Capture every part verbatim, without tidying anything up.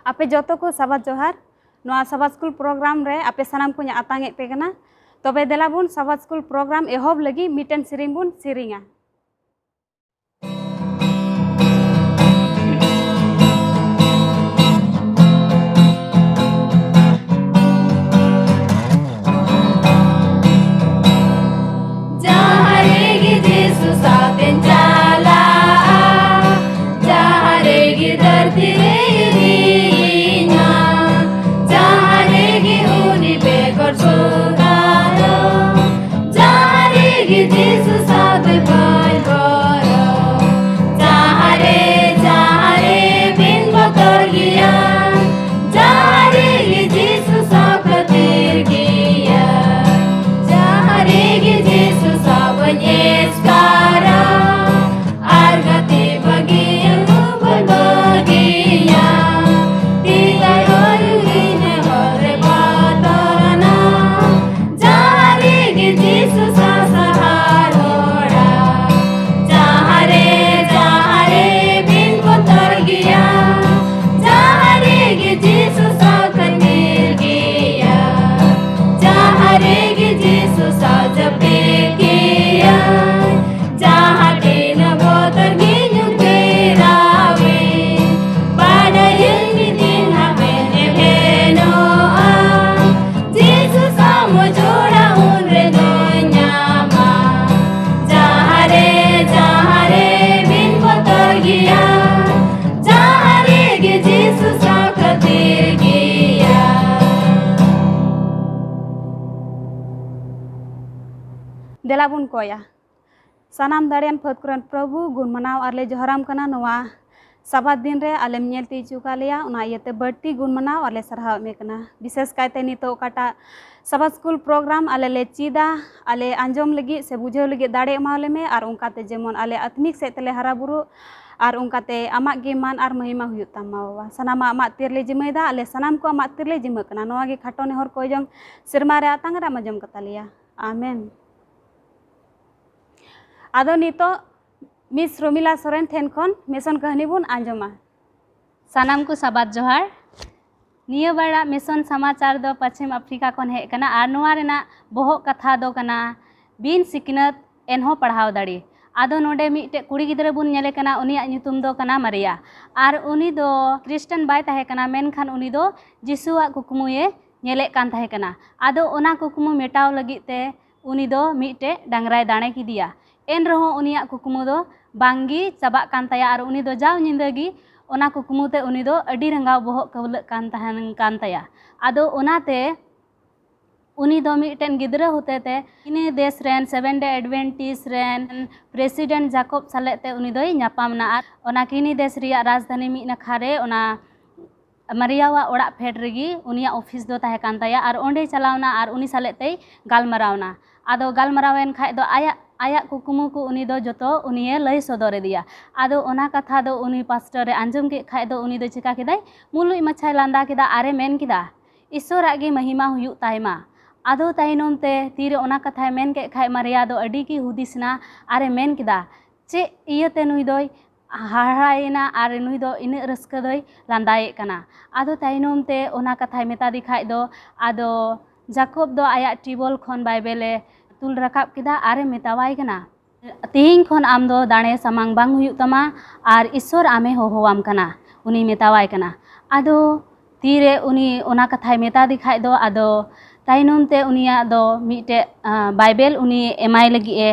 ᱟᱯᱮ ᱡᱚᱛᱚ ᱠᱚ ᱥᱟᱵᱟᱫ ᱡᱚᱦᱟᱨ᱾ ᱱᱚᱣᱟ ᱥᱟᱵᱟᱫ ᱥᱠᱩᱞ ᱯᱨᱳᱜᱨᱟᱢ ᱨᱮ ᱟᱯᱮ ᱥᱟᱱᱟᱢ ᱠᱚᱧ ᱟᱛᱟᱝ ᱮᱫ ᱯᱮ ᱠᱟᱱᱟ᱾ ᱛᱚᱵᱮ ᱫᱮᱞᱟ ᱵᱚᱱ ᱥᱟᱵᱟᱫ ᱥᱠᱩᱞ ᱯᱨᱳᱜᱨᱟᱢ ᱮᱦᱚᱵ ᱞᱟᱹᱜᱤᱫ ᱢᱤᱫᱴᱮᱱ ᱥᱮᱨᱮᱧ ᱵᱚᱱ ᱥᱮᱨᱮᱧᱟ᱾ ᱡᱟᱦᱟᱸ ᱨᱮᱜᱮ ᱡᱤᱥᱩ ᱥᱟᱶᱛᱮᱧ ᱪᱟᱞᱟᱜᱼᱟ, ᱡᱟᱦᱟᱸ ᱨᱮᱜᱮ ᱫᱷᱟᱹᱨᱛᱤ ᱨᱮ ᱤᱫᱤᱭᱤᱧᱟ, ᱡᱟᱦᱟᱸ ᱨᱮᱜᱮ ᱩᱱᱤ ᱵᱮᱜᱚᱨ ᱥᱩᱨ ᱟᱞᱚ, ᱡᱟᱦᱟᱸ ᱨᱮᱜᱮ ᱡᱤᱥᱩ ᱥᱟᱶᱛᱮ ᱵᱟᱹᱧ ᱵᱚᱨᱚ, ᱡᱟᱦᱟᱸ ᱨᱮ, ᱡᱟᱦᱟᱸ ᱨᱮ ᱵᱤᱱ ᱵᱚᱛᱚᱨ ᱜᱮᱭᱟ, ᱡᱟᱦᱟᱸ ᱨᱮᱜᱮ ᱡᱤᱥᱩ ᱥᱟᱶ ᱠᱷᱟᱹᱛᱤᱨ ᱜᱮᱭᱟ, ᱡᱟᱦᱟᱸ ᱨᱮᱜᱮ ᱡᱤᱥᱩ ᱥᱟᱶ ᱵᱟᱹᱧ ᱮᱥᱠᱟᱨᱟ, ᱟᱨ ᱜᱟᱛᱮ ᱵᱟᱹᱜᱤ ᱟᱞᱚ ᱵᱚᱱ ᱵᱟᱹᱜᱤᱭᱟ᱾ ᱛᱤ ᱛᱟᱭᱚᱢ ᱨᱮ ᱦᱚᱨ ᱨᱮ ᱵᱚᱛᱚᱨᱟᱱᱟ, ᱡᱟᱦᱟᱸ ᱨᱮᱜᱮ ᱡᱤᱥᱩ ᱥᱟᱥᱟᱦᱟᱨ ᱦᱚᱲᱟ, ᱡᱟᱦᱟᱸ ᱨᱮ, ᱡᱟᱦᱟᱸ ᱨᱮ ᱵᱤᱱ ᱵᱚᱛᱚᱨ ᱜᱮᱭᱟ, ᱡᱟᱦᱟᱸ ᱨᱮᱜᱮ ᱡᱤᱥᱩ ᱥᱟᱶ ᱠᱷᱟᱹᱛᱤᱨ ᱜᱮᱭᱟ, ᱡᱟᱦᱟᱸ ᱨᱮᱜᱮ ᱡᱤᱥᱩ ᱥᱟᱶ ᱡᱟᱹᱯᱤᱫ ᱜᱮᱭᱟ, ᱡᱟᱦᱟᱸ ᱛᱤᱱᱟᱹᱜ ᱵᱚᱛᱚᱨ ᱜᱮ ᱧᱩᱨ ᱜᱷᱮᱨᱟᱣᱮ, ᱵᱟᱰᱟᱭᱟᱹᱧ ᱢᱤᱫ ᱫᱤᱱ ᱦᱟᱸᱜ ᱵᱮᱱ ᱮᱵᱷᱮᱱᱚᱜᱼᱟ᱾ ᱡᱤᱥᱩ ᱥᱟᱶ ᱡᱚᱲᱟᱣ ᱩᱱ ᱨᱮᱫᱚᱧ ᱧᱟᱢᱟ᱾ ᱡᱟᱦᱟᱸ ᱨᱮ, ᱡᱟᱦᱟᱸ ᱨᱮ ᱵᱤᱱ ᱵᱚᱛᱚᱨ ᱜᱮᱭᱟ, ᱡᱟᱦᱟᱸ ᱨᱮᱜᱮ ᱡᱤᱥᱩ ᱥᱟᱶ ᱠᱷᱟᱹᱛᱤᱨ ᱜᱮᱭᱟ᱾ ᱫᱮᱞᱟ ᱵᱚᱱ ᱠᱚᱭᱟ᱾ ᱥᱟᱱᱟᱢ ᱫᱟᱲᱮᱭᱟᱱ ᱯᱷᱟᱹᱫ ᱠᱚᱨᱮᱱ ᱯᱨᱚᱵᱷᱩ, ᱜᱩᱱ ᱢᱟᱱᱟᱣ ᱟᱨ ᱞᱮ ᱡᱚᱦᱟᱨᱟᱢ ᱠᱟᱱᱟ᱾ ᱱᱚᱣᱟ ᱥᱟᱵᱟᱛ ᱫᱤᱱ ᱨᱮ ᱟᱞᱮᱢ ᱧᱮᱞ ᱛᱤ ᱦᱚᱪᱚ ᱟᱠᱟᱫ ᱞᱮᱭᱟ, ᱚᱱᱟ ᱤᱭᱟᱹᱛᱮ ᱵᱟᱹᱲᱛᱤ ᱜᱩᱱ ᱢᱟᱱᱟᱣ ᱟᱨ ᱞᱮ ᱥᱟᱨᱦᱟᱣᱮᱫ ᱢᱮ ᱠᱟᱱᱟ᱾ ᱵᱤᱥᱮᱥ ᱠᱟᱭᱛᱮ ᱱᱤᱛᱚᱜ ᱚᱠᱟᱴᱟᱜ ᱥᱟᱵᱟᱛ ᱥᱠᱩᱞ ᱯᱨᱳᱜᱨᱟᱢ ᱟᱞᱮ ᱞᱮ ᱪᱮᱫᱟ, ᱟᱞᱮ ᱟᱸᱡᱚᱢ ᱞᱟᱹᱜᱤᱫ ᱥᱮ ᱵᱩᱡᱷᱟᱹᱣ ᱞᱟᱹᱜᱤᱫ ᱫᱟᱲᱮ ᱮᱢᱟ ᱞᱮ ᱢᱮ, ᱟᱨ ᱚᱱᱠᱟᱛᱮ ᱡᱮᱢᱚᱱ ᱟᱞᱮ ᱟᱛᱢᱤᱠ ᱥᱮᱫ ᱛᱮᱞᱮ ᱦᱟᱨᱟ ᱵᱩᱨᱩᱜ, ᱟᱨ ᱚᱱᱠᱟᱛᱮ ᱟᱢᱟᱜ ᱜᱮ ᱢᱟᱱ ᱟᱨ ᱢᱚᱦᱤᱢᱟ ᱦᱩᱭᱩᱜ ᱛᱟᱢ ᱢᱟ ᱵᱟᱵᱟ᱾ ᱥᱟᱱᱟᱢᱟᱜ ᱟᱢᱟᱜ ᱛᱤ ᱨᱮᱞᱮ ᱡᱤᱢᱟᱹᱭᱮᱫᱟ, ᱟᱞᱮ ᱥᱟᱱᱟᱢ ᱠᱚ ᱟᱢᱟᱜ ᱛᱤ ᱨᱮᱞᱮ ᱡᱤᱢᱟᱹᱜ ᱠᱟᱱᱟ᱾ ᱱᱚᱣᱟ ᱜᱮ ᱠᱷᱟᱴᱚ ᱱᱮᱦᱚᱨ ᱠᱚᱭ ᱡᱚᱝ ᱥᱮᱨᱢᱟ ᱨᱮ ᱟᱛᱟᱝ ᱨᱮ ᱟᱢ ᱟᱸᱡᱚᱢ ᱠᱟᱛᱟ ᱞᱮᱭᱟ᱾ ᱟᱢᱮᱱ᱾ ᱟᱫᱚ ᱱᱤᱛᱚᱜ ᱢᱤᱥ ᱨᱚᱢᱤᱞᱟ ᱥᱚᱨᱮᱱ ᱴᱷᱮᱱ ᱠᱷᱚᱱ ᱢᱮᱥᱚᱱ ᱠᱟᱹᱦᱱᱤ ᱵᱚᱱ ᱟᱸᱡᱚᱢᱟ᱾ ᱥᱟᱱᱟᱢ ᱠᱚ ᱥᱟᱵᱟᱫ ᱡᱚᱦᱟᱨ᱾ ᱱᱤᱭᱟᱹ ᱵᱟᱨᱟᱜ ᱢᱤᱥᱚᱱ ᱥᱟᱢᱟᱪᱟᱨ ᱫᱚ ᱯᱚᱪᱷᱤᱢ ᱟᱯᱷᱨᱤᱠᱟ ᱠᱷᱚᱱ ᱦᱮᱡ ᱠᱟᱱᱟ ᱟᱨ ᱱᱚᱣᱟ ᱨᱮᱱᱟᱜ ᱵᱚᱦᱚᱜ ᱠᱟᱛᱷᱟ ᱫᱚ ᱠᱟᱱᱟ ᱵᱤᱱ ᱥᱤᱠᱷᱱᱟᱹᱛ ᱮᱱᱦᱚᱸ ᱯᱟᱲᱦᱟᱣ ᱫᱟᱲᱮ᱾ ᱟᱫᱚ ᱱᱚᱰᱮ ᱢᱤᱫᱴᱮᱡ ᱠᱩᱲᱤ ᱜᱤᱫᱽᱨᱟᱹ ᱵᱚᱱ ᱧᱮᱞᱮ ᱠᱟᱱᱟ, ᱩᱱᱤᱭᱟᱜ ᱧᱩᱛᱩᱢ ᱫᱚ ᱠᱟᱱᱟ ᱢᱟᱨᱤᱭᱟ᱾ ᱟᱨ ᱩᱱᱤ ᱫᱚ ᱠᱷᱨᱤᱥᱴᱟᱱ ᱵᱟᱭ ᱛᱟᱦᱮᱸ ᱠᱟᱱᱟ, ᱢᱮᱱᱠᱷᱟᱱ ᱩᱱᱤ ᱫᱚ ᱡᱤᱥᱩᱣᱟᱜ ᱠᱩᱠᱢᱩᱭᱮ ᱧᱮᱞᱮᱫ ᱠᱟᱱ ᱛᱟᱦᱮᱸ ᱠᱟᱱᱟ᱾ ᱟᱫᱚ ᱚᱱᱟ ᱠᱩᱠᱢᱩ ᱢᱮᱴᱟᱣ ᱞᱟᱹᱜᱤᱫ ᱛᱮ ᱩᱱᱤ ᱫᱚ ᱢᱤᱫᱴᱮᱡ ᱰᱟᱝᱨᱟᱭ ᱫᱟᱲᱮ ᱠᱮᱫᱮᱭᱟ᱾ ᱮᱱ ᱨᱮᱦᱚᱸ ᱩᱱᱤᱭᱟᱜ ᱠᱩᱠᱢᱩ ᱫᱚ ᱵᱟᱝᱜᱮ ᱪᱟᱵᱟᱜ ᱠᱟᱱ ᱛᱟᱭᱟ ᱟᱨ ᱩᱱᱤ ᱫᱚ ᱡᱟᱣ ᱧᱤᱫᱟᱹ ᱜᱮ ᱚᱱᱟ ᱠᱩᱠᱢᱩ ᱛᱮ ᱩᱱᱤ ᱫᱚ ᱟᱹᱰᱤ ᱨᱟᱸᱜᱟᱣ ᱵᱚᱦᱚᱜ ᱠᱟᱹᱣᱞᱟᱹᱜ ᱠᱟᱱ ᱛᱟᱦᱮᱱ ᱠᱟᱱ ᱛᱟᱭᱟ᱾ ᱟᱫᱚ ᱚᱱᱟᱛᱮ ᱩᱱᱤ ᱫᱚ ᱢᱤᱫᱴᱮᱱ ᱜᱤᱫᱽᱨᱟᱹ ᱦᱚᱛᱮᱛᱮ ᱤᱱᱟᱹ ᱫᱮᱥ ᱨᱮᱱ Seventh Day Adventist ᱨᱮᱱ ᱯᱨᱮᱥᱤᱰᱮᱱᱴ ᱡᱟᱠᱚᱵ ᱥᱟᱞᱮᱜ ᱛᱮ ᱩᱱᱤ ᱫᱚᱭ ᱧᱟᱯᱟᱢ ᱮᱱᱟ᱾ ᱟᱨ ᱚᱱᱟ ᱠᱤᱱᱤ ᱫᱮᱥ ᱨᱮᱭᱟᱜ ᱨᱟᱡᱽᱫᱷᱟᱱᱤ ᱢᱤᱫ ᱱᱟᱠᱷᱟ ᱨᱮ ᱚᱱᱟ ᱢᱟᱨᱤᱭᱟᱣᱟᱜ ᱚᱲᱟᱜ ᱯᱷᱮᱰ ᱨᱮᱜᱮ ᱩᱱᱤᱭᱟᱜ ᱚᱯᱷᱤᱥ ᱫᱚ ᱛᱟᱦᱮᱸ ᱠᱟᱱ ᱛᱟᱭᱟ᱾ ᱟᱨ ᱚᱸᱰᱮᱭ ᱪᱟᱞᱟᱣᱱᱟ ᱟᱨ ᱩᱱᱤ ᱥᱟᱞᱮᱜ ᱛᱮᱭ ᱜᱟᱞᱢᱟᱨᱟᱣᱱᱟ᱾ ᱟᱫᱚ ᱜᱟᱞᱢᱟᱨᱟᱣᱮᱱ ᱠᱷᱟᱡ ᱫᱚ ᱟᱭᱟᱜ, ᱟᱭᱟᱜ ᱠᱩᱠᱢᱩ ᱠᱚ ᱩᱱᱤ ᱫᱚ ᱡᱚᱛᱚ ᱩᱱᱤᱭᱮ ᱞᱟᱹᱭ ᱥᱚᱫᱚᱨ ᱟᱫᱮᱭᱟ᱾ ᱟᱫᱚ ᱚᱱᱟ ᱠᱟᱛᱷᱟ ᱫᱚ ᱩᱱᱤ ᱯᱟᱥᱴᱚᱨᱮ ᱟᱸᱡᱚᱢ ᱠᱮᱫ ᱠᱷᱟᱡ ᱫᱚ ᱩᱱᱤ ᱫᱚ ᱪᱤᱠᱟ ᱠᱮᱫᱟᱭ? ᱢᱩᱞᱩᱡ ᱢᱟᱪᱷᱟᱭ ᱞᱟᱸᱫᱟ ᱠᱮᱫᱟ ᱟᱨᱮ ᱢᱮᱱ ᱠᱮᱫᱟ, "ᱤᱥᱥᱚᱨᱟᱜ ᱜᱮ ᱢᱟᱦᱤᱢᱟ ᱦᱩᱭᱩᱜ ᱛᱟᱭᱢᱟ᱾" ᱟᱫᱚ ᱛᱟᱭᱱᱚᱢ ᱛᱮ ᱛᱤᱨᱮ ᱚᱱᱟ ᱠᱟᱛᱷᱟᱭ ᱢᱮᱱ ᱠᱮᱫ ᱠᱷᱟᱡ ᱢᱟᱨᱤᱭᱟ ᱫᱚ ᱟᱹᱰᱤ ᱜᱮ ᱦᱩᱫᱤᱥ ᱮᱱᱟ ᱟᱨᱮ ᱢᱮᱱ ᱠᱮᱫᱟ, ᱪᱮᱫ ᱤᱭᱟᱹᱛᱮ ᱱᱩᱭ ᱫᱚᱭ ᱦᱟᱦᱟᱲᱟᱭᱮᱱᱟ ᱟᱨ ᱱᱩᱭ ᱫᱚ ᱤᱱᱟᱹᱜ ᱨᱟᱹᱥᱠᱟᱹ ᱫᱚᱭ ᱞᱟᱸᱫᱟᱭᱮᱫ ᱠᱟᱱᱟ? ᱟᱫᱚ ᱛᱟᱭᱱᱚᱢ ᱛᱮ ᱚᱱᱟ ᱠᱟᱛᱷᱟᱭ ᱢᱮᱛᱟ ᱫᱮ ᱠᱷᱟᱡ ᱫᱚ ᱟᱫᱚ ᱡᱟᱠᱚᱵ ᱫᱚ ᱟᱭᱟᱜ ᱴᱮᱵᱚᱞ ᱠᱷᱚᱱ ᱵᱟᱭᱵᱮᱞᱮ ᱛᱩᱞ ᱨᱟᱠᱟᱵ ᱠᱮᱫᱟ ᱟᱨᱮ ᱢᱮᱛᱟᱣᱟᱭ ᱠᱟᱱᱟ, "ᱛᱮᱦᱮᱧ ᱠᱷᱚᱱ ᱟᱢ ᱫᱚ ᱫᱟᱲᱮ ᱥᱟᱢᱟᱝ ᱵᱟᱝ ᱦᱩᱭᱩᱜ ᱛᱟᱢᱟ ᱟᱨ ᱤᱥᱥᱚᱨ ᱟᱢᱮ ᱦᱚᱦᱚᱣᱟᱢ ᱠᱟᱱᱟ", ᱩᱱᱤ ᱢᱮᱛᱟᱣᱟᱭ ᱠᱟᱱᱟ᱾ ᱟᱫᱚ ᱛᱤᱨᱮ ᱩᱱᱤ ᱚᱱᱟ ᱠᱟᱛᱷᱟᱭ ᱢᱮᱛᱟ ᱫᱮ ᱠᱷᱟᱡ ᱫᱚ ᱟᱫᱚ ᱛᱟᱭᱱᱚᱢ ᱛᱮ ᱩᱱᱤᱭᱟᱜ ᱫᱚ ᱢᱤᱫᱴᱮᱡ, ᱟᱸ, ᱵᱟᱭᱵᱮᱞ ᱩᱱᱤ ᱮᱢᱟᱭ ᱞᱟᱹᱜᱤᱫ ᱮ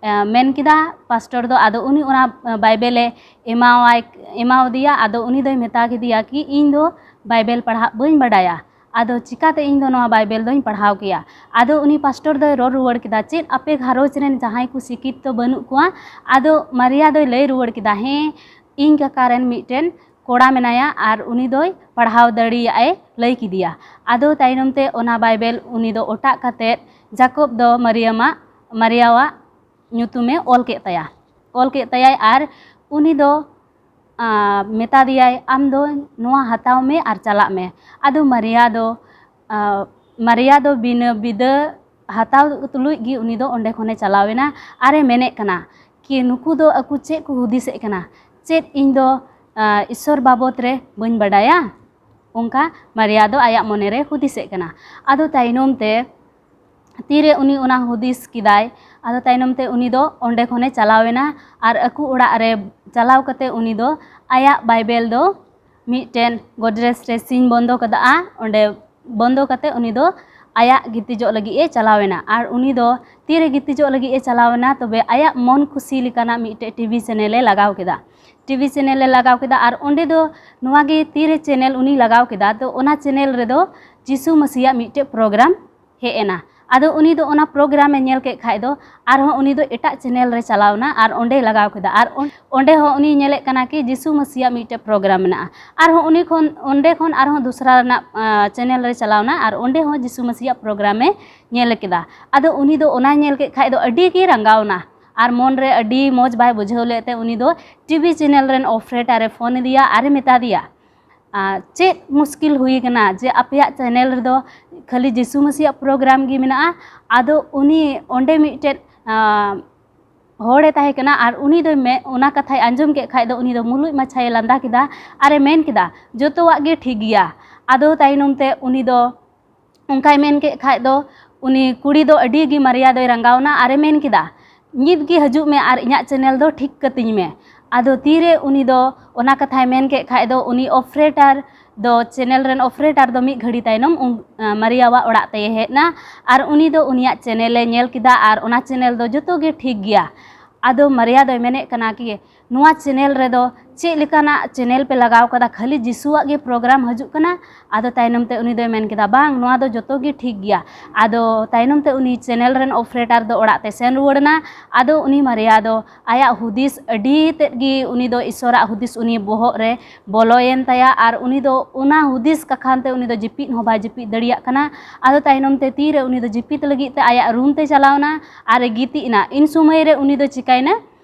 ᱮ, ᱢᱮᱱ ᱠᱮᱫᱟ ᱯᱟᱥᱴᱚᱨ ᱫᱚ᱾ ᱟᱫᱚ ᱩᱱᱤ ᱚᱱᱟ, ᱮ, ᱵᱟᱭᱵᱮᱞᱮ ᱮᱢᱟᱣᱟᱭ, ᱮᱢᱟᱣᱟᱫᱮᱭᱟ᱾ ᱟᱫᱚ ᱩᱱᱤ ᱫᱚᱭ ᱢᱮᱛᱟ ᱠᱮᱫᱮᱭᱟ ᱠᱤ, "ᱤᱧ ᱫᱚ ᱵᱟᱭᱵᱮᱞ ᱯᱟᱲᱦᱟᱜ ᱵᱟᱹᱧ ᱵᱟᱰᱟᱭᱟ, ᱟᱫᱚ ᱪᱤᱠᱟᱛᱮ ᱤᱧ ᱫᱚ ᱱᱚᱣᱟ ᱵᱟᱭᱵᱮᱞ ᱫᱚᱧ ᱯᱟᱲᱦᱟᱣ ᱠᱮᱭᱟ?" ᱟᱫᱚ ᱩᱱᱤ ᱯᱟᱥᱴᱚᱨ ᱫᱚᱭ ᱨᱚᱲ ᱨᱩᱣᱟᱹᱲ ᱠᱮᱫᱟ, "ᱪᱮᱫ ᱟᱯᱮ ᱜᱷᱟᱨᱚᱸᱡᱽ ᱨᱮᱱ ᱡᱟᱦᱟᱸᱭ ᱠᱚ ᱥᱤᱠᱠᱷᱤᱛ ᱫᱚ ᱵᱟᱹᱱᱩᱜ ᱠᱚᱣᱟ?" ᱟᱫᱚ ᱢᱟᱨᱤᱭᱟ ᱫᱚᱭ ᱞᱟᱹᱭ ᱨᱩᱣᱟᱹᱲ ᱠᱮᱫᱟ, "ᱦᱮᱸ, ᱤᱧ ᱠᱟᱠᱟ ᱨᱮᱱ ᱢᱤᱫᱴᱮᱱ ᱠᱚᱲᱟ ᱢᱮᱱᱟᱭᱟ ᱟᱨ ᱩᱱᱤ ᱫᱚᱭ ᱯᱟᱲᱦᱟᱣ ᱫᱟᱲᱮᱭᱟᱜᱼᱟᱭ", ᱞᱟᱹᱭ ᱠᱮᱫᱮᱭᱟ᱾ ᱟᱫᱚ ᱛᱟᱭᱱᱚᱢ ᱛᱮ ᱚᱱᱟ ᱵᱟᱭᱵᱮᱞ ᱩᱱᱤ ᱫᱚ ᱚᱴᱟᱜ ᱠᱟᱛᱮᱫ ᱡᱟᱠᱚᱵ ᱫᱚ ᱢᱟᱨᱤᱭᱟᱢᱟᱜ, ᱢᱟᱨᱤᱭᱟᱣᱟᱜ ᱧᱩᱛᱩᱢᱮ ᱚᱞ ᱠᱮᱫ ᱛᱟᱭᱟ, ᱚᱞ ᱠᱮᱫ ᱛᱟᱭᱟᱭ ᱟᱨ ᱩᱱᱤ ᱫᱚ, ᱟᱸ, ᱢᱮᱛᱟ ᱫᱮᱭᱟᱭ, "ᱟᱢ ᱫᱚ ᱱᱚᱣᱟ ᱦᱟᱛᱟᱣ ᱢᱮ ᱟᱨ ᱪᱟᱞᱟᱜ ᱢᱮ᱾" ᱟᱫᱚ ᱢᱟᱨᱤᱭᱟ ᱫᱚ, ᱟᱸ, ᱢᱟᱨᱤᱭᱟ ᱫᱚ ᱵᱤᱱᱟᱹ ᱵᱤᱫᱟᱹ ᱦᱟᱛᱟᱣ ᱛᱩᱞᱩᱡ ᱜᱮ ᱩᱱᱤ ᱫᱚ ᱚᱸᱰᱮ ᱠᱷᱚᱱᱮ ᱪᱟᱞᱟᱣ ᱮᱱᱟ ᱟᱨᱮ ᱢᱮᱱᱮᱫ ᱠᱟᱱᱟ ᱠᱤ ᱱᱩᱠᱩ ᱫᱚ ᱟᱠᱚ ᱪᱮᱫ ᱠᱚ ᱦᱩᱫᱤᱥᱮᱫ ᱠᱟᱱᱟ? ᱪᱮᱫ ᱤᱧ ᱫᱚ ᱟᱨ ᱤᱥᱥᱚᱨ ᱵᱟᱵᱚᱫ ᱨᱮ ᱵᱟᱹᱧ ᱵᱟᱰᱟᱭᱟ᱾ ᱚᱱᱠᱟ ᱢᱟᱨᱤᱭᱟ ᱫᱚ ᱟᱭᱟᱜ ᱢᱚᱱᱮ ᱨᱮ ᱦᱩᱫᱤᱥᱮᱫ ᱠᱟᱱᱟ᱾ ᱟᱫᱚ ᱛᱟᱭᱱᱚᱢ ᱛᱮ ᱛᱤᱨᱮ ᱩᱱᱤ ᱚᱱᱟ ᱦᱩᱫᱤᱥ ᱠᱮᱫᱟᱭ, ᱟᱫᱚ ᱛᱟᱭᱱᱚᱢ ᱛᱮ ᱩᱱᱤ ᱫᱚ ᱚᱸᱰᱮ ᱠᱷᱚᱱᱮ ᱪᱟᱞᱟᱣ ᱮᱱᱟ᱾ ᱟᱨ ᱟᱠᱚ ᱚᱲᱟᱜ ᱨᱮ ᱪᱟᱞᱟᱣ ᱠᱟᱛᱮ ᱩᱱᱤ ᱫᱚ ᱟᱭᱟᱜ ᱵᱟᱭᱵᱮᱞ ᱫᱚ ᱢᱤᱫᱴᱮᱱ ᱜᱚᱰᱨᱮᱡᱽ ᱨᱮ ᱥᱤᱧ ᱵᱚᱱᱫᱚ ᱠᱟᱫᱟ᱾ ᱚᱸᱰᱮ ᱵᱚᱱᱫᱚ ᱠᱟᱛᱮ ᱩᱱᱤ ᱫᱚ ᱟᱭᱟᱜ ᱜᱤᱛᱤᱡᱚᱜ ᱞᱟᱹᱜᱤᱫ ᱮ ᱪᱟᱞᱟᱣ ᱮᱱᱟ᱾ ᱟᱨ ᱩᱱᱤ ᱫᱚ ᱛᱤᱨᱮ ᱜᱤᱛᱤᱡᱚᱜ ᱞᱟᱹᱜᱤᱫ ᱮ ᱪᱟᱞᱟᱣ ᱮᱱᱟ, ᱛᱚᱵᱮ ᱟᱭᱟᱜ ᱢᱚᱱ ᱠᱩᱥᱤ ᱞᱮᱠᱟᱱᱟᱜ ᱢᱤᱫᱴᱮᱡ ᱴᱤᱵᱷᱤ ᱪᱮᱱᱮᱞ ᱮ ᱞᱟᱜᱟᱣ ᱠᱮᱫᱟ᱾ ᱴᱤᱵᱷᱤ ᱪᱮᱱᱮᱞ ᱮ ᱞᱟᱜᱟᱣ ᱠᱮᱫᱟ᱾ ᱟᱨ ᱚᱸᱰᱮ ᱫᱚ ᱱᱚᱣᱟ ᱜᱮ ᱛᱤᱨᱮ ᱪᱮᱱᱮᱞ ᱩᱱᱤ ᱞᱟᱜᱟᱣ ᱠᱮᱫᱟ, ᱛᱚ ᱚᱱᱟ ᱪᱮᱱᱮᱞ ᱨᱮᱫᱚ ᱡᱤᱥᱩ ᱢᱟᱹᱥᱤᱭᱟᱜ ᱢᱤᱫᱴᱮᱡ ᱯᱨᱳᱜᱨᱟᱢ ᱦᱮᱡ ᱮᱱᱟ᱾ ᱟᱫᱚ ᱩᱱᱤ ᱫᱚ ᱚᱱᱟ ᱯᱨᱳᱜᱨᱟᱢ ᱮ ᱧᱮᱞ ᱠᱮᱫ ᱠᱷᱟᱡ ᱫᱚ ᱟᱨᱦᱚᱸ ᱩᱱᱤ ᱫᱚ ᱮᱴᱟᱜ ᱪᱮᱱᱮᱞ ᱨᱮ ᱪᱟᱞᱟᱣ ᱮᱱᱟ ᱟᱨ ᱚᱸᱰᱮ ᱞᱟᱜᱟᱣ ᱠᱮᱫᱟ᱾ ᱟᱨ ᱚᱸᱰᱮ ᱦᱚᱸ ᱩᱱᱤ ᱧᱮᱞᱮᱫ ᱠᱟᱱᱟ ᱠᱤ ᱡᱤᱥᱩ ᱢᱟᱹᱥᱤᱭᱟᱜ ᱢᱤᱫᱴᱮᱡ ᱯᱨᱳᱜᱨᱟᱢ ᱢᱮᱱᱟᱜᱼᱟ᱾ ᱟᱨᱦᱚᱸ ᱩᱱᱤ ᱠᱷᱚᱱ, ᱚᱸᱰᱮ ᱠᱷᱚᱱ ᱟᱨᱦᱚᱸ ᱫᱚᱥᱨᱟ ᱨᱮᱱᱟᱜ ᱪᱮᱱᱮᱞ ᱨᱮ ᱪᱟᱞᱟᱣ ᱮᱱᱟ ᱟᱨ ᱚᱸᱰᱮ ᱦᱚᱸ ᱡᱤᱥᱩ ᱢᱟᱹᱥᱤᱭᱟᱜ ᱯᱨᱳᱜᱨᱟᱢ ᱮ ᱧᱮᱞ ᱠᱮᱫᱟ᱾ ᱟᱫᱚ ᱩᱱᱤ ᱫᱚ ᱚᱱᱟ ᱧᱮᱞ ᱠᱮᱫ ᱠᱷᱟᱡ ᱫᱚ ᱟᱹᱰᱤ ᱜᱮ ᱨᱟᱸᱜᱟᱣ ᱮᱱᱟ ᱟᱨ ᱢᱚᱱ ᱨᱮ ᱟᱹᱰᱤ ᱢᱚᱡᱽ ᱵᱟᱭ ᱵᱩᱡᱷᱟᱹᱣ ᱞᱮᱫ ᱛᱮ ᱩᱱᱤ ᱫᱚ ᱴᱤᱵᱷᱤ ᱪᱮᱱᱮᱞ ᱨᱮᱱ ᱚᱯᱟᱨᱮᱴᱟᱨ ᱮ ᱯᱷᱳᱱ ᱟᱫᱮᱭᱟ ᱟᱨ ᱮ ᱢᱮᱛᱟ ᱫᱮᱭᱟ, ᱟᱨ ᱪᱮᱫ ᱢᱩᱥᱠᱤᱞ ᱦᱩᱭ ᱠᱟᱱᱟ ᱡᱮ ᱟᱯᱮᱭᱟᱜ ᱪᱮᱱᱮᱞ ᱨᱮᱫᱚ ᱠᱷᱟᱹᱞᱤ ᱡᱤᱥᱩ ᱢᱟᱹᱥᱤᱭᱟᱜ ᱯᱨᱳᱜᱨᱟᱢ ᱜᱮ ᱢᱮᱱᱟᱜᱼᱟ? ᱟᱫᱚ ᱩᱱᱤ ᱚᱸᱰᱮ ᱢᱤᱫᱴᱮᱡ ᱦᱚᱲᱮ ᱛᱟᱦᱮᱸ ᱠᱟᱱᱟ ᱟᱨ ᱩᱱᱤ ᱫᱚᱭ ᱢᱮ ᱚᱱᱟ ᱠᱟᱛᱷᱟᱭ ᱟᱸᱡᱚᱢ ᱠᱮᱫ ᱠᱷᱟᱡ ᱫᱚ ᱩᱱᱤ ᱫᱚ ᱢᱩᱞᱩᱡ ᱢᱟᱪᱷᱟᱭᱮ ᱞᱟᱸᱫᱟ ᱠᱮᱫᱟ ᱟᱨᱮ ᱢᱮᱱ ᱠᱮᱫᱟ, ᱡᱚᱛᱚᱣᱟᱜ ᱜᱮ ᱴᱷᱤᱠ ᱜᱮᱭᱟ᱾ ᱟᱫᱚ ᱛᱟᱭᱱᱚᱢ ᱛᱮ ᱩᱱᱤ ᱫᱚ ᱚᱱᱠᱟᱭ ᱢᱮᱱ ᱠᱮᱫ ᱠᱷᱟᱡ ᱫᱚ ᱩᱱᱤ ᱠᱩᱲᱤ ᱫᱚ ᱟᱹᱰᱤ ᱜᱮ ᱢᱟᱨᱤᱭᱟ ᱫᱚᱭ ᱨᱟᱸᱜᱟᱣᱱᱟ ᱟᱨᱮ ᱢᱮᱱ ᱠᱮᱫᱟ, ᱱᱤᱛ ᱜᱮ ᱦᱤᱡᱩᱜ ᱢᱮ ᱟᱨ ᱤᱧᱟᱹᱜ ᱪᱮᱱᱮᱞ ᱫᱚ ᱴᱷᱤᱠ ᱠᱟᱹᱛᱤᱧ ᱢᱮ᱾ ᱟᱫᱚ ᱛᱤᱨᱮ ᱩᱱᱤ ᱫᱚ ᱚᱱᱟ ᱠᱟᱛᱷᱟᱭ ᱢᱮᱱ ᱠᱮᱫ ᱠᱷᱟᱡ ᱫᱚ ᱩᱱᱤ ᱚᱯᱟᱨᱮᱴᱟᱨ ᱫᱚ, ᱪᱮᱱᱮᱞ ᱨᱮᱱ ᱚᱯᱟᱨᱮᱴᱟᱨ ᱫᱚ ᱢᱤᱫ ᱜᱷᱟᱹᱲᱤ ᱛᱟᱭᱱᱚᱢ ᱩᱱ, ᱢᱟᱨᱤᱭᱟᱣᱟᱜ ᱚᱲᱟᱜ ᱛᱮᱭ ᱦᱮᱡ ᱮᱱᱟ ᱟᱨ ᱩᱱᱤ ᱫᱚ ᱩᱱᱤᱭᱟᱜ ᱪᱮᱱᱮᱞ ᱮ ᱧᱮᱞ ᱠᱮᱫᱟ ᱟᱨ ᱚᱱᱟ ᱪᱮᱱᱮᱞ ᱫᱚ ᱡᱚᱛᱚ ᱜᱮ ᱴᱷᱤᱠ ᱜᱮᱭᱟ᱾ ᱟᱫᱚ ᱢᱟᱨᱤᱭᱟ ᱫᱚᱭ ᱢᱮᱱᱮᱫ ᱠᱟᱱᱟ ᱠᱤ ᱱᱚᱣᱟ ᱪᱮᱱᱮᱞ ᱨᱮᱫᱚ ᱪᱮᱫ ᱞᱮᱠᱟᱱᱟᱜ ᱪᱮᱱᱮᱞ ᱯᱮ ᱞᱟᱜᱟᱣ ᱠᱟᱫᱟ, ᱠᱷᱟᱹᱞᱤ ᱡᱤᱥᱩᱣᱟᱜ ᱜᱮ ᱯᱨᱳᱜᱨᱟᱢ ᱦᱤᱡᱩᱜ ᱠᱟᱱᱟ? ᱟᱫᱚ ᱛᱟᱭᱱᱚᱢ ᱛᱮ ᱩᱱᱤ ᱫᱚᱭ ᱢᱮᱱ ᱠᱮᱫᱟ, ᱵᱟᱝ, ᱱᱚᱣᱟ ᱫᱚ ᱡᱚᱛᱚ ᱜᱮ ᱴᱷᱤᱠ ᱜᱮᱭᱟ᱾ ᱟᱫᱚ ᱛᱟᱭᱱᱚᱢ ᱛᱮ ᱩᱱᱤ ᱪᱮᱱᱮᱞ ᱨᱮᱱ ᱚᱯᱟᱨᱮᱴᱟᱨ ᱫᱚ ᱚᱲᱟᱜ ᱛᱮ ᱥᱮᱱ ᱨᱩᱣᱟᱹᱲ ᱮᱱᱟ᱾ ᱟᱫᱚ ᱩᱱᱤ ᱢᱟᱨᱤᱭᱟ ᱫᱚ ᱟᱭᱟᱜ ᱦᱩᱫᱤᱥ ᱟᱹᱰᱤ ᱛᱮᱫ ᱜᱮ, ᱩᱱᱤ ᱫᱚ ᱤᱥᱥᱚᱨᱟᱜ ᱦᱩᱫᱤᱥ ᱩᱱᱤ ᱵᱚᱦᱚᱜ ᱨᱮ ᱵᱚᱞᱚᱭᱮᱱ ᱛᱟᱭᱟ ᱟᱨ ᱩᱱᱤ ᱫᱚ ᱚᱱᱟ ᱦᱩᱫᱤᱥ ᱠᱟᱠᱷᱟᱱ ᱛᱮ ᱩᱱᱤ ᱫᱚ ᱡᱟᱹᱯᱤᱫ ᱦᱚᱸ ᱵᱟᱭ ᱡᱟᱹᱯᱤᱫ ᱫᱟᱲᱮᱭᱟᱜ ᱠᱟᱱᱟ᱾ ᱟᱫᱚ ᱛᱟᱭᱱᱚᱢ ᱛᱮ ᱛᱤᱨᱮ ᱩᱱᱤ ᱫᱚ ᱡᱟᱹᱯᱤᱫ ᱞᱟᱹᱜᱤᱫ ᱛᱮ ᱟᱭᱟᱜ ᱨᱩᱢ ᱛᱮ ᱪᱟᱞᱟᱣ ᱮᱱᱟ ᱟᱨ ᱮ ᱜᱤᱛᱤᱡ ᱮᱱᱟ᱾ ᱤᱱ ᱥᱚᱢᱚᱭ ᱨᱮ ᱩᱱᱤ ᱫᱚ ᱪᱤᱠᱟᱭᱮᱱᱟ,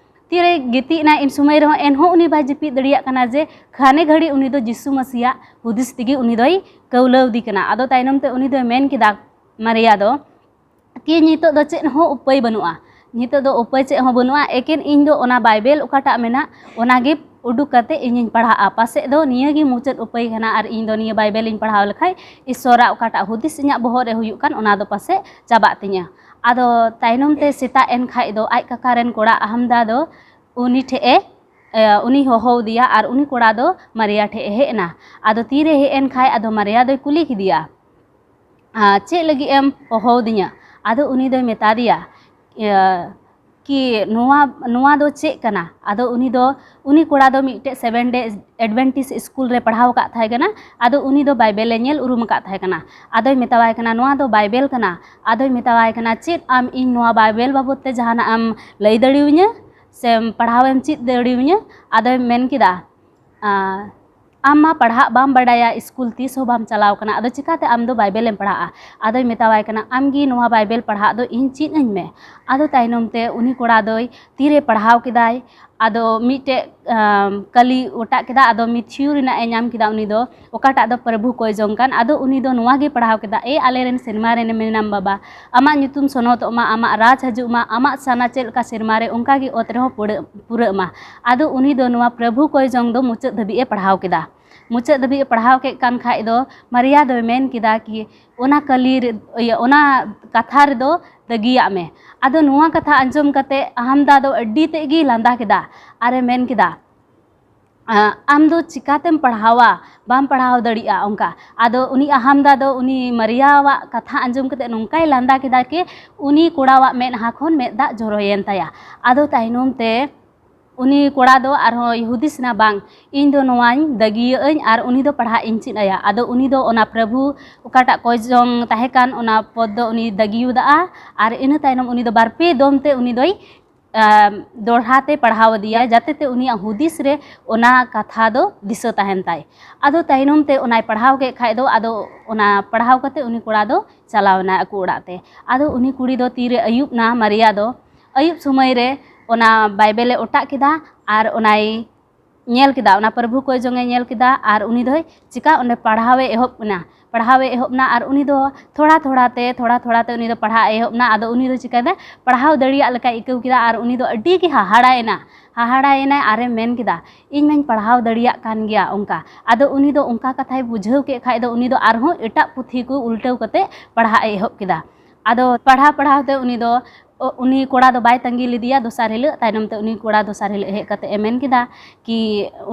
ᱛᱤᱨᱮ ᱜᱤᱛᱤᱡ ᱮᱱᱟ, ᱤᱱ ᱥᱚᱢᱚᱭ ᱨᱮᱦᱚᱸ ᱮᱱᱦᱚᱸ ᱩᱱᱤ ᱵᱟᱭ ᱡᱟᱹᱯᱤᱫ ᱫᱟᱲᱮᱭᱟᱜ ᱠᱟᱱᱟ ᱡᱮ ᱠᱷᱟᱱᱮ ᱜᱷᱟᱹᱲᱤ ᱩᱱᱤ ᱫᱚ ᱡᱤᱥᱩ ᱢᱟᱹᱥᱤᱭᱟᱜ ᱦᱩᱫᱤᱥ ᱛᱮᱜᱮ ᱩᱱᱤ ᱫᱚᱭ ᱠᱟᱹᱣᱞᱟᱹᱣᱫᱮ ᱠᱟᱱᱟ᱾ ᱟᱫᱚ ᱛᱟᱭᱱᱚᱢ ᱛᱮ ᱩᱱᱤ ᱫᱚᱭ ᱢᱮᱱ ᱠᱮᱫᱟ, ᱢᱟᱨᱤᱭᱟ ᱫᱚ, ᱠᱤ ᱱᱤᱛᱚᱜ ᱫᱚ ᱪᱮᱫ ᱦᱚᱸ ᱩᱯᱟᱹᱭ ᱵᱟᱹᱱᱩᱜᱼᱟ, ᱱᱤᱛᱚᱜ ᱫᱚ ᱩᱯᱟᱹᱭ ᱪᱮᱫ ᱦᱚᱸ ᱵᱟᱹᱱᱩᱜᱼᱟ, ᱮᱠᱮᱱ ᱤᱧ ᱫᱚ ᱚᱱᱟ ᱵᱟᱭᱵᱮᱞ ᱚᱠᱟᱴᱟᱜ ᱢᱮᱱᱟᱜ ᱚᱱᱟᱜᱮ ᱩᱰᱩᱠ ᱠᱟᱛᱮ ᱤᱧᱤᱧ ᱯᱟᱲᱦᱟᱜᱼᱟ᱾ ᱯᱟᱥᱮᱡ ᱫᱚ ᱱᱤᱭᱟᱹ ᱜᱮ ᱢᱩᱪᱟᱹᱫ ᱩᱯᱟᱹᱭ ᱠᱟᱱᱟ ᱟᱨ ᱤᱧ ᱫᱚ ᱱᱤᱭᱟᱹ ᱵᱟᱭᱵᱮᱞᱤᱧ ᱯᱟᱲᱦᱟᱣ ᱞᱮᱠᱷᱟᱡ ᱤᱥᱥᱚᱨᱟᱜ ᱚᱠᱟᱴᱟᱜ ᱦᱩᱫᱤᱥ ᱤᱧᱟᱹᱜ ᱵᱚᱦᱚᱜ ᱨᱮ ᱦᱩᱭᱩᱜ ᱠᱟᱱ, ᱚᱱᱟ ᱫᱚ ᱯᱟᱥᱮᱡ ᱪᱟᱵᱟᱜ ᱛᱤᱧᱟᱹ᱾ ᱟᱫᱚ ᱛᱟᱭᱱᱚᱢ ᱛᱮ ᱥᱮᱛᱟᱜ ᱮᱱ ᱠᱷᱟᱡ ᱫᱚ ᱟᱡ ᱠᱟᱠᱟ ᱨᱮᱱ ᱠᱚᱲᱟ ᱟᱦᱟᱢᱫᱟ ᱫᱚ ᱩᱱᱤ ᱴᱷᱮᱡ ᱮ, ᱮ, ᱩᱱᱤ ᱦᱚᱦᱚᱣᱟᱫᱮᱭᱟ ᱟᱨ ᱩᱱᱤ ᱠᱚᱲᱟ ᱫᱚ ᱢᱟᱨᱤᱭᱟ ᱴᱷᱮᱡ ᱮ ᱦᱮᱡ ᱮᱱᱟ᱾ ᱟᱫᱚ ᱛᱤᱨᱮ ᱦᱮᱡ ᱮᱱ ᱠᱷᱟᱡ ᱟᱫᱚ ᱢᱟᱨᱤᱭᱟ ᱫᱚᱭ ᱠᱩᱞᱤ ᱠᱮᱫᱮᱭᱟ, "ᱟ, ᱪᱮᱫ ᱞᱟᱹᱜᱤᱫ ᱮᱢ ᱦᱚᱦᱚᱣᱟᱫᱤᱧᱟ?" ᱟᱫᱚ ᱩᱱᱤ ᱫᱚᱭ ᱢᱮᱛᱟ ᱫᱮᱭᱟ, ᱤᱭᱟᱹ, ᱠᱤ ᱱᱚᱣᱟ, ᱱᱚᱣᱟ ᱫᱚ ᱪᱮᱫ ᱠᱟᱱᱟ? ᱟᱫᱚ ᱩᱱᱤ ᱫᱚ, ᱩᱱᱤ ᱠᱚᱲᱟ ᱫᱚ ᱢᱤᱫᱴᱮᱡ Seventh Day Adventist ᱥᱠᱩᱞ ᱨᱮ ᱯᱟᱲᱦᱟᱣ ᱟᱠᱟᱫ ᱛᱟᱦᱮᱸ ᱠᱟᱱᱟ᱾ ᱟᱫᱚ ᱩᱱᱤ ᱫᱚ ᱵᱟᱭᱵᱮᱞ ᱮ ᱧᱮᱞ ᱩᱨᱩᱢ ᱟᱠᱟᱫ ᱛᱟᱦᱮᱸ ᱠᱟᱱᱟ᱾ ᱟᱫᱚᱭ ᱢᱮᱛᱟᱣᱟᱭ ᱠᱟᱱᱟ, "ᱱᱚᱣᱟ ᱫᱚ ᱵᱟᱭᱵᱮᱞ ᱠᱟᱱᱟ᱾" ᱟᱫᱚᱭ ᱢᱮᱛᱟᱣᱟᱭ ᱠᱟᱱᱟ, "ᱪᱮᱫ ᱟᱢ ᱤᱧ ᱱᱚᱣᱟ ᱵᱟᱭᱵᱮᱞ ᱵᱟᱵᱚᱫ ᱛᱮ ᱡᱟᱦᱟᱱᱟᱜ ᱮᱢ ᱞᱟᱹᱭ ᱫᱟᱲᱮᱣᱟᱹᱧᱟ? ᱥᱮᱢ ᱯᱟᱲᱦᱟᱣ ᱮᱢ ᱪᱮᱫ ᱫᱟᱲᱮᱣᱟᱹᱧᱟ?" ᱟᱫᱚᱭ ᱢᱮᱱ ᱠᱮᱫᱟ, ᱟᱸ, "ᱟᱢ ᱢᱟ ᱯᱟᱲᱦᱟᱜ ᱵᱟᱢ ᱵᱟᱰᱟᱭᱟ, ᱥᱠᱩᱞ ᱛᱤᱥ ᱦᱚᱸ ᱵᱟᱢ ᱪᱟᱞᱟᱣ ᱠᱟᱱᱟ, ᱟᱫᱚ ᱪᱤᱠᱟᱹᱛᱮ ᱟᱢ ᱫᱚ ᱵᱟᱭᱵᱮᱞ ᱮᱢ ᱯᱟᱲᱦᱟᱜᱼᱟ?" ᱟᱫᱚᱭ ᱢᱮᱛᱟᱣᱟᱭ ᱠᱟᱱᱟ, "ᱟᱢ ᱜᱮ ᱱᱚᱣᱟ ᱵᱟᱭᱵᱮᱞ ᱯᱟᱲᱦᱟᱜ ᱫᱚ ᱤᱧ ᱪᱮᱫ ᱟᱹᱧ ᱢᱮ᱾" ᱟᱫᱚ ᱛᱟᱭᱱᱚᱢ ᱛᱮ ᱩᱱᱤ ᱠᱚᱲᱟ ᱫᱚᱭ ᱛᱤᱨᱮ ᱯᱟᱲᱦᱟᱣ ᱠᱮᱫᱟᱭ, ᱟᱫᱚ ᱢᱤᱫᱴᱮᱡ, ᱟᱸ, ᱠᱟᱹᱞᱤ ᱚᱴᱟᱜ ᱠᱮᱫᱟ, ᱟᱫᱚ ᱢᱤᱛᱷᱤᱭᱩ ᱨᱮᱱᱟᱜ ᱮ ᱧᱟᱢ ᱠᱮᱫᱟ ᱩᱱᱤ ᱫᱚ, ᱚᱠᱟᱴᱟᱜ ᱫᱚ ᱯᱨᱚᱵᱷᱩ ᱠᱚᱭ ᱡᱚᱝ ᱠᱟᱱ᱾ ᱟᱫᱚ ᱩᱱᱤ ᱫᱚ ᱱᱚᱣᱟ ᱜᱮ ᱯᱟᱲᱦᱟᱣ ᱠᱮᱫᱟ, "ᱮ ᱟᱞᱮ ᱨᱮᱱ ᱥᱮᱨᱢᱟ ᱨᱮ ᱢᱮᱱᱟᱢ ᱵᱟᱵᱟ, ᱟᱢᱟᱜ ᱧᱩᱛᱩᱢ ᱥᱚᱱᱚᱛᱚᱜ ᱢᱟ, ᱟᱢᱟᱜ ᱨᱟᱡᱽ ᱦᱤᱡᱩᱜ ᱢᱟ, ᱟᱢᱟᱜ ᱥᱟᱱᱟ ᱪᱮᱫ ᱞᱮᱠᱟ ᱥᱮᱨᱢᱟ ᱨᱮ ᱚᱱᱠᱟ ᱜᱮ ᱚᱛ ᱨᱮᱦᱚᱸ ᱯᱩᱨᱟᱹᱜ, ᱯᱩᱨᱟᱹᱜ ᱢᱟ᱾" ᱟᱫᱚ ᱩᱱᱤ ᱫᱚ ᱱᱚᱣᱟ ᱯᱨᱚᱵᱷᱩ ᱠᱚᱭ ᱡᱚᱝ ᱫᱚ ᱢᱩᱪᱟᱹᱫ ᱫᱷᱟᱹᱵᱤᱡ ᱮ ᱯᱟᱲᱦᱟᱣ ᱠᱮᱫᱟ᱾ ᱢᱩᱪᱟᱹᱫ ᱫᱷᱟᱹᱵᱤᱡ ᱮ ᱯᱟᱲᱦᱟᱣ ᱠᱮᱫ ᱠᱟᱱ ᱠᱷᱟᱡ ᱫᱚ ᱢᱟᱨᱤᱭᱟ ᱫᱚᱭ ᱢᱮᱱ ᱠᱮᱫᱟ ᱠᱤ, "ᱚᱱᱟ ᱠᱟᱹᱞᱤ ᱨᱮ, ᱤᱭᱟᱹ, ᱚᱱᱟ ᱠᱟᱛᱷᱟ ᱨᱮᱫᱚ ᱫᱟᱹᱜᱤᱭᱟᱜ ᱢᱮ᱾" ᱟᱫᱚ ᱱᱚᱣᱟ ᱠᱟᱛᱷᱟ ᱟᱸᱡᱚᱢ ᱠᱟᱛᱮ ᱟᱦᱟᱢᱫᱟ ᱫᱚ ᱟᱹᱰᱤ ᱛᱮᱫ ᱜᱮᱭ ᱞᱟᱸᱫᱟ ᱠᱮᱫᱟ ᱟᱨᱮ ᱢᱮᱱ ᱠᱮᱫᱟ, "ᱟᱢ ᱫᱚ ᱪᱤᱠᱟᱛᱮᱢ ᱯᱟᱲᱦᱟᱣᱟ? ᱵᱟᱢ ᱯᱟᱲᱦᱟᱣ ᱫᱟᱲᱮᱭᱟᱜᱼᱟ ᱚᱱᱠᱟ᱾" ᱟᱫᱚ ᱩᱱᱤ ᱟᱦᱟᱢᱫᱟ ᱫᱚ ᱩᱱᱤ ᱢᱟᱨᱤᱭᱟᱣᱟᱜ ᱠᱟᱛᱷᱟ ᱟᱸᱡᱚᱢ ᱠᱟᱛᱮ ᱱᱚᱝᱠᱟᱭ ᱞᱟᱸᱫᱟ ᱠᱮᱫᱟ ᱠᱤ ᱩᱱᱤ ᱠᱚᱲᱟᱣᱟᱜ ᱢᱮᱫᱦᱟ ᱠᱷᱚᱱ ᱢᱮᱫ ᱫᱟᱜ ᱡᱚᱨᱚᱭᱮᱱ ᱛᱟᱭᱟ᱾ ᱟᱫᱚ ᱛᱟᱭᱱᱚᱢ ᱛᱮ ᱩᱱᱤ ᱠᱚᱲᱟ ᱫᱚ ᱟᱨᱦᱚᱸᱭ ᱦᱩᱫᱤᱥ ᱮᱱᱟ, "ᱵᱟᱝ, ᱤᱧ ᱫᱚ ᱱᱚᱣᱟᱧ ᱫᱟᱹᱜᱤᱭᱟᱹᱜ ᱟᱹᱧ ᱟᱨ ᱩᱱᱤ ᱫᱚ ᱯᱟᱲᱦᱟᱜ ᱤᱧ ᱪᱮᱫ ᱟᱭᱟ᱾" ᱟᱫᱚ ᱩᱱᱤ ᱫᱚ ᱚᱱᱟ ᱯᱨᱚᱵᱷᱩ ᱚᱠᱟᱴᱟᱜ ᱠᱚᱭ ᱡᱚᱝ ᱛᱟᱦᱮᱸ ᱠᱟᱱ, ᱚᱱᱟ ᱯᱚᱫ ᱫᱚ ᱩᱱᱤ ᱫᱟᱹᱜᱤᱭᱟᱹᱫᱟᱜᱼᱟ᱾ ᱟᱨ ᱤᱱᱟᱹ ᱛᱟᱭᱱᱚᱢ ᱩᱱᱤ ᱫᱚ ᱵᱟᱨ ᱯᱮ ᱫᱚᱢ ᱛᱮ ᱩᱱᱤ ᱫᱚᱭ ᱟᱢ, ᱫᱚᱲᱦᱟ ᱛᱮ ᱯᱟᱲᱦᱟᱣ ᱟᱫᱮᱭᱟ, ᱡᱟᱛᱮ ᱛᱮ ᱩᱱᱤᱭᱟᱜ ᱦᱩᱫᱤᱥ ᱨᱮ ᱚᱱᱟ ᱠᱟᱛᱷᱟ ᱫᱚ ᱫᱤᱥᱟᱹ ᱛᱟᱦᱮᱱ ᱛᱟᱭ᱾ ᱟᱫᱚ ᱛᱟᱭᱱᱚᱢ ᱛᱮ ᱚᱱᱟᱭ ᱯᱟᱲᱦᱟᱣ ᱠᱮᱫ ᱠᱷᱟᱡ ᱫᱚ, ᱟᱫᱚ ᱚᱱᱟ ᱯᱟᱲᱦᱟᱣ ᱠᱟᱛᱮ ᱩᱱᱤ ᱠᱚᱲᱟ ᱫᱚ ᱪᱟᱞᱟᱣ ᱮᱱᱟᱭ ᱟᱠᱚ ᱚᱲᱟᱜ ᱛᱮ᱾ ᱟᱫᱚ ᱩᱱᱤ ᱠᱩᱲᱤ ᱫᱚ ᱛᱤᱨᱮ ᱟᱹᱭᱩᱵ ᱱᱟ, ᱢᱟᱨᱤᱭᱟ ᱫᱚ ᱟᱹᱭᱩᱵ ᱥᱚᱢᱚᱭ ᱨᱮ ᱚᱱᱟ ᱵᱟᱭᱵᱮᱞᱮ ᱚᱴᱟᱜ ᱠᱮᱫᱟ ᱟᱨ ᱚᱱᱟᱭ ᱧᱮᱞ ᱠᱮᱫᱟ, ᱚᱱᱟ ᱯᱨᱚᱵᱷᱩ ᱠᱚᱭ ᱡᱚᱝ ᱮ ᱧᱮᱞ ᱠᱮᱫᱟ ᱟᱨ ᱩᱱᱤ ᱫᱚᱭ ᱪᱤᱠᱟ ᱚᱸᱰᱮ ᱯᱟᱲᱦᱟᱣ ᱮ ᱮᱦᱚᱵ ᱮᱱᱟ᱾ ᱯᱟᱲᱦᱟᱣᱮ ᱮᱦᱚᱵ ᱮᱱᱟ᱾ ᱟᱨ ᱩᱱᱤ ᱫᱚ ᱛᱷᱚᱲᱟ ᱛᱷᱚᱲᱟ ᱛᱮ, ᱛᱷᱚᱲᱟ ᱛᱷᱚᱲᱟ ᱛᱮ ᱩᱱᱤ ᱫᱚ ᱯᱟᱲᱦᱟᱜ ᱮ ᱮᱦᱚᱵ ᱮᱱᱟ᱾ ᱟᱫᱚ ᱩᱱᱤ ᱫᱚ ᱪᱤᱠᱟᱹᱭᱮᱫᱟ, ᱯᱟᱲᱦᱟᱣ ᱫᱟᱲᱮᱭᱟᱜ ᱞᱮᱠᱟᱭ ᱟᱹᱭᱠᱟᱹᱣ ᱠᱮᱫᱟ᱾ ᱟᱨ ᱩᱱᱤ ᱫᱚ ᱟᱹᱰᱤ ᱜᱮ ᱦᱟᱦᱟᱲᱟᱭᱮᱱᱟ, ᱦᱟᱦᱟᱲᱟᱭᱮᱱᱟᱭ ᱟᱨᱮ ᱢᱮᱱ ᱠᱮᱫᱟ, "ᱤᱧ ᱢᱟᱧ ᱯᱟᱲᱦᱟᱣ ᱫᱟᱲᱮᱭᱟᱜ ᱠᱟᱱ ᱜᱮᱭᱟ" ᱚᱱᱠᱟ᱾ ᱟᱫᱚ ᱩᱱᱤ ᱫᱚ ᱚᱱᱠᱟ ᱠᱟᱛᱷᱟᱭ ᱵᱩᱡᱷᱟᱹᱣ ᱠᱮᱫ ᱠᱷᱟᱡ ᱫᱚ ᱩᱱᱤ ᱫᱚ ᱟᱨᱦᱚᱸ ᱮᱴᱟᱜ ᱯᱩᱛᱷᱤ ᱠᱚ ᱩᱞᱴᱟᱹᱣ ᱠᱟᱛᱮ ᱯᱟᱲᱦᱟᱜ ᱮ ᱮᱦᱚᱵ ᱠᱮᱫᱟ᱾ ᱟᱫᱚ ᱯᱟᱲᱦᱟᱣ ᱯᱟᱲᱦᱟᱣ ᱛᱮ ᱩᱱᱤ ᱫᱚ, ᱚ, ᱩᱱᱤ ᱠᱚᱲᱟ ᱫᱚ ᱵᱟᱭ ᱛᱟᱺᱜᱤ ᱞᱮᱫᱮᱭᱟ ᱫᱚᱥᱟᱨ ᱦᱤᱞᱳᱜ᱾ ᱛᱟᱭᱱᱚᱢ ᱛᱮ ᱩᱱᱤ ᱠᱚᱲᱟ ᱫᱚᱥᱟᱨ ᱦᱤᱞᱳᱜ ᱦᱮᱡ ᱠᱟᱛᱮ ᱮ ᱢᱮᱱ ᱠᱮᱫᱟ ᱠᱤ,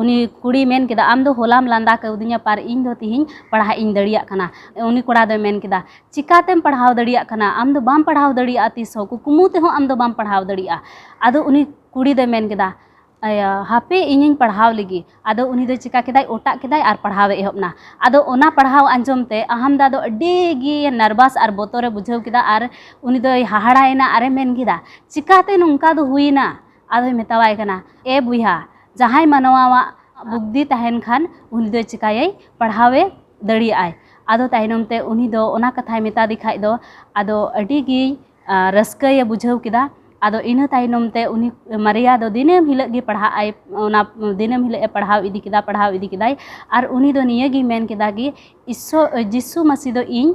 ᱩᱱᱤ ᱠᱩᱲᱤᱭ ᱢᱮᱱ ᱠᱮᱫᱟ, "ᱟᱢ ᱫᱚ ᱦᱚᱞᱟᱢ ᱞᱟᱸᱫᱟ ᱠᱟᱣᱫᱤᱧᱟ, ᱯᱟᱨ ᱤᱧ ᱫᱚ ᱛᱤᱦᱤᱧ ᱯᱟᱲᱦᱟᱜ ᱤᱧ ᱫᱟᱲᱮᱭᱟᱜ ᱠᱟᱱᱟ᱾" ᱩᱱᱤ ᱠᱚᱲᱟ ᱫᱚᱭ ᱢᱮᱱ ᱠᱮᱫᱟ, "ᱪᱤᱠᱟᱛᱮᱢ ᱯᱟᱲᱦᱟᱣ ᱫᱟᱲᱮᱭᱟᱜ ᱠᱟᱱᱟ? ᱟᱢ ᱫᱚ ᱵᱟᱢ ᱯᱟᱲᱦᱟᱣ ᱫᱟᱲᱮᱭᱟᱜᱼᱟ, ᱛᱤᱥ ᱦᱚᱸ ᱠᱩᱠᱢᱩ ᱛᱮᱦᱚᱸ ᱟᱢ ᱫᱚ ᱵᱟᱢ ᱯᱟᱲᱦᱟᱣ ᱫᱟᱲᱮᱭᱟᱜᱼᱟ᱾" ᱟᱫᱚ ᱩᱱᱤ ᱠᱩᱲᱤ ᱫᱚᱭ ᱢᱮᱱ ᱠᱮᱫᱟ, ᱟᱭᱟ, "ᱦᱟᱯᱮ, ᱤᱧᱤᱧ ᱯᱟᱲᱦᱟᱣ ᱞᱮᱜᱮ᱾" ᱟᱫᱚ ᱩᱱᱤ ᱫᱚ ᱪᱤᱠᱟ ᱠᱮᱫᱟᱭ, ᱚᱴᱟᱜ ᱠᱮᱫᱟᱭ ᱟᱨ ᱯᱟᱲᱦᱟᱣ ᱮ ᱮᱦᱚᱵ ᱮᱱᱟ᱾ ᱟᱫᱚ ᱚᱱᱟ ᱯᱟᱲᱦᱟᱣ ᱟᱸᱡᱚᱢ ᱛᱮ ᱟᱦᱟᱢᱫᱟ ᱫᱚ ᱟᱹᱰᱤ ᱜᱮ ᱱᱟᱨᱵᱷᱟᱥ ᱟᱨ ᱵᱚᱛᱚᱨ ᱮ ᱵᱩᱡᱷᱟᱹᱣ ᱠᱮᱫᱟ᱾ ᱟᱨ ᱩᱱᱤ ᱫᱚᱭ ᱦᱟᱦᱟᱲᱟᱭᱮᱱᱟ ᱟᱨᱮ ᱢᱮᱱ ᱠᱮᱫᱟ, "ᱪᱤᱠᱟᱛᱮ ᱱᱚᱝᱠᱟ ᱫᱚ ᱦᱩᱭᱮᱱᱟ?" ᱟᱫᱚᱭ ᱢᱮᱛᱟᱣᱟᱭ ᱠᱟᱱᱟ, "ᱮ ᱵᱚᱭᱦᱟ, ᱡᱟᱦᱟᱸᱭ ᱢᱟᱱᱣᱟᱣᱟᱜ ᱵᱩᱫᱽᱫᱷᱤ ᱛᱟᱦᱮᱱ ᱠᱷᱟᱱ ᱩᱱᱤ ᱫᱚᱭ ᱪᱤᱠᱟᱭᱟᱭ, ᱯᱟᱲᱦᱟᱣᱮ ᱫᱟᱲᱮᱭᱟᱜᱼᱟᱭ᱾" ᱟᱫᱚ ᱛᱟᱭᱱᱚᱢ ᱛᱮ ᱩᱱᱤ ᱫᱚ ᱚᱱᱟ ᱠᱟᱛᱷᱟᱭ ᱢᱮᱛᱟ ᱫᱮ ᱠᱷᱟᱡ ᱫᱚ ᱟᱫᱚ ᱟᱹᱰᱤ ᱜᱮᱭ, ᱟ, ᱨᱟᱹᱥᱠᱟᱹᱭᱮ ᱵᱩᱡᱷᱟᱹᱣ ᱠᱮᱫᱟ᱾ ᱟᱫᱚ ᱤᱱᱟᱹ ᱛᱟᱭᱱᱚᱢ ᱛᱮ ᱩᱱᱤ ᱢᱟᱨᱮᱭᱟ ᱫᱚ ᱫᱤᱱᱟᱹᱢ ᱦᱤᱞᱳᱜ ᱜᱮ ᱯᱟᱲᱦᱟᱜ ᱟᱭ, ᱚᱱᱟ ᱫᱤᱱᱟᱹᱢ ᱦᱤᱞᱳᱜ ᱮ ᱯᱟᱲᱦᱟᱣ ᱤᱫᱤ ᱠᱮᱫᱟ, ᱯᱟᱲᱦᱟᱣ ᱤᱫᱤ ᱠᱮᱫᱟᱭ᱾ ᱟᱨ ᱩᱱᱤ ᱫᱚ ᱱᱤᱭᱟᱹ ᱜᱮᱭ ᱢᱮᱱ ᱠᱮᱫᱟ ᱠᱤ, "ᱤᱥᱥᱚ-, ᱡᱤᱥᱩ ᱢᱟᱹᱥᱤ ᱫᱚ ᱤᱧ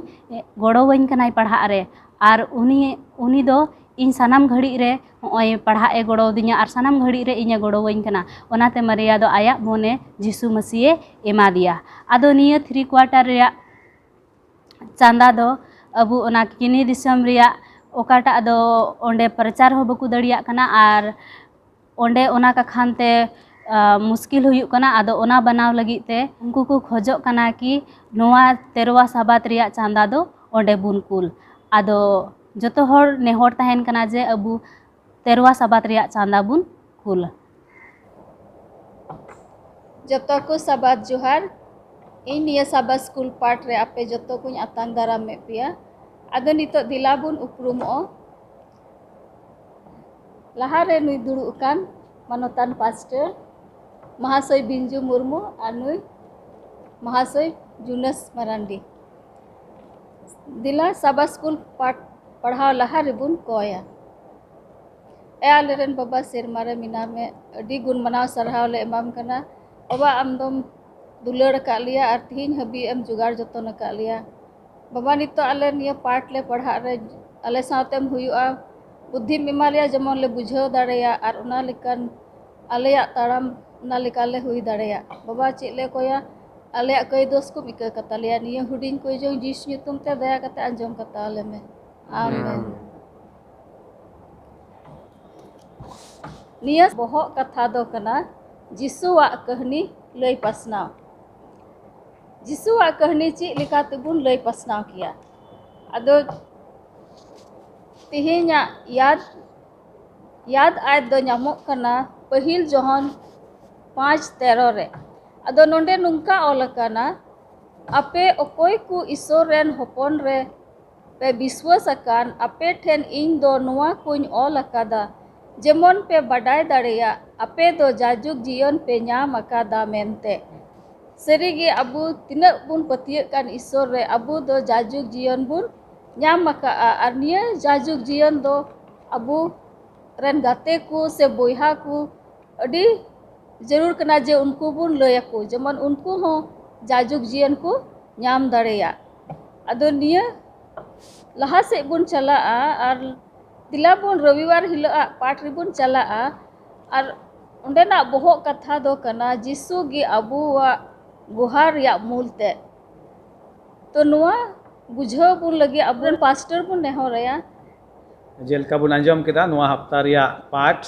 ᱜᱚᱲᱚᱣᱟᱹᱧ ᱠᱟᱱᱟᱭ ᱯᱟᱲᱦᱟᱜ ᱨᱮ, ᱟᱨ ᱩᱱᱤ, ᱩᱱᱤ ᱫᱚ ᱤᱧ ᱥᱟᱱᱟᱢ ᱜᱷᱟᱹᱲᱤᱡ ᱨᱮ ᱱᱚᱜᱼᱚᱭ ᱯᱟᱲᱦᱟᱜ ᱮ ᱜᱚᱲᱚᱣᱟᱫᱤᱧᱟ ᱟᱨ ᱥᱟᱱᱟᱢ ᱜᱷᱟᱹᱲᱤᱡ ᱨᱮ ᱤᱧᱮ ᱜᱚᱲᱚᱣᱟᱹᱧ ᱠᱟᱱᱟ᱾" ᱚᱱᱟᱛᱮ ᱢᱟᱨᱮᱭᱟ ᱫᱚ ᱟᱭᱟᱜ ᱢᱚᱱᱮ ᱡᱤᱥᱩ ᱢᱟᱹᱥᱤᱭᱮ ᱮᱢᱟ ᱫᱮᱭᱟ᱾ ᱟᱫᱚ ᱱᱤᱭᱟᱹ ᱛᱷᱨᱤ ᱠᱣᱟᱴᱟᱨ ᱨᱮᱭᱟᱜ ᱪᱟᱸᱫᱟ ᱫᱚ ᱟᱵᱚ ᱚᱱᱟ ᱠᱤᱱᱤ ᱫᱤᱥᱚᱢ ᱨᱮᱭᱟᱜ ᱚᱠᱟᱴᱟᱜ ᱫᱚ ᱚᱸᱰᱮ ᱯᱨᱚᱪᱟᱨ ᱦᱚᱸ ᱵᱟᱠᱚ ᱫᱟᱲᱮᱭᱟᱜ ᱠᱟᱱᱟ, ᱟᱨ ᱚᱸᱰᱮ ᱚᱱᱟ ᱠᱟᱠᱷᱟᱱ ᱛᱮ, ᱟ, ᱢᱩᱥᱠᱤᱞ ᱦᱩᱭᱩᱜ ᱠᱟᱱᱟ᱾ ᱟᱫᱚ ᱚᱱᱟ ᱵᱮᱱᱟᱣ ᱞᱟᱹᱜᱤᱫ ᱛᱮ ᱩᱱᱠᱩ ᱠᱚ ᱠᱷᱚᱡᱚᱜ ᱠᱟᱱᱟ ᱠᱤ ᱱᱚᱣᱟ ᱛᱮᱨᱣᱟ ᱥᱟᱵᱟᱛ ᱨᱮᱭᱟᱜ ᱪᱟᱸᱫᱟ ᱫᱚ ᱚᱸᱰᱮ ᱵᱚᱱ ᱠᱩᱞ᱾ ᱟᱫᱚ ᱡᱚᱛᱚ ᱦᱚᱲ ᱱᱮᱦᱚᱨ ᱛᱟᱦᱮᱱ ᱠᱟᱱᱟ ᱡᱮ ᱟᱵᱚ ᱛᱮᱨᱣᱟ ᱥᱟᱵᱟᱛ ᱨᱮᱭᱟᱜ ᱪᱟᱸᱫᱟ ᱵᱚᱱ ᱠᱩᱞᱟ᱾ ᱡᱚᱛᱚ ᱠᱚ ᱥᱟᱵᱟᱛ ᱡᱚᱦᱟᱨ᱾ ᱤᱧ ᱱᱤᱭᱟᱹ ᱥᱟᱵᱟᱛ ᱥᱠᱩᱞ ᱯᱟᱴ ᱨᱮ ᱟᱯᱮ ᱡᱚᱛᱚ ᱠᱚᱧ ᱟᱛᱟᱝ ᱫᱟᱨᱟᱢᱮᱫ ᱯᱮᱭᱟ᱾ ᱟᱫᱚ ᱱᱤᱛᱚᱜ ᱫᱮᱞᱟ ᱵᱚᱱ ᱩᱯᱨᱩᱢᱚᱜᱼᱟ᱾ ᱞᱟᱦᱟᱨᱮ ᱱᱩᱭ ᱫᱩᱲᱩᱵ ᱟᱠᱟᱱ ᱢᱟᱱᱚᱛᱟᱱ ᱯᱟᱥᱴᱚᱨ ᱢᱟᱦᱟᱥᱚᱭ ᱵᱤᱧᱡᱩ ᱢᱩᱨᱢᱩ ᱟᱨ ᱱᱩᱭ ᱢᱟᱦᱟᱥᱚᱭ ᱡᱩᱱᱟᱥ ᱢᱟᱨᱟᱱᱰᱤ᱾ ᱫᱮᱞᱟ ᱥᱟᱵᱟᱛ ᱥᱠᱩᱞ ᱯᱟᱴ ᱯᱟᱲᱦᱟᱣ ᱞᱟᱦᱟ ᱨᱮᱵᱚᱱ ᱠᱚᱭᱟ᱾ ᱮ ᱟᱞᱮᱨᱮᱱ ᱵᱟᱵᱟ, ᱥᱮᱨᱢᱟ ᱨᱮ ᱢᱮᱱᱟᱢ ᱢᱮ, ᱟᱹᱰᱤ ᱜᱩᱱ ᱢᱟᱱᱟᱣ ᱥᱟᱨᱦᱟᱣ ᱞᱮ ᱮᱢᱟᱢ ᱠᱟᱱᱟ᱾ ᱵᱟᱵᱟ, ᱟᱢ ᱫᱚᱢ ᱫᱩᱞᱟᱹᱲ ᱟᱠᱟᱫ ᱞᱮᱭᱟ ᱟᱨ ᱛᱤᱦᱤᱧ ᱦᱟᱹᱵᱤᱡ ᱮᱢ ᱡᱚᱜᱟᱲ ᱡᱚᱛᱚᱱ ᱟᱠᱟᱫ ᱞᱮᱭᱟ᱾ ᱵᱟᱵᱟ, ᱱᱤᱛᱚᱜ ᱟᱞᱮ ᱱᱤᱭᱟᱹ ᱯᱟᱴ ᱞᱮ ᱯᱟᱲᱦᱟᱜ ᱨᱮ ᱟᱞᱮ ᱥᱟᱶᱛᱮᱢ ᱦᱩᱭᱩᱜᱼᱟ, ᱵᱩᱫᱽᱫᱷᱤᱢ ᱮᱢᱟ ᱞᱮᱭᱟ, ᱡᱮᱢᱚᱱ ᱞᱮ ᱵᱩᱡᱷᱟᱹᱣ ᱫᱟᱲᱮᱭᱟᱜ ᱟᱨ ᱚᱱᱟ ᱞᱮᱠᱟᱱ ᱟᱞᱮᱭᱟᱜ ᱛᱟᱲᱟᱢ ᱚᱱᱟ ᱞᱮᱠᱟ ᱞᱮ ᱦᱩᱭ ᱫᱟᱲᱮᱭᱟᱜ᱾ ᱵᱟᱵᱟ, ᱪᱮᱫ ᱞᱮ ᱠᱚᱭᱟ, ᱟᱞᱮᱭᱟᱜ ᱠᱟᱹᱭ ᱫᱳᱥ ᱠᱚᱢ ᱤᱠᱟᱹ ᱠᱟᱛᱟ ᱞᱮᱭᱟ᱾ ᱱᱤᱭᱟᱹ ᱦᱩᱰᱤᱧ ᱠᱚᱭ ᱡᱚᱝ ᱡᱤᱥᱩ ᱧᱩᱛᱩᱢ ᱛᱮ ᱫᱟᱭᱟ ᱠᱟᱛᱮ ᱟᱸᱡᱚᱢ ᱠᱟᱛᱟ ᱞᱮ ᱢᱮ᱾ ᱟᱢᱮᱱ᱾ ᱱᱤᱭᱟᱹ ᱵᱚᱦᱚᱜ ᱠᱟᱛᱷᱟ ᱫᱚ ᱠᱟᱱᱟ ᱡᱤᱥᱩᱣᱟᱜ ᱠᱟᱹᱦᱱᱤ ᱞᱟᱹᱭ ᱯᱟᱥᱱᱟᱣ᱾ ᱡᱤᱥᱩᱣᱟᱜ ᱠᱟᱹᱦᱱᱤ ᱪᱮᱫ ᱞᱮᱠᱟ ᱛᱮᱵᱚᱱ ᱞᱟᱹᱭ ᱯᱟᱥᱱᱟᱣ ᱠᱮᱭᱟ? ᱟᱫᱚ ᱛᱮᱦᱮᱧᱟᱜ ᱭᱟᱫ ᱭᱟᱫ ᱟᱭ ᱫᱚ ᱧᱟᱢᱚᱜ ᱠᱟᱱᱟ ᱯᱟᱹᱦᱤᱞ ᱡᱚᱦᱚᱱ ᱯᱟᱸᱪ ᱛᱮᱨᱚ ᱨᱮ᱾ ᱟᱫᱚ ᱱᱚᱰᱮ ᱱᱚᱝᱠᱟ ᱚᱞ ᱟᱠᱟᱱᱟ, ᱟᱯᱮ ᱚᱠᱚᱭ ᱠᱚ ᱤᱥᱚᱨ ᱨᱮᱱ ᱦᱚᱯᱚᱱ ᱨᱮ ᱯᱮ ᱵᱤᱥᱣᱟᱹᱥ ᱟᱠᱟᱱ, ᱟᱯᱮ ᱴᱷᱮᱱ ᱤᱧ ᱫᱚ ᱱᱚᱣᱟ ᱠᱚᱧ ᱚᱞ ᱟᱠᱟᱫᱟ, ᱡᱮᱢᱚᱱ ᱯᱮ ᱵᱟᱰᱟᱭ ᱫᱟᱲᱮᱭᱟᱜ, ᱟᱯᱮ ᱫᱚ ᱡᱟᱡᱩᱜᱽ ᱡᱤᱭᱚᱱ ᱯᱮ ᱧᱟᱢ ᱟᱠᱟᱫᱟ ᱢᱮᱱᱛᱮ᱾ ᱥᱟᱹᱨᱤᱜᱮ ᱟᱵᱚ ᱛᱤᱱᱟᱹᱜ ᱵᱚᱱ ᱯᱟᱹᱛᱭᱟᱹᱜ ᱠᱟᱱ ᱤᱥᱚᱨ ᱨᱮ, ᱟᱵᱚ ᱫᱚ ᱡᱟᱡᱩᱜᱽ ᱡᱤᱭᱚᱱ ᱵᱚᱱ ᱧᱟᱢ ᱟᱠᱟᱫᱼᱟ᱾ ᱟᱨ ᱱᱤᱭᱟᱹ ᱡᱟᱡᱩᱜᱽ ᱡᱤᱭᱚᱱ ᱫᱚ ᱟᱵᱚ ᱨᱮᱱ ᱜᱟᱛᱮ ᱠᱚ ᱥᱮ ᱵᱚᱭᱦᱟ ᱠᱚ ᱟᱹᱰᱤ ᱡᱟᱹᱨᱩᱲ ᱠᱟᱱᱟ ᱡᱮ ᱩᱱᱠᱩ ᱵᱚᱱ ᱞᱟᱹᱭ ᱟᱠᱚ, ᱡᱮᱢᱚᱱ ᱩᱱᱠᱩ ᱦᱚᱸ ᱡᱟᱡᱩᱜᱽ ᱡᱤᱭᱚᱱ ᱠᱚ ᱧᱟᱢ ᱫᱟᱲᱮᱭᱟᱜ᱾ ᱟᱫᱚ ᱱᱤᱭᱟᱹ ᱞᱟᱦᱟ ᱥᱮᱫ ᱵᱚᱱ ᱪᱟᱞᱟᱜᱼᱟ ᱟᱨ ᱫᱮᱞᱟ ᱵᱚᱱ ᱨᱚᱵᱤᱵᱟᱨ ᱦᱤᱞᱳᱜ ᱟᱜ ᱯᱟᱴ ᱨᱮᱵᱚᱱ ᱪᱟᱞᱟᱜᱼᱟ᱾ ᱟᱨ ᱚᱸᱰᱮᱱᱟᱜ ᱵᱚᱦᱚᱜ ᱠᱟᱛᱷᱟ ᱫᱚ ᱠᱟᱱᱟ ᱡᱤᱥᱩ ᱜᱮ ᱟᱵᱚᱣᱟᱜ ᱜᱚᱦᱟᱨ ᱨᱮᱭᱟᱜ ᱢᱩᱞ ᱛᱮ᱾ ᱛᱚ ᱱᱚᱣᱟ ᱵᱩᱡᱷᱟᱹᱣ ᱵᱚᱱ ᱞᱟᱹᱜᱤᱫ ᱟᱵᱚᱨᱮᱱ ᱯᱟᱥᱴᱚᱨ ᱵᱚᱱ ᱱᱮᱦᱚᱨ ᱟᱭᱟ᱾ ᱡᱮᱞᱮᱠᱟ ᱵᱚᱱ ᱟᱸᱡᱚᱢ ᱠᱮᱫᱟ, ᱱᱚᱣᱟ ᱦᱟᱯᱛᱟ ᱨᱮᱭᱟᱜ ᱯᱟᱴ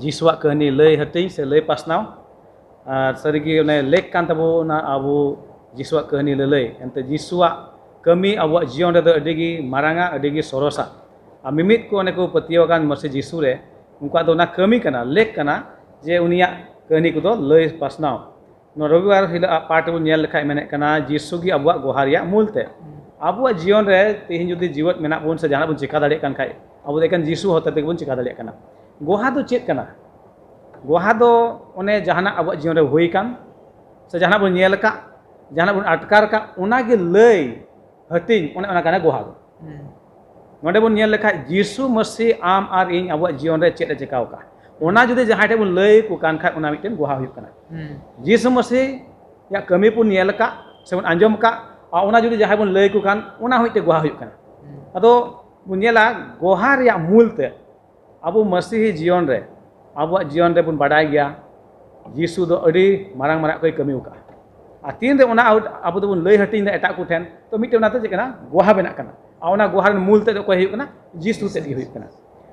ᱡᱤᱥᱩᱣᱟᱜ ᱠᱟᱹᱦᱱᱤ ᱞᱟᱹᱭ ᱦᱟᱹᱴᱤᱧ ᱥᱮ ᱞᱟᱹᱭ ᱯᱟᱥᱱᱟᱣ᱾ ᱟᱨ ᱥᱟᱹᱨᱤᱜᱮ ᱚᱱᱮ ᱞᱮᱠ ᱠᱟᱱ ᱛᱟᱵᱚᱱᱟ ᱟᱵᱚ ᱡᱤᱥᱩᱣᱟᱜ ᱠᱟᱹᱦᱱᱤ ᱞᱟᱹᱞᱟᱹᱭ᱾ ᱮᱱᱛᱮ ᱡᱤᱥᱩᱣᱟᱜ ᱠᱟᱹᱢᱤ ᱟᱵᱚᱣᱟᱜ ᱡᱤᱭᱚᱱ ᱨᱮᱫᱚ ᱟᱹᱰᱤ ᱜᱮ ᱢᱟᱨᱟᱝᱟ, ᱟᱹᱰᱤ ᱜᱮ ᱥᱚᱨᱚᱥᱟ᱾ ᱟᱨ ᱢᱤᱢᱤᱫ ᱠᱚ ᱚᱱᱮ ᱠᱚ ᱯᱟᱹᱛᱭᱟᱹᱣ ᱟᱠᱟᱱ ᱢᱟᱹᱥᱤ ᱡᱤᱥᱩ ᱨᱮ, ᱩᱱᱠᱩᱣᱟᱜ ᱫᱚ ᱚᱱᱟ ᱠᱟᱹᱢᱤ ᱠᱟᱱᱟ, ᱞᱮᱠ ᱠᱟᱱᱟ ᱡᱮ ᱩᱱᱤᱭᱟᱜ ᱠᱟᱹᱦᱱᱤ ᱠᱚᱫᱚ ᱞᱟᱹᱭ ᱯᱟᱥᱱᱟᱣ᱾ ᱱᱚᱣᱟ ᱨᱚᱵᱤᱵᱟᱨ ᱦᱤᱞᱳᱜ ᱟᱜ ᱯᱟᱴ ᱵᱚᱱ ᱧᱮᱞ ᱞᱮᱠᱷᱟᱡ ᱢᱮᱱᱮᱫ ᱠᱟᱱᱟ ᱡᱤᱥᱩ ᱜᱮ ᱟᱵᱚᱣᱟᱜ ᱜᱚᱦᱟᱨ ᱨᱮᱭᱟᱜ ᱢᱩᱞ ᱛᱮ᱾ ᱟᱵᱚᱣᱟᱜ ᱡᱤᱭᱚᱱ ᱨᱮ ᱛᱮᱦᱮᱧ ᱡᱩᱫᱤ ᱡᱤᱣᱮᱫ ᱢᱮᱱᱟᱜ ᱵᱚᱱ ᱥᱮ ᱡᱟᱦᱟᱱᱟᱜ ᱵᱚᱱ ᱪᱮᱠᱟ ᱫᱟᱲᱮᱭᱟᱜ ᱠᱟᱱ ᱠᱷᱟᱡ, ᱟᱵᱚ ᱫᱚ ᱮᱠᱮᱱ ᱡᱤᱥᱩ ᱦᱚᱛᱮ ᱛᱮᱜᱮ ᱵᱚᱱ ᱪᱮᱠᱟ ᱫᱟᱲᱮᱭᱟᱜ ᱠᱟᱱᱟ᱾ ᱜᱚᱦᱟ ᱫᱚ ᱪᱮᱫ ᱠᱟᱱᱟ? ᱜᱚᱦᱟ ᱫᱚ ᱚᱱᱮ ᱡᱟᱦᱟᱱᱟᱜ ᱟᱵᱚᱣᱟᱜ ᱡᱤᱭᱚᱱ ᱨᱮ ᱦᱩᱭ ᱟᱠᱟᱱ ᱥᱮ ᱡᱟᱦᱟᱱᱟᱜ ᱵᱚᱱ ᱧᱮᱞ ᱟᱠᱟᱫ, ᱡᱟᱦᱟᱱᱟᱜ ᱵᱚᱱ ᱟᱴᱠᱟᱨ ᱟᱠᱟᱫ, ᱚᱱᱟᱜᱮ ᱞᱟᱹᱭ ᱦᱟᱹᱴᱤᱧ, ᱚᱱᱮ ᱚᱱᱟ ᱠᱟᱱᱟ ᱜᱚᱦᱟ ᱫᱚ᱾ ᱦᱩᱸ᱾ ᱱᱚᱰᱮ ᱵᱚᱱ ᱧᱮᱞ ᱞᱮᱠᱷᱟᱡ ᱡᱤᱥᱩ ᱢᱟᱹᱥᱤ ᱟᱢ ᱟᱨ ᱤᱧ ᱟᱵᱚᱣᱟᱜ ᱡᱤᱭᱚᱱ ᱨᱮ ᱪᱮᱫ ᱮ ᱪᱮᱠᱟᱣ ᱟᱠᱟᱫ, ᱚᱱᱟ ᱡᱩᱫᱤ ᱡᱟᱦᱟᱸᱭ ᱴᱷᱮᱱ ᱵᱚᱱ ᱞᱟᱹᱭ ᱟᱠᱚ ᱠᱟᱱ ᱠᱷᱟᱡ, ᱚᱱᱟ ᱢᱤᱫᱴᱮᱱ ᱜᱚᱦᱟ ᱦᱩᱭᱩᱜ ᱠᱟᱱᱟ᱾ ᱦᱩᱸ᱾ ᱡᱤᱥᱩ ᱢᱟᱹᱥᱤ ᱭᱟᱜ ᱠᱟᱹᱢᱤ ᱵᱚᱱ ᱧᱮᱞ ᱟᱠᱟᱫ ᱥᱮᱵᱚᱱ ᱟᱸᱡᱚᱢ ᱟᱠᱟᱫ, ᱟᱨ ᱚᱱᱟ ᱡᱩᱫᱤ ᱡᱟᱦᱟᱸᱭ ᱵᱚᱱ ᱞᱟᱹᱭ ᱟᱠᱚ ᱠᱷᱟᱱ, ᱚᱱᱟ ᱦᱚᱸ ᱢᱤᱫᱴᱮᱱ ᱜᱚᱦᱟ ᱦᱩᱭᱩᱜ ᱠᱟᱱᱟ᱾ ᱟᱫᱚ ᱵᱚᱱ ᱧᱮᱞᱟ, ᱜᱚᱦᱟ ᱨᱮᱭᱟᱜ ᱢᱩᱞ ᱛᱮ ᱟᱵᱚ ᱢᱟᱹᱥᱤᱦᱤ ᱡᱤᱭᱚᱱ ᱨᱮ, ᱟᱵᱚᱣᱟᱜ ᱡᱤᱭᱚᱱ ᱨᱮᱵᱚᱱ ᱵᱟᱰᱟᱭ ᱜᱮᱭᱟ, ᱡᱤᱥᱩ ᱫᱚ ᱟᱹᱰᱤ ᱢᱟᱨᱟᱝ ᱢᱟᱨᱟᱝ ᱠᱚᱭ ᱠᱟᱹᱢᱤ ᱟᱠᱟᱫᱼᱟ᱾ ᱟᱨ ᱛᱤᱱᱨᱮ ᱚᱱᱟ ᱟᱵᱚ ᱫᱚᱵᱚᱱ ᱞᱟᱹᱭ ᱦᱟᱹᱴᱤᱧ ᱮᱫᱟ ᱮᱴᱟᱜ ᱠᱚ ᱴᱷᱮᱱ, ᱛᱚ ᱢᱤᱫᱴᱮᱱ ᱚᱱᱟᱛᱮ ᱪᱮᱫ ᱠᱟᱱᱟ? ᱜᱚᱦᱟ ᱵᱮᱱᱟᱜ ᱠᱟᱱᱟ᱾ ᱟᱨ ᱚᱱᱟ ᱜᱚᱦᱟ ᱨᱮᱱ ᱢᱩᱞ ᱛᱮᱫ ᱫᱚ ᱚᱠᱚᱭ ᱦᱩᱭᱩᱜ ᱠᱟᱱᱟ? ᱡᱤᱥᱩ ᱛᱮᱫ ᱜᱮ ᱦᱩᱭᱩᱜ ᱠᱟᱱᱟ᱾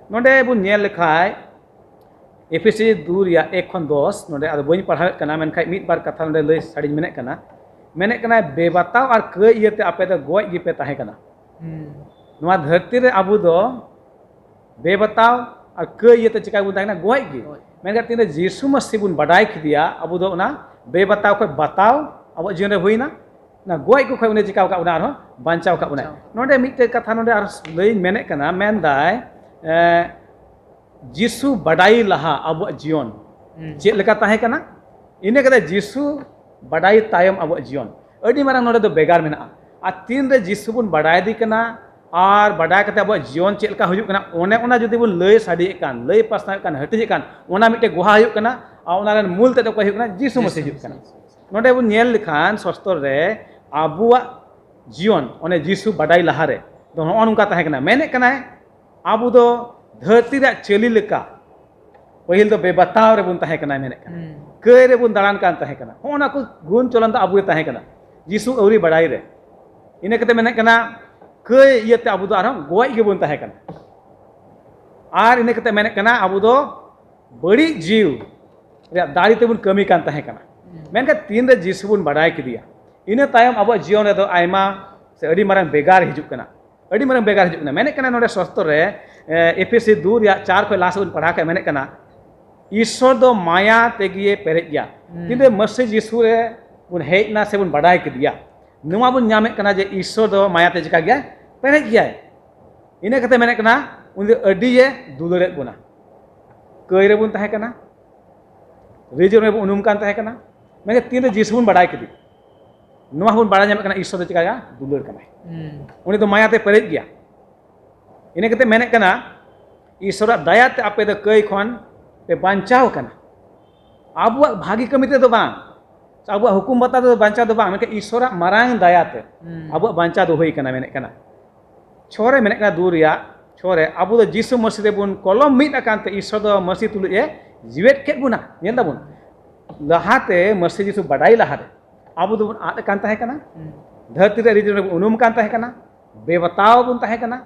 ᱱᱚᱰᱮ ᱵᱚᱱ ᱧᱮᱞ ᱞᱮᱠᱷᱟᱡ, ᱮᱯᱷᱮᱥᱤ ᱫᱩ ᱨᱮᱭᱟᱜ ᱮᱠ ᱠᱷᱚᱱ ᱫᱚᱥ, ᱱᱚᱰᱮ ᱟᱫᱚ ᱵᱟᱹᱧ ᱯᱟᱲᱦᱟᱣᱮᱫ ᱠᱟᱱᱟ, ᱢᱮᱱᱠᱷᱟᱱ ᱢᱤᱫ ᱵᱟᱨ ᱠᱟᱛᱷᱟ ᱱᱚᱰᱮ ᱞᱟᱹᱭ ᱥᱟᱰᱮᱧ ᱢᱮᱱᱮᱫ ᱠᱟᱱᱟ᱾ ᱢᱮᱱᱮᱫ ᱠᱟᱱᱟᱭ, "ᱵᱮᱵᱟᱛᱟᱣ ᱟᱨ ᱠᱟᱹᱭ ᱤᱭᱟᱹᱛᱮ ᱟᱯᱮ ᱫᱚ ᱜᱚᱡ ᱜᱮᱯᱮ ᱛᱟᱦᱮᱸ ᱠᱟᱱᱟ᱾" ᱱᱚᱣᱟ ᱫᱷᱟᱹᱨᱛᱤ ᱨᱮ ᱟᱵᱚ ᱫᱚ ᱵᱮᱵᱟᱛᱟᱣ ᱟᱨ ᱠᱟᱹᱭ ᱤᱭᱟᱹᱛᱮ ᱪᱤᱠᱟ ᱵᱚᱱ ᱛᱟᱦᱮᱸ ᱠᱟᱱᱟ? ᱜᱚᱡ ᱜᱮ᱾ ᱜᱚᱡ᱾ ᱢᱮᱱᱠᱷᱟᱱ ᱛᱤᱱᱨᱮ ᱡᱤᱥᱩ ᱢᱟᱹᱥᱤ ᱵᱚᱱ ᱵᱟᱰᱟᱭ ᱠᱮᱫᱮᱭᱟ, ᱟᱵᱚ ᱫᱚ ᱚᱱᱟ ᱵᱮᱵᱟᱛᱟᱣ ᱠᱷᱚᱱ ᱵᱟᱛᱟᱣ ᱟᱵᱚᱣᱟᱜ ᱡᱤᱭᱚᱱ ᱨᱮ ᱦᱩᱭᱱᱟ᱾ ᱚᱱᱟ ᱜᱚᱡ ᱠᱚ ᱠᱷᱚᱱ ᱩᱱᱤ ᱪᱤᱠᱟᱣ ᱟᱠᱟᱫ ᱵᱚᱱᱟ? ᱟᱨᱦᱚᱸ ᱵᱟᱧᱪᱟᱣ ᱟᱠᱟᱫ ᱵᱚᱱᱟᱭ᱾ ᱵᱟᱧᱪᱟᱣ᱾ ᱱᱚᱰᱮ ᱢᱤᱫᱴᱮᱡ ᱠᱟᱛᱷᱟ ᱱᱚᱰᱮ ᱟᱨ ᱞᱟᱹᱭᱤᱧ ᱢᱮᱱᱮᱫ ᱠᱟᱱᱟ, ᱢᱮᱱᱫᱟᱭ, ᱮ, ᱡᱤᱥᱩ ᱵᱟᱰᱟᱭ ᱞᱟᱦᱟ ᱟᱵᱚᱣᱟᱜ ᱡᱤᱭᱚᱱ ᱦᱩᱸ᱾ ᱪᱮᱫ ᱞᱮᱠᱟ ᱛᱟᱦᱮᱸ ᱠᱟᱱᱟ, ᱤᱱᱟᱹ ᱠᱟᱛᱮ ᱡᱤᱥᱩ ᱵᱟᱰᱟᱭ ᱛᱟᱭᱚᱢ ᱟᱵᱚᱣᱟᱜ ᱡᱤᱭᱚᱱ, ᱟᱹᱰᱤ ᱢᱟᱨᱟᱝ ᱱᱚᱰᱮ ᱫᱚ ᱵᱷᱮᱜᱟᱨ ᱢᱮᱱᱟᱜᱼᱟ᱾ ᱟᱨ ᱛᱤᱱᱨᱮ ᱡᱤᱥᱩ ᱵᱚᱱ ᱵᱟᱰᱟᱭᱮᱫᱮ ᱠᱟᱱᱟ ᱟᱨ ᱵᱟᱰᱟᱭ ᱠᱟᱛᱮ ᱟᱵᱚᱣᱟᱜ ᱡᱤᱭᱚᱱ ᱪᱮᱫ ᱞᱮᱠᱟ ᱦᱩᱭᱩᱜ ᱠᱟᱱᱟ, ᱚᱱᱮ ᱚᱱᱟ ᱡᱩᱫᱤ ᱵᱚᱱ ᱞᱟᱹᱭ ᱥᱟᱰᱮᱭᱮᱫ ᱠᱟᱱ, ᱞᱟᱹᱭ ᱯᱟᱥᱱᱟᱣᱮᱫ ᱠᱟᱱ, ᱦᱟᱹᱴᱤᱧᱮᱫ ᱠᱟᱱ, ᱚᱱᱟ ᱢᱤᱫᱴᱮᱡ ᱜᱚᱦᱟ ᱦᱩᱭᱩᱜ ᱠᱟᱱᱟ᱾ ᱟᱨ ᱚᱱᱟ ᱨᱮᱱ ᱢᱩᱞ ᱛᱮᱫ ᱫᱚ ᱚᱠᱚᱭ ᱦᱩᱭᱩᱜ ᱠᱟᱱᱟ? ᱡᱤᱥᱩ ᱢᱟᱹᱥᱤ ᱦᱩᱭᱩᱜ ᱠᱟᱱᱟ᱾ ᱱᱚᱰᱮ ᱵᱚᱱ ᱧᱮᱞ ᱞᱮᱠᱷᱟᱱ ᱥᱟᱥᱛᱚᱨ ᱨᱮ ᱟᱵᱚᱣᱟᱜ ᱡᱤᱭᱚᱱ, ᱚᱱᱮ ᱡᱤᱥᱩ ᱵᱟᱰᱟᱭ ᱞᱟᱦᱟᱨᱮ ᱫᱚ ᱱᱚᱜᱼᱚ ᱱᱚᱝᱠᱟ ᱛᱟᱦᱮᱸ ᱠᱟᱱᱟ᱾ ᱢᱮᱱᱮᱫ ᱠᱟᱱᱟᱭ, ᱟᱵᱚ ᱫᱚ ᱫᱷᱟᱹᱨᱛᱤ ᱨᱮᱭᱟᱜ ᱪᱟᱹᱞᱤ ᱞᱮᱠᱟ ᱯᱟᱹᱦᱤᱞ ᱫᱚ ᱵᱮᱵᱟᱛᱟᱣ ᱨᱮᱵᱚᱱ ᱛᱟᱦᱮᱸ ᱠᱟᱱᱟ, ᱢᱮᱱᱮᱫ ᱠᱟᱱᱟ᱾ ᱦᱩᱸ᱾ ᱠᱟᱹᱭ ᱨᱮᱵᱚᱱ ᱫᱟᱬᱟᱱ ᱠᱟᱱ ᱛᱟᱦᱮᱸ ᱠᱟᱱᱟ᱾ ᱦᱚᱸᱜᱼᱚ ᱱᱟ ᱠᱚ ᱜᱩᱱ ᱪᱚᱞᱚᱱ ᱫᱚ ᱟᱵᱚ ᱜᱮ ᱛᱟᱦᱮᱸ ᱠᱟᱱᱟ, ᱡᱤᱥᱩ ᱟᱹᱣᱨᱤ ᱵᱟᱲᱟᱭ ᱨᱮ᱾ ᱤᱱᱟᱹ ᱠᱟᱛᱮ ᱢᱮᱱᱮᱫ ᱠᱟᱱᱟ, ᱠᱟᱹᱭ ᱤᱭᱟᱹᱛᱮ ᱟᱵᱚ ᱫᱚ ᱟᱨᱦᱚᱸ ᱜᱚᱡ ᱜᱮᱵᱚᱱ ᱛᱟᱦᱮᱸ ᱠᱟᱱᱟ᱾ ᱟᱨ ᱤᱱᱟᱹ ᱠᱟᱛᱮ ᱢᱮᱱᱮᱫ ᱠᱟᱱᱟ, ᱟᱵᱚ ᱫᱚ ᱵᱟᱹᱲᱤᱡ ᱡᱤᱣᱤ ᱨᱮᱭᱟᱜ ᱫᱟᱲᱮ ᱛᱮᱵᱚᱱ ᱠᱟᱹᱢᱤ ᱠᱟᱱ ᱛᱟᱦᱮᱸ ᱠᱟᱱᱟ᱾ ᱦᱩᱸ᱾ ᱢᱮᱱᱠᱷᱟᱱ ᱛᱤᱱᱨᱮ ᱡᱤᱥᱩ ᱵᱚᱱ ᱵᱟᱰᱟᱭ ᱠᱮᱫᱮᱭᱟ, ᱤᱱᱟᱹ ᱛᱟᱭᱚᱢ ᱟᱵᱚᱣᱟᱜ ᱡᱤᱭᱚᱱ ᱨᱮᱫᱚ ᱟᱭᱢᱟ ᱥᱮ ᱟᱹᱰᱤ ᱢᱟᱨᱟᱝ ᱵᱷᱮᱜᱟᱨ ᱦᱤᱡᱩᱜ ᱠᱟᱱᱟ᱾ ᱟᱹᱰᱤ ᱢᱟᱨᱟᱝ ᱵᱷᱮᱜᱟᱨ ᱦᱤᱡᱩᱜ ᱠᱟᱱᱟ᱾ ᱢᱮᱱᱮᱫ ᱠᱟᱱᱟ ᱱᱚᱰᱮ ᱥᱚᱥᱛᱚᱨ ᱨᱮ, ᱮ, ᱮᱯᱷᱮᱥᱤ ᱫᱩ ᱨᱮᱭᱟᱜ ᱪᱟᱨ ᱠᱷᱚᱱ ᱞᱟᱦᱟ ᱥᱮᱫ ᱵᱚᱱ ᱯᱟᱲᱦᱟᱣ ᱠᱷᱟᱱ ᱢᱮᱱᱮᱫ ᱠᱟᱱᱟ, ᱤᱥᱥᱚᱨ ᱫᱚ ᱢᱟᱭᱟ ᱛᱮᱜᱮ ᱯᱮᱨᱮᱡ ᱜᱮᱭᱟ᱾ ᱦᱩᱸ᱾ ᱛᱤᱱᱨᱮ ᱢᱟᱹᱥᱤ ᱡᱤᱥᱩ ᱨᱮ ᱵᱚᱱ ᱦᱮᱡ ᱮᱱᱟ ᱥᱮ ᱵᱚᱱ ᱵᱟᱰᱟᱭ ᱠᱮᱫᱮᱭᱟ, ᱱᱚᱣᱟ ᱵᱚᱱ ᱧᱟᱢᱮᱫ ᱠᱟᱱᱟ ᱡᱮ ᱤᱥᱥᱚᱨ ᱫᱚ ᱢᱟᱭᱟ ᱛᱮ ᱪᱤᱠᱟ ᱜᱮᱭᱟᱭ? ᱯᱮᱨᱮᱡ ᱜᱮᱭᱟᱭ᱾ ᱤᱱᱟᱹ ᱠᱟᱛᱮ ᱢᱮᱱᱮᱫ ᱠᱟᱱᱟ, ᱩᱱᱤ ᱫᱚ ᱟᱹᱰᱤᱭᱮ ᱫᱩᱞᱟᱹᱲᱮᱫ ᱵᱚᱱᱟ᱾ ᱠᱟᱹᱭ ᱨᱮᱵᱚᱱ ᱛᱟᱦᱮᱸ ᱠᱟᱱᱟ, ᱨᱤᱡ ᱨᱮᱵᱚᱱ ᱩᱱᱩᱢ ᱠᱟᱱ ᱛᱟᱦᱮᱸ ᱠᱟᱱᱟ, ᱢᱮᱱᱠᱷᱟᱱ ᱛᱤᱱᱨᱮ ᱡᱤᱥᱩ ᱵᱚᱱ ᱵᱟᱰᱟᱭ ᱠᱮᱫᱮ, ᱱᱚᱣᱟ ᱦᱚᱸᱵᱚᱱ ᱵᱟᱲᱟᱭ ᱧᱟᱢᱮᱫ ᱠᱟᱱᱟ, ᱤᱥᱥᱚᱨ ᱫᱚ ᱪᱤᱠᱟᱭᱟ? ᱫᱩᱞᱟᱹᱲ ᱠᱟᱱᱟᱭ᱾ ᱦᱩᱸ᱾ ᱩᱱᱤ ᱫᱚ ᱢᱟᱭᱟ ᱛᱮ ᱯᱮᱨᱮᱡ ᱜᱮᱭᱟ᱾ ᱤᱱᱟᱹ ᱠᱟᱛᱮ ᱢᱮᱱᱮᱫ ᱠᱟᱱᱟ, ᱤᱥᱥᱚᱨᱟᱜ ᱫᱟᱭᱟ ᱛᱮ ᱟᱯᱮ ᱫᱚ ᱠᱟᱹᱭ ᱠᱷᱚᱱ ᱯᱮ ᱵᱟᱧᱪᱟᱣ ᱠᱟᱱᱟ᱾ ᱟᱵᱚᱣᱟᱜ ᱵᱷᱟᱹᱜᱤ ᱠᱟᱹᱢᱤ ᱛᱮᱫᱚ ᱵᱟᱝ, ᱟᱵᱚᱣᱟᱜ ᱦᱩᱠᱩᱢ ᱵᱟᱛᱟ ᱛᱮᱫᱚ ᱵᱟᱧᱪᱟᱣ ᱫᱚ ᱵᱟᱝ, ᱢᱮᱱᱠᱷᱟᱱ ᱤᱥᱚᱨᱟᱜ ᱢᱟᱨᱟᱝ ᱫᱟᱭᱟᱛᱮ ᱦᱩᱸ᱾ ᱟᱵᱚᱣᱟᱜ ᱵᱟᱧᱪᱟᱣ ᱫᱚ ᱦᱩᱭ ᱠᱟᱱᱟ, ᱢᱮᱱᱮᱫ ᱠᱟᱱᱟ᱾ ᱪᱷᱚ ᱨᱮ ᱢᱮᱱᱮᱫ ᱠᱟᱱᱟ, ᱫᱩ ᱨᱮᱭᱟᱜ ᱪᱷᱚ ᱨᱮ, ᱟᱵᱚ ᱫᱚ ᱡᱤᱥᱩ ᱢᱟᱹᱥᱤ ᱨᱮᱵᱚᱱ ᱠᱚᱞᱚᱢ ᱢᱤᱫ ᱟᱠᱟᱱ ᱛᱮ ᱤᱥᱚᱨ ᱫᱚ ᱢᱟᱹᱥᱤ ᱛᱩᱞᱩᱡ ᱮ ᱡᱤᱣᱮᱫ ᱠᱮᱫ ᱵᱚᱱᱟ᱾ ᱧᱮᱞ ᱫᱟᱵᱚᱱ, ᱞᱟᱦᱟᱛᱮ ᱢᱟᱹᱥᱤ ᱡᱤᱥᱩ ᱵᱟᱰᱟᱭ ᱞᱟᱦᱟᱨᱮ ᱟᱵᱚ ᱫᱚᱵᱚᱱ ᱟᱫ ᱟᱠᱟᱱ ᱛᱟᱦᱮᱸ ᱠᱟᱱᱟ, ᱦᱩᱸ᱾ ᱫᱷᱟᱹᱨᱛᱤ ᱨᱮ ᱟᱹᱰᱤ ᱡᱳᱨ ᱵᱚᱱ ᱩᱱᱩᱢ ᱟᱠᱟᱱ ᱛᱟᱦᱮᱸ ᱠᱟᱱᱟ, ᱵᱮᱵᱟᱛᱟᱣ ᱵᱚᱱ ᱛᱟᱦᱮᱸ ᱠᱟᱱᱟ,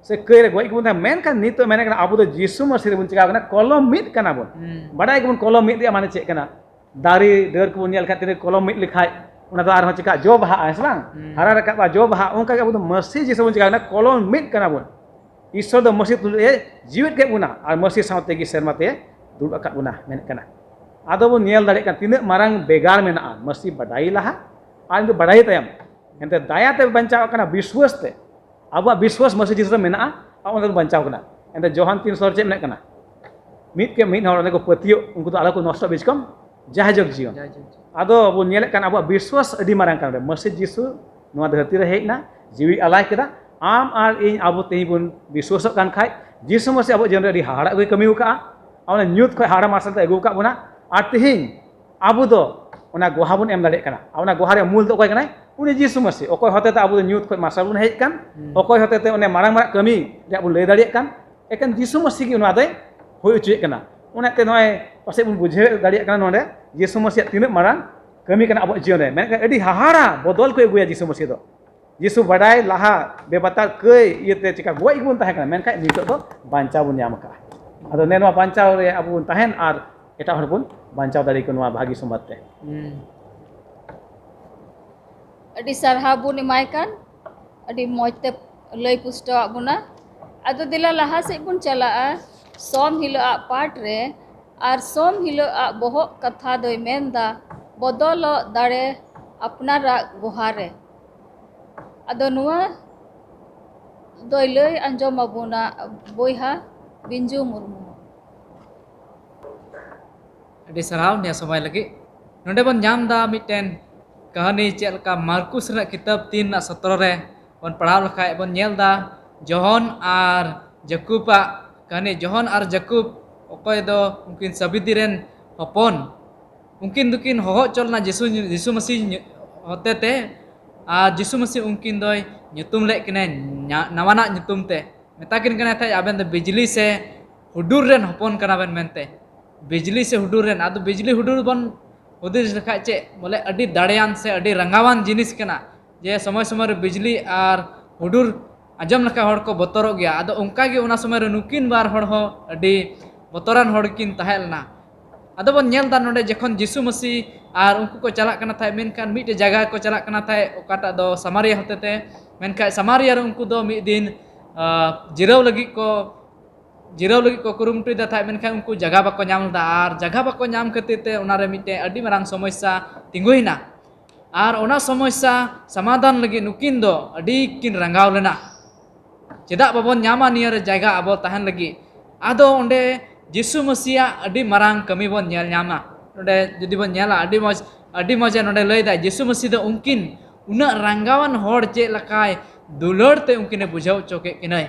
ᱥᱮ ᱠᱟᱹᱭ ᱨᱮ ᱜᱚᱡ ᱜᱮᱵᱚᱱ ᱛᱟᱦᱮᱸ᱾ ᱢᱮᱱᱠᱷᱟᱱ ᱱᱤᱛᱚᱜ ᱢᱮᱱᱮᱫ ᱠᱟᱱᱟ, ᱟᱵᱚ ᱫᱚ ᱡᱤᱥᱩ ᱢᱟᱹᱥᱤ ᱨᱮᱵᱚᱱ ᱪᱤᱠᱟᱹᱣ ᱠᱟᱱᱟ, ᱠᱚᱞᱚᱢ ᱢᱤᱫ ᱠᱟᱱᱟ ᱵᱚᱱ᱾ ᱦᱩᱸ᱾ ᱵᱟᱰᱟᱭ ᱜᱮᱵᱚᱱ ᱠᱚᱞᱚᱢ ᱢᱤᱫ ᱨᱮᱭᱟᱜ ᱢᱟᱱᱮ ᱪᱮᱫ ᱠᱟᱱᱟ? ᱫᱟᱨᱮ ᱰᱟᱹᱨ ᱠᱚᱵᱚᱱ ᱧᱮᱞ ᱠᱷᱟᱡ, ᱛᱤᱱᱟᱹᱜ ᱠᱚᱞᱚᱢ ᱢᱤᱫ ᱞᱮᱠᱷᱟᱡ ᱚᱱᱟ ᱫᱚ ᱟᱨᱦᱚᱸ ᱪᱤᱠᱟ ᱡᱚ ᱵᱟᱦᱟᱜᱼᱟ, ᱦᱮᱸ ᱥᱮ ᱵᱟᱝ? ᱦᱩᱸ᱾ ᱦᱟᱨᱟ ᱨᱟᱠᱟᱵᱼᱟ, ᱡᱚ ᱵᱟᱦᱟ᱾ ᱚᱱᱠᱟ ᱜᱮ ᱟᱵᱚ ᱫᱚ ᱢᱟᱹᱥᱤ ᱡᱤᱥᱩ ᱵᱚᱱ ᱪᱤᱠᱟᱹᱣ ᱠᱟᱱᱟ, ᱠᱚᱞᱚᱢ ᱢᱤᱫ ᱠᱟᱱᱟ ᱵᱚᱱ᱾ ᱤᱥᱥᱚᱨ ᱫᱚ ᱢᱟᱹᱥᱤ ᱛᱩᱞᱩᱡ ᱮ ᱡᱤᱣᱮᱫ ᱠᱮᱫ ᱵᱚᱱᱟ ᱟᱨ ᱢᱟᱹᱥᱤ ᱥᱟᱶᱛᱮ ᱜᱮ ᱥᱮᱨᱢᱟ ᱛᱮ ᱫᱩᱲᱩᱵ ᱟᱠᱟᱫ ᱵᱚᱱᱟ, ᱢᱮᱱᱮᱫ ᱠᱟᱱᱟ᱾ ᱟᱫᱚ ᱵᱚᱱ ᱧᱮᱞ ᱫᱟᱲᱮᱭᱟᱜ ᱠᱟᱱᱟ ᱛᱤᱱᱟᱹᱜ ᱢᱟᱨᱟᱝ ᱵᱮᱜᱟᱨ ᱢᱮᱱᱟᱜᱼᱟ, ᱢᱟᱹᱥᱤ ᱵᱟᱰᱟᱭ ᱞᱟᱦᱟ ᱟᱨ ᱩᱱᱤ ᱫᱚ ᱵᱟᱰᱟᱭ ᱛᱟᱭᱚᱢ᱾ ᱮᱱᱛᱮ ᱫᱟᱭᱟ ᱛᱮ ᱵᱟᱧᱪᱟᱣ ᱠᱟᱱᱟ, ᱵᱤᱥᱣᱟᱥ ᱛᱮ, ᱟᱵᱚᱣᱟᱜ ᱵᱤᱥᱣᱟᱥ ᱢᱟᱹᱥᱤ ᱡᱤᱥᱩ ᱨᱮ ᱢᱮᱱᱟᱜᱼᱟ, ᱟᱵᱚ ᱚᱸᱰᱮ ᱵᱚᱱ ᱵᱟᱧᱪᱟᱣ ᱠᱟᱱᱟ᱾ ᱮᱱᱛᱮ ᱡᱚᱦᱟᱱ ᱛᱤᱱ ᱥᱚᱨ ᱪᱮᱫ ᱢᱮᱱᱮᱫ ᱠᱟᱱᱟ? ᱢᱤᱫ ᱠᱮ ᱢᱤᱫ ᱦᱚᱲ ᱚᱸᱰᱮ ᱠᱚ ᱯᱟᱹᱛᱭᱟᱹᱜ, ᱩᱱᱠᱩ ᱫᱚ ᱟᱞᱚ ᱠᱚ ᱱᱚᱥᱴᱚ ᱵᱤᱪᱠᱚᱢ ᱡᱟᱦᱟᱸ ᱡᱚᱜᱽ ᱡᱤᱭᱚᱱ᱾ ᱡᱟᱦᱟᱸ ᱡᱚᱜᱽ ᱡᱤᱭᱚᱱ᱾ ᱟᱫᱚ ᱵᱚᱱ ᱧᱮᱞᱮᱫ ᱠᱟᱱ ᱟᱵᱚᱣᱟᱜ ᱵᱤᱥᱣᱟᱥ ᱟᱹᱰᱤ ᱢᱟᱨᱟᱝ ᱠᱟᱱᱟ᱾ ᱢᱟᱹᱥᱤ ᱡᱤᱥᱩ ᱱᱚᱣᱟ ᱫᱷᱟᱹᱨᱛᱤ ᱨᱮ ᱦᱮᱡ ᱮᱱᱟ, ᱡᱤᱣᱤ ᱟᱞᱟᱭ ᱠᱮᱫᱟ᱾ ᱟᱢ ᱟᱨ ᱤᱧ ᱟᱵᱚ ᱛᱮᱦᱮᱧ ᱵᱚᱱ ᱵᱤᱥᱣᱟᱥᱚᱜ ᱠᱟᱱ ᱠᱷᱟᱡ, ᱡᱤᱥᱩ ᱢᱟᱹᱥᱤ ᱟᱵᱚᱣᱟᱜ ᱡᱤᱭᱚᱱ ᱨᱮ ᱟᱹᱰᱤ ᱦᱟᱦᱟᱲᱟᱜ ᱜᱮ ᱠᱟᱹᱢᱤ ᱟᱠᱟᱫᱼᱟ᱾ ᱚᱱᱟ ᱧᱩᱛ ᱠᱷᱚᱱ ᱦᱟᱦᱟᱲᱟᱜ ᱢᱟᱨᱥᱟᱞ ᱛᱮ ᱟᱹᱜᱩ ᱟᱠᱟᱫ ᱵᱚᱱᱟ᱾ ᱟᱨ ᱛᱮᱦᱮᱧ ᱟᱵᱚ ᱫᱚ ᱚᱱᱟ ᱜᱚᱦᱟ ᱵᱚᱱ ᱮᱢ ᱫᱟᱲᱮᱭᱟᱜ ᱠᱟᱱᱟ᱾ ᱟᱨ ᱚᱱᱟ ᱜᱚᱦᱟ ᱨᱮᱭᱟᱜ ᱢᱩᱞ ᱫᱚ ᱚᱠᱚᱭ ᱠᱟᱱᱟᱭ? ᱩᱱᱤ ᱡᱤᱥᱩ ᱢᱟᱹᱥᱤ᱾ ᱚᱠᱚᱭ ᱦᱚᱛᱮ ᱛᱮ ᱟᱵᱚ ᱫᱚ ᱧᱩᱛ ᱠᱷᱚᱱ ᱢᱟᱨᱥᱟᱞ ᱵᱚᱱ ᱦᱮᱡ ᱠᱟᱱ, ᱦᱩᱸ᱾ ᱚᱠᱚᱭ ᱦᱚᱛᱮ ᱛᱮ ᱚᱱᱮ ᱢᱟᱨᱟᱝ ᱢᱟᱨᱟᱝ ᱠᱟᱹᱢᱤ ᱨᱮᱭᱟᱜ ᱵᱚᱱ ᱞᱟᱹᱭ ᱫᱟᱲᱮᱭᱟᱜ ᱠᱟᱱ, ᱮᱠᱮᱱ ᱡᱤᱥᱩ ᱢᱟᱹᱥᱤ ᱜᱮ ᱱᱚᱣᱟ ᱫᱚᱭ ᱦᱩᱭ ᱦᱚᱪᱚᱭᱮᱫ ᱠᱟᱱᱟ᱾ ᱚᱱᱟᱛᱮ ᱱᱚᱜᱼᱚᱭ ᱯᱟᱥᱮᱡ ᱵᱚᱱ ᱵᱩᱡᱷᱟᱹᱣ ᱫᱟᱲᱮᱭᱟᱜ ᱠᱟᱱᱟ ᱱᱚᱰᱮ ᱡᱤᱥᱩ ᱢᱟᱹᱥᱤᱭᱟᱜ ᱛᱤᱱᱟᱹᱜ ᱢᱟᱨᱟᱝ ᱠᱟᱹᱢᱤ ᱠᱟᱱᱟ ᱟᱵᱚᱣᱟᱜ ᱡᱤᱭᱚᱱ ᱨᱮ᱾ ᱢᱮᱱᱠᱷᱟᱱ ᱟᱹᱰᱤ ᱦᱟᱦᱟᱲᱟ ᱵᱚᱫᱚᱞ ᱠᱚ ᱟᱹᱜᱩᱭᱟ ᱡᱤᱥᱩ ᱢᱟᱹᱥᱤ ᱫᱚ᱾ ᱡᱤᱥᱩ ᱵᱟᱰᱟᱭ ᱞᱟᱦᱟ ᱵᱮᱵᱟᱛᱟ ᱠᱟᱹᱭ ᱤᱭᱟᱹᱛᱮ ᱪᱮᱠᱟ ᱜᱚᱡ ᱜᱮᱵᱚᱱ ᱛᱟᱦᱮᱸ ᱠᱟᱱᱟ, ᱢᱮᱱᱠᱷᱟᱱ ᱱᱤᱛᱚᱜ ᱫᱚ ᱵᱟᱧᱪᱟᱣ ᱵᱚᱱ ᱧᱟᱢ ᱟᱠᱟᱫᱼᱟ᱾ ᱟᱫᱚ ᱱᱮ ᱱᱚᱣᱟ ᱵᱟᱧᱪᱟᱣ ᱨᱮ ᱟᱵᱚ ᱵᱚᱱ ᱛᱟᱦᱮᱱ ᱟᱨ ᱮᱴᱟᱜ ᱦᱚᱲ ᱵᱚᱱ ᱵᱟᱧᱪᱟᱣ ᱫᱟᱲᱮ ᱟᱠᱚ ᱱᱚᱣᱟ ᱵᱷᱟᱹᱜᱤ ᱥᱚᱢᱵᱟᱫ ᱛᱮ᱾ ᱦᱩᱸ᱾ ᱟᱹᱰᱤ ᱥᱟᱨᱦᱟᱣ ᱵᱚᱱ ᱮᱢᱟᱭ ᱠᱟᱱ, ᱟᱹᱰᱤ ᱢᱚᱡᱽ ᱛᱮ ᱞᱟᱹᱭ ᱯᱩᱥᱴᱟᱹᱣᱟᱜ ᱵᱚᱱᱟ᱾ ᱟᱫᱚ ᱫᱮᱞᱟ ᱞᱟᱦᱟ ᱥᱮᱫ ᱵᱚᱱ ᱪᱟᱞᱟᱜᱼᱟ ᱥᱚᱢ ᱦᱤᱞᱳᱜ ᱟᱜ ᱯᱟᱴ ᱨᱮ᱾ ᱟᱨ ᱥᱚᱢ ᱦᱤᱞᱳᱜ ᱟᱜ ᱵᱚᱦᱚᱜ ᱠᱟᱛᱷᱟ ᱫᱚᱭ ᱢᱮᱱᱫᱟ ᱵᱚᱫᱚᱞᱚᱜ ᱫᱟᱲᱮ ᱟᱯᱱᱟᱨᱟᱜ ᱜᱚᱦᱟ ᱨᱮ᱾ ᱟᱫᱚ ᱱᱚᱣᱟ ᱫᱚᱭ ᱞᱟᱹᱭ ᱟᱸᱡᱚᱢ ᱟᱵᱚᱱᱟ ᱵᱚᱭᱦᱟ ᱵᱤᱧᱡᱩ ᱢᱩᱨᱢᱩ᱾ ᱟᱹᱰᱤ ᱥᱟᱨᱦᱟᱣ ᱱᱤᱭᱟᱹ ᱥᱚᱢᱚᱭ ᱞᱟᱹᱜᱤᱫ᱾ ᱱᱚᱰᱮ ᱵᱚᱱ ᱧᱟᱢ ᱮᱫᱟ ᱢᱤᱫᱴᱮᱱ ᱠᱟᱹᱦᱱᱤ, ᱪᱮᱫ ᱞᱮᱠᱟ ᱢᱟᱨᱠᱩᱥ ᱨᱮᱱᱟᱜ ᱠᱤᱛᱟᱹᱵ ᱛᱤᱱ ᱨᱮᱱᱟᱜ ᱥᱚᱛᱨᱚ ᱨᱮ ᱵᱚᱱ ᱯᱟᱲᱦᱟᱣ ᱞᱮᱠᱷᱟᱡ ᱵᱚᱱ ᱧᱮᱞ ᱮᱫᱟ ᱡᱚᱦᱚᱱ ᱟᱨ ᱡᱟᱹᱠᱩᱵᱟᱜ ᱠᱟᱹᱦᱱᱤ᱾ ᱡᱚᱦᱚᱱ ᱟᱨ ᱡᱟᱹᱠᱩᱵ, ᱚᱠᱚᱭ ᱫᱚ ᱩᱱᱠᱤᱱ ᱥᱟᱵᱤᱫᱤ ᱨᱮᱱ ᱦᱚᱯᱚᱱ, ᱩᱱᱠᱤᱱ ᱫᱚᱠᱤᱱ ᱦᱚᱦᱚ ᱦᱚᱪᱚ ᱞᱮᱱᱟ ᱡᱤᱥᱩ, ᱡᱤᱥᱩ ᱢᱟᱹᱥᱤ ᱧᱩ-, ᱦᱚᱛᱮ ᱛᱮ, ᱟᱨ ᱡᱤᱥᱩ ᱢᱟᱹᱥᱤ ᱩᱱᱠᱤᱱ ᱫᱚᱭ ᱧᱩᱛᱩᱢ ᱞᱮᱫ ᱠᱤᱱᱟᱹ ᱧᱟ-, ᱱᱟᱣᱟᱱᱟᱜ ᱧᱩᱛᱩᱢ ᱛᱮ᱾ ᱢᱮᱛᱟ ᱠᱤᱱ ᱠᱟᱱᱟᱭ ᱛᱟᱦᱮᱸᱫ, "ᱟᱵᱮᱱ ᱫᱚ ᱵᱤᱡᱽᱞᱤ ᱥᱮ ᱦᱩᱰᱩᱨ ᱨᱮᱱ ᱦᱚᱯᱚᱱ ᱠᱟᱱᱟ ᱵᱮᱱ" ᱢᱮᱱᱛᱮ᱾ ᱵᱤᱡᱽᱞᱤ ᱥᱮ ᱦᱩᱰᱩᱨ ᱨᱮᱱ, ᱟᱫᱚ ᱵᱤᱡᱽᱞᱤ ᱦᱩᱰᱩᱨ ᱵᱚᱱ ᱦᱩᱫᱤᱥ ᱞᱮᱠᱷᱟᱡ ᱪᱮᱫ? ᱵᱚᱞᱮ ᱟᱹᱰᱤ ᱫᱟᱲᱮᱭᱟᱱ ᱥᱮ ᱟᱹᱰᱤ ᱨᱟᱸᱜᱟᱣᱟᱱ ᱡᱤᱱᱤᱥ ᱠᱟᱱᱟ, ᱡᱮ ᱥᱚᱢᱚᱭ ᱥᱚᱢᱚᱭ ᱨᱮ ᱵᱤᱡᱽᱞᱤ ᱟᱨ ᱦᱩᱰᱩᱨ ᱟᱸᱡᱚᱢ ᱞᱮᱠᱷᱟᱱ ᱦᱚᱲ ᱠᱚ ᱵᱚᱛᱚᱨᱚᱜ ᱜᱮᱭᱟ᱾ ᱟᱫᱚ ᱚᱱᱠᱟ ᱜᱮ ᱚᱱᱟ ᱥᱚᱢᱚᱭ ᱨᱮ ᱱᱩᱠᱤᱱ ᱵᱟᱨ ᱦᱚᱲ ᱦᱚᱸ ᱟᱹᱰᱤ ᱵᱚᱛᱚᱨᱟᱱ ᱦᱚᱲ ᱠᱤᱱ ᱛᱟᱦᱮᱸ ᱞᱮᱱᱟ᱾ ᱟᱫᱚ ᱵᱚᱱ ᱧᱮᱞ ᱮᱫᱟ ᱱᱚᱰᱮ ᱡᱚᱠᱷᱚᱱ ᱡᱤᱥᱩ ᱢᱟᱹᱥᱤ ᱟᱨ ᱩᱱᱠᱩ ᱠᱚ ᱪᱟᱞᱟᱜ ᱠᱟᱱᱟ ᱛᱟᱦᱮᱸᱫ, ᱢᱮᱱᱠᱷᱟᱱ ᱢᱤᱫᱴᱮᱡ ᱡᱟᱭᱜᱟ ᱠᱚ ᱪᱟᱞᱟᱜ ᱠᱟᱱᱟ ᱛᱟᱦᱮᱸᱫ, ᱚᱠᱟᱴᱟᱜ ᱫᱚ ᱥᱟᱢᱟᱨᱤᱭᱟ ᱦᱚᱛᱮ ᱛᱮ᱾ ᱢᱮᱱᱠᱷᱟᱱ ᱥᱟᱢᱟᱨᱤᱭᱟ ᱨᱮ ᱩᱱᱠᱩ ᱫᱚ ᱢᱤᱫ ᱫᱤᱱ, ᱟ, ᱡᱤᱨᱟᱹᱣ ᱞᱟᱹᱜᱤᱫ ᱠᱚ, ᱡᱤᱨᱟᱹᱣ ᱞᱟᱹᱜᱤᱫ ᱠᱚ ᱠᱩᱨᱩᱢᱩᱴᱩᱭᱮᱫᱟ ᱛᱟᱦᱮᱸᱫ, ᱢᱮᱱᱠᱷᱟᱱ ᱩᱱᱠᱩ ᱡᱟᱭᱜᱟ ᱵᱟᱠᱚ ᱧᱟᱢ ᱞᱮᱫᱟ᱾ ᱟᱨ ᱡᱟᱭᱜᱟ ᱵᱟᱠᱚ ᱧᱟᱢ ᱠᱷᱟᱹᱛᱤᱨ ᱛᱮ ᱚᱱᱟᱨᱮ ᱢᱤᱫᱴᱮᱱ ᱟᱹᱰᱤ ᱢᱟᱨᱟᱝ ᱥᱚᱢᱚᱥᱥᱟ ᱛᱤᱸᱜᱩᱭᱮᱱᱟ᱾ ᱟᱨ ᱚᱱᱟ ᱥᱚᱢᱚᱥᱥᱟ ᱥᱚᱢᱟᱫᱷᱟᱱ ᱞᱟᱹᱜᱤᱫ ᱱᱩᱠᱤᱱ ᱫᱚ ᱟᱹᱰᱤ ᱠᱤᱱ ᱨᱟᱸᱜᱟᱣ ᱞᱮᱱᱟ᱾ ᱪᱮᱫᱟᱜ ᱵᱟᱵᱚᱱ ᱧᱟᱢᱟ ᱱᱤᱭᱟᱹ ᱨᱮ ᱡᱟᱭᱜᱟ ᱟᱵᱚ ᱛᱟᱦᱮᱱ ᱞᱟᱹᱜᱤᱫ? ᱟᱫᱚ ᱚᱸᱰᱮ ᱡᱤᱥᱩ ᱢᱟᱹᱥᱤᱭᱟᱜ ᱟᱹᱰᱤ ᱢᱟᱨᱟᱝ ᱠᱟᱹᱢᱤ ᱵᱚᱱ ᱧᱮᱞ ᱧᱟᱢᱟ᱾ ᱱᱚᱰᱮ ᱡᱩᱫᱤ ᱵᱚᱱ ᱧᱮᱞᱟ, ᱟᱹᱰᱤ ᱢᱚᱡᱽ, ᱟᱹᱰᱤ ᱢᱚᱡᱽ ᱮ ᱱᱚᱰᱮ ᱞᱟᱹᱭᱫᱟ, ᱡᱤᱥᱩ ᱢᱟᱹᱥᱤ ᱫᱚ ᱩᱱᱠᱤᱱ ᱩᱱᱟᱹᱜ ᱨᱟᱸᱜᱟᱣᱟᱱ ᱦᱚᱲ ᱪᱮᱫ ᱞᱮᱠᱟᱭ ᱫᱩᱞᱟᱹᱲ ᱛᱮ ᱩᱱᱠᱤᱱᱮ ᱵᱩᱡᱷᱟᱹᱣ ᱦᱚᱪᱚ ᱠᱮᱫ ᱠᱤᱱᱟᱹᱭ᱾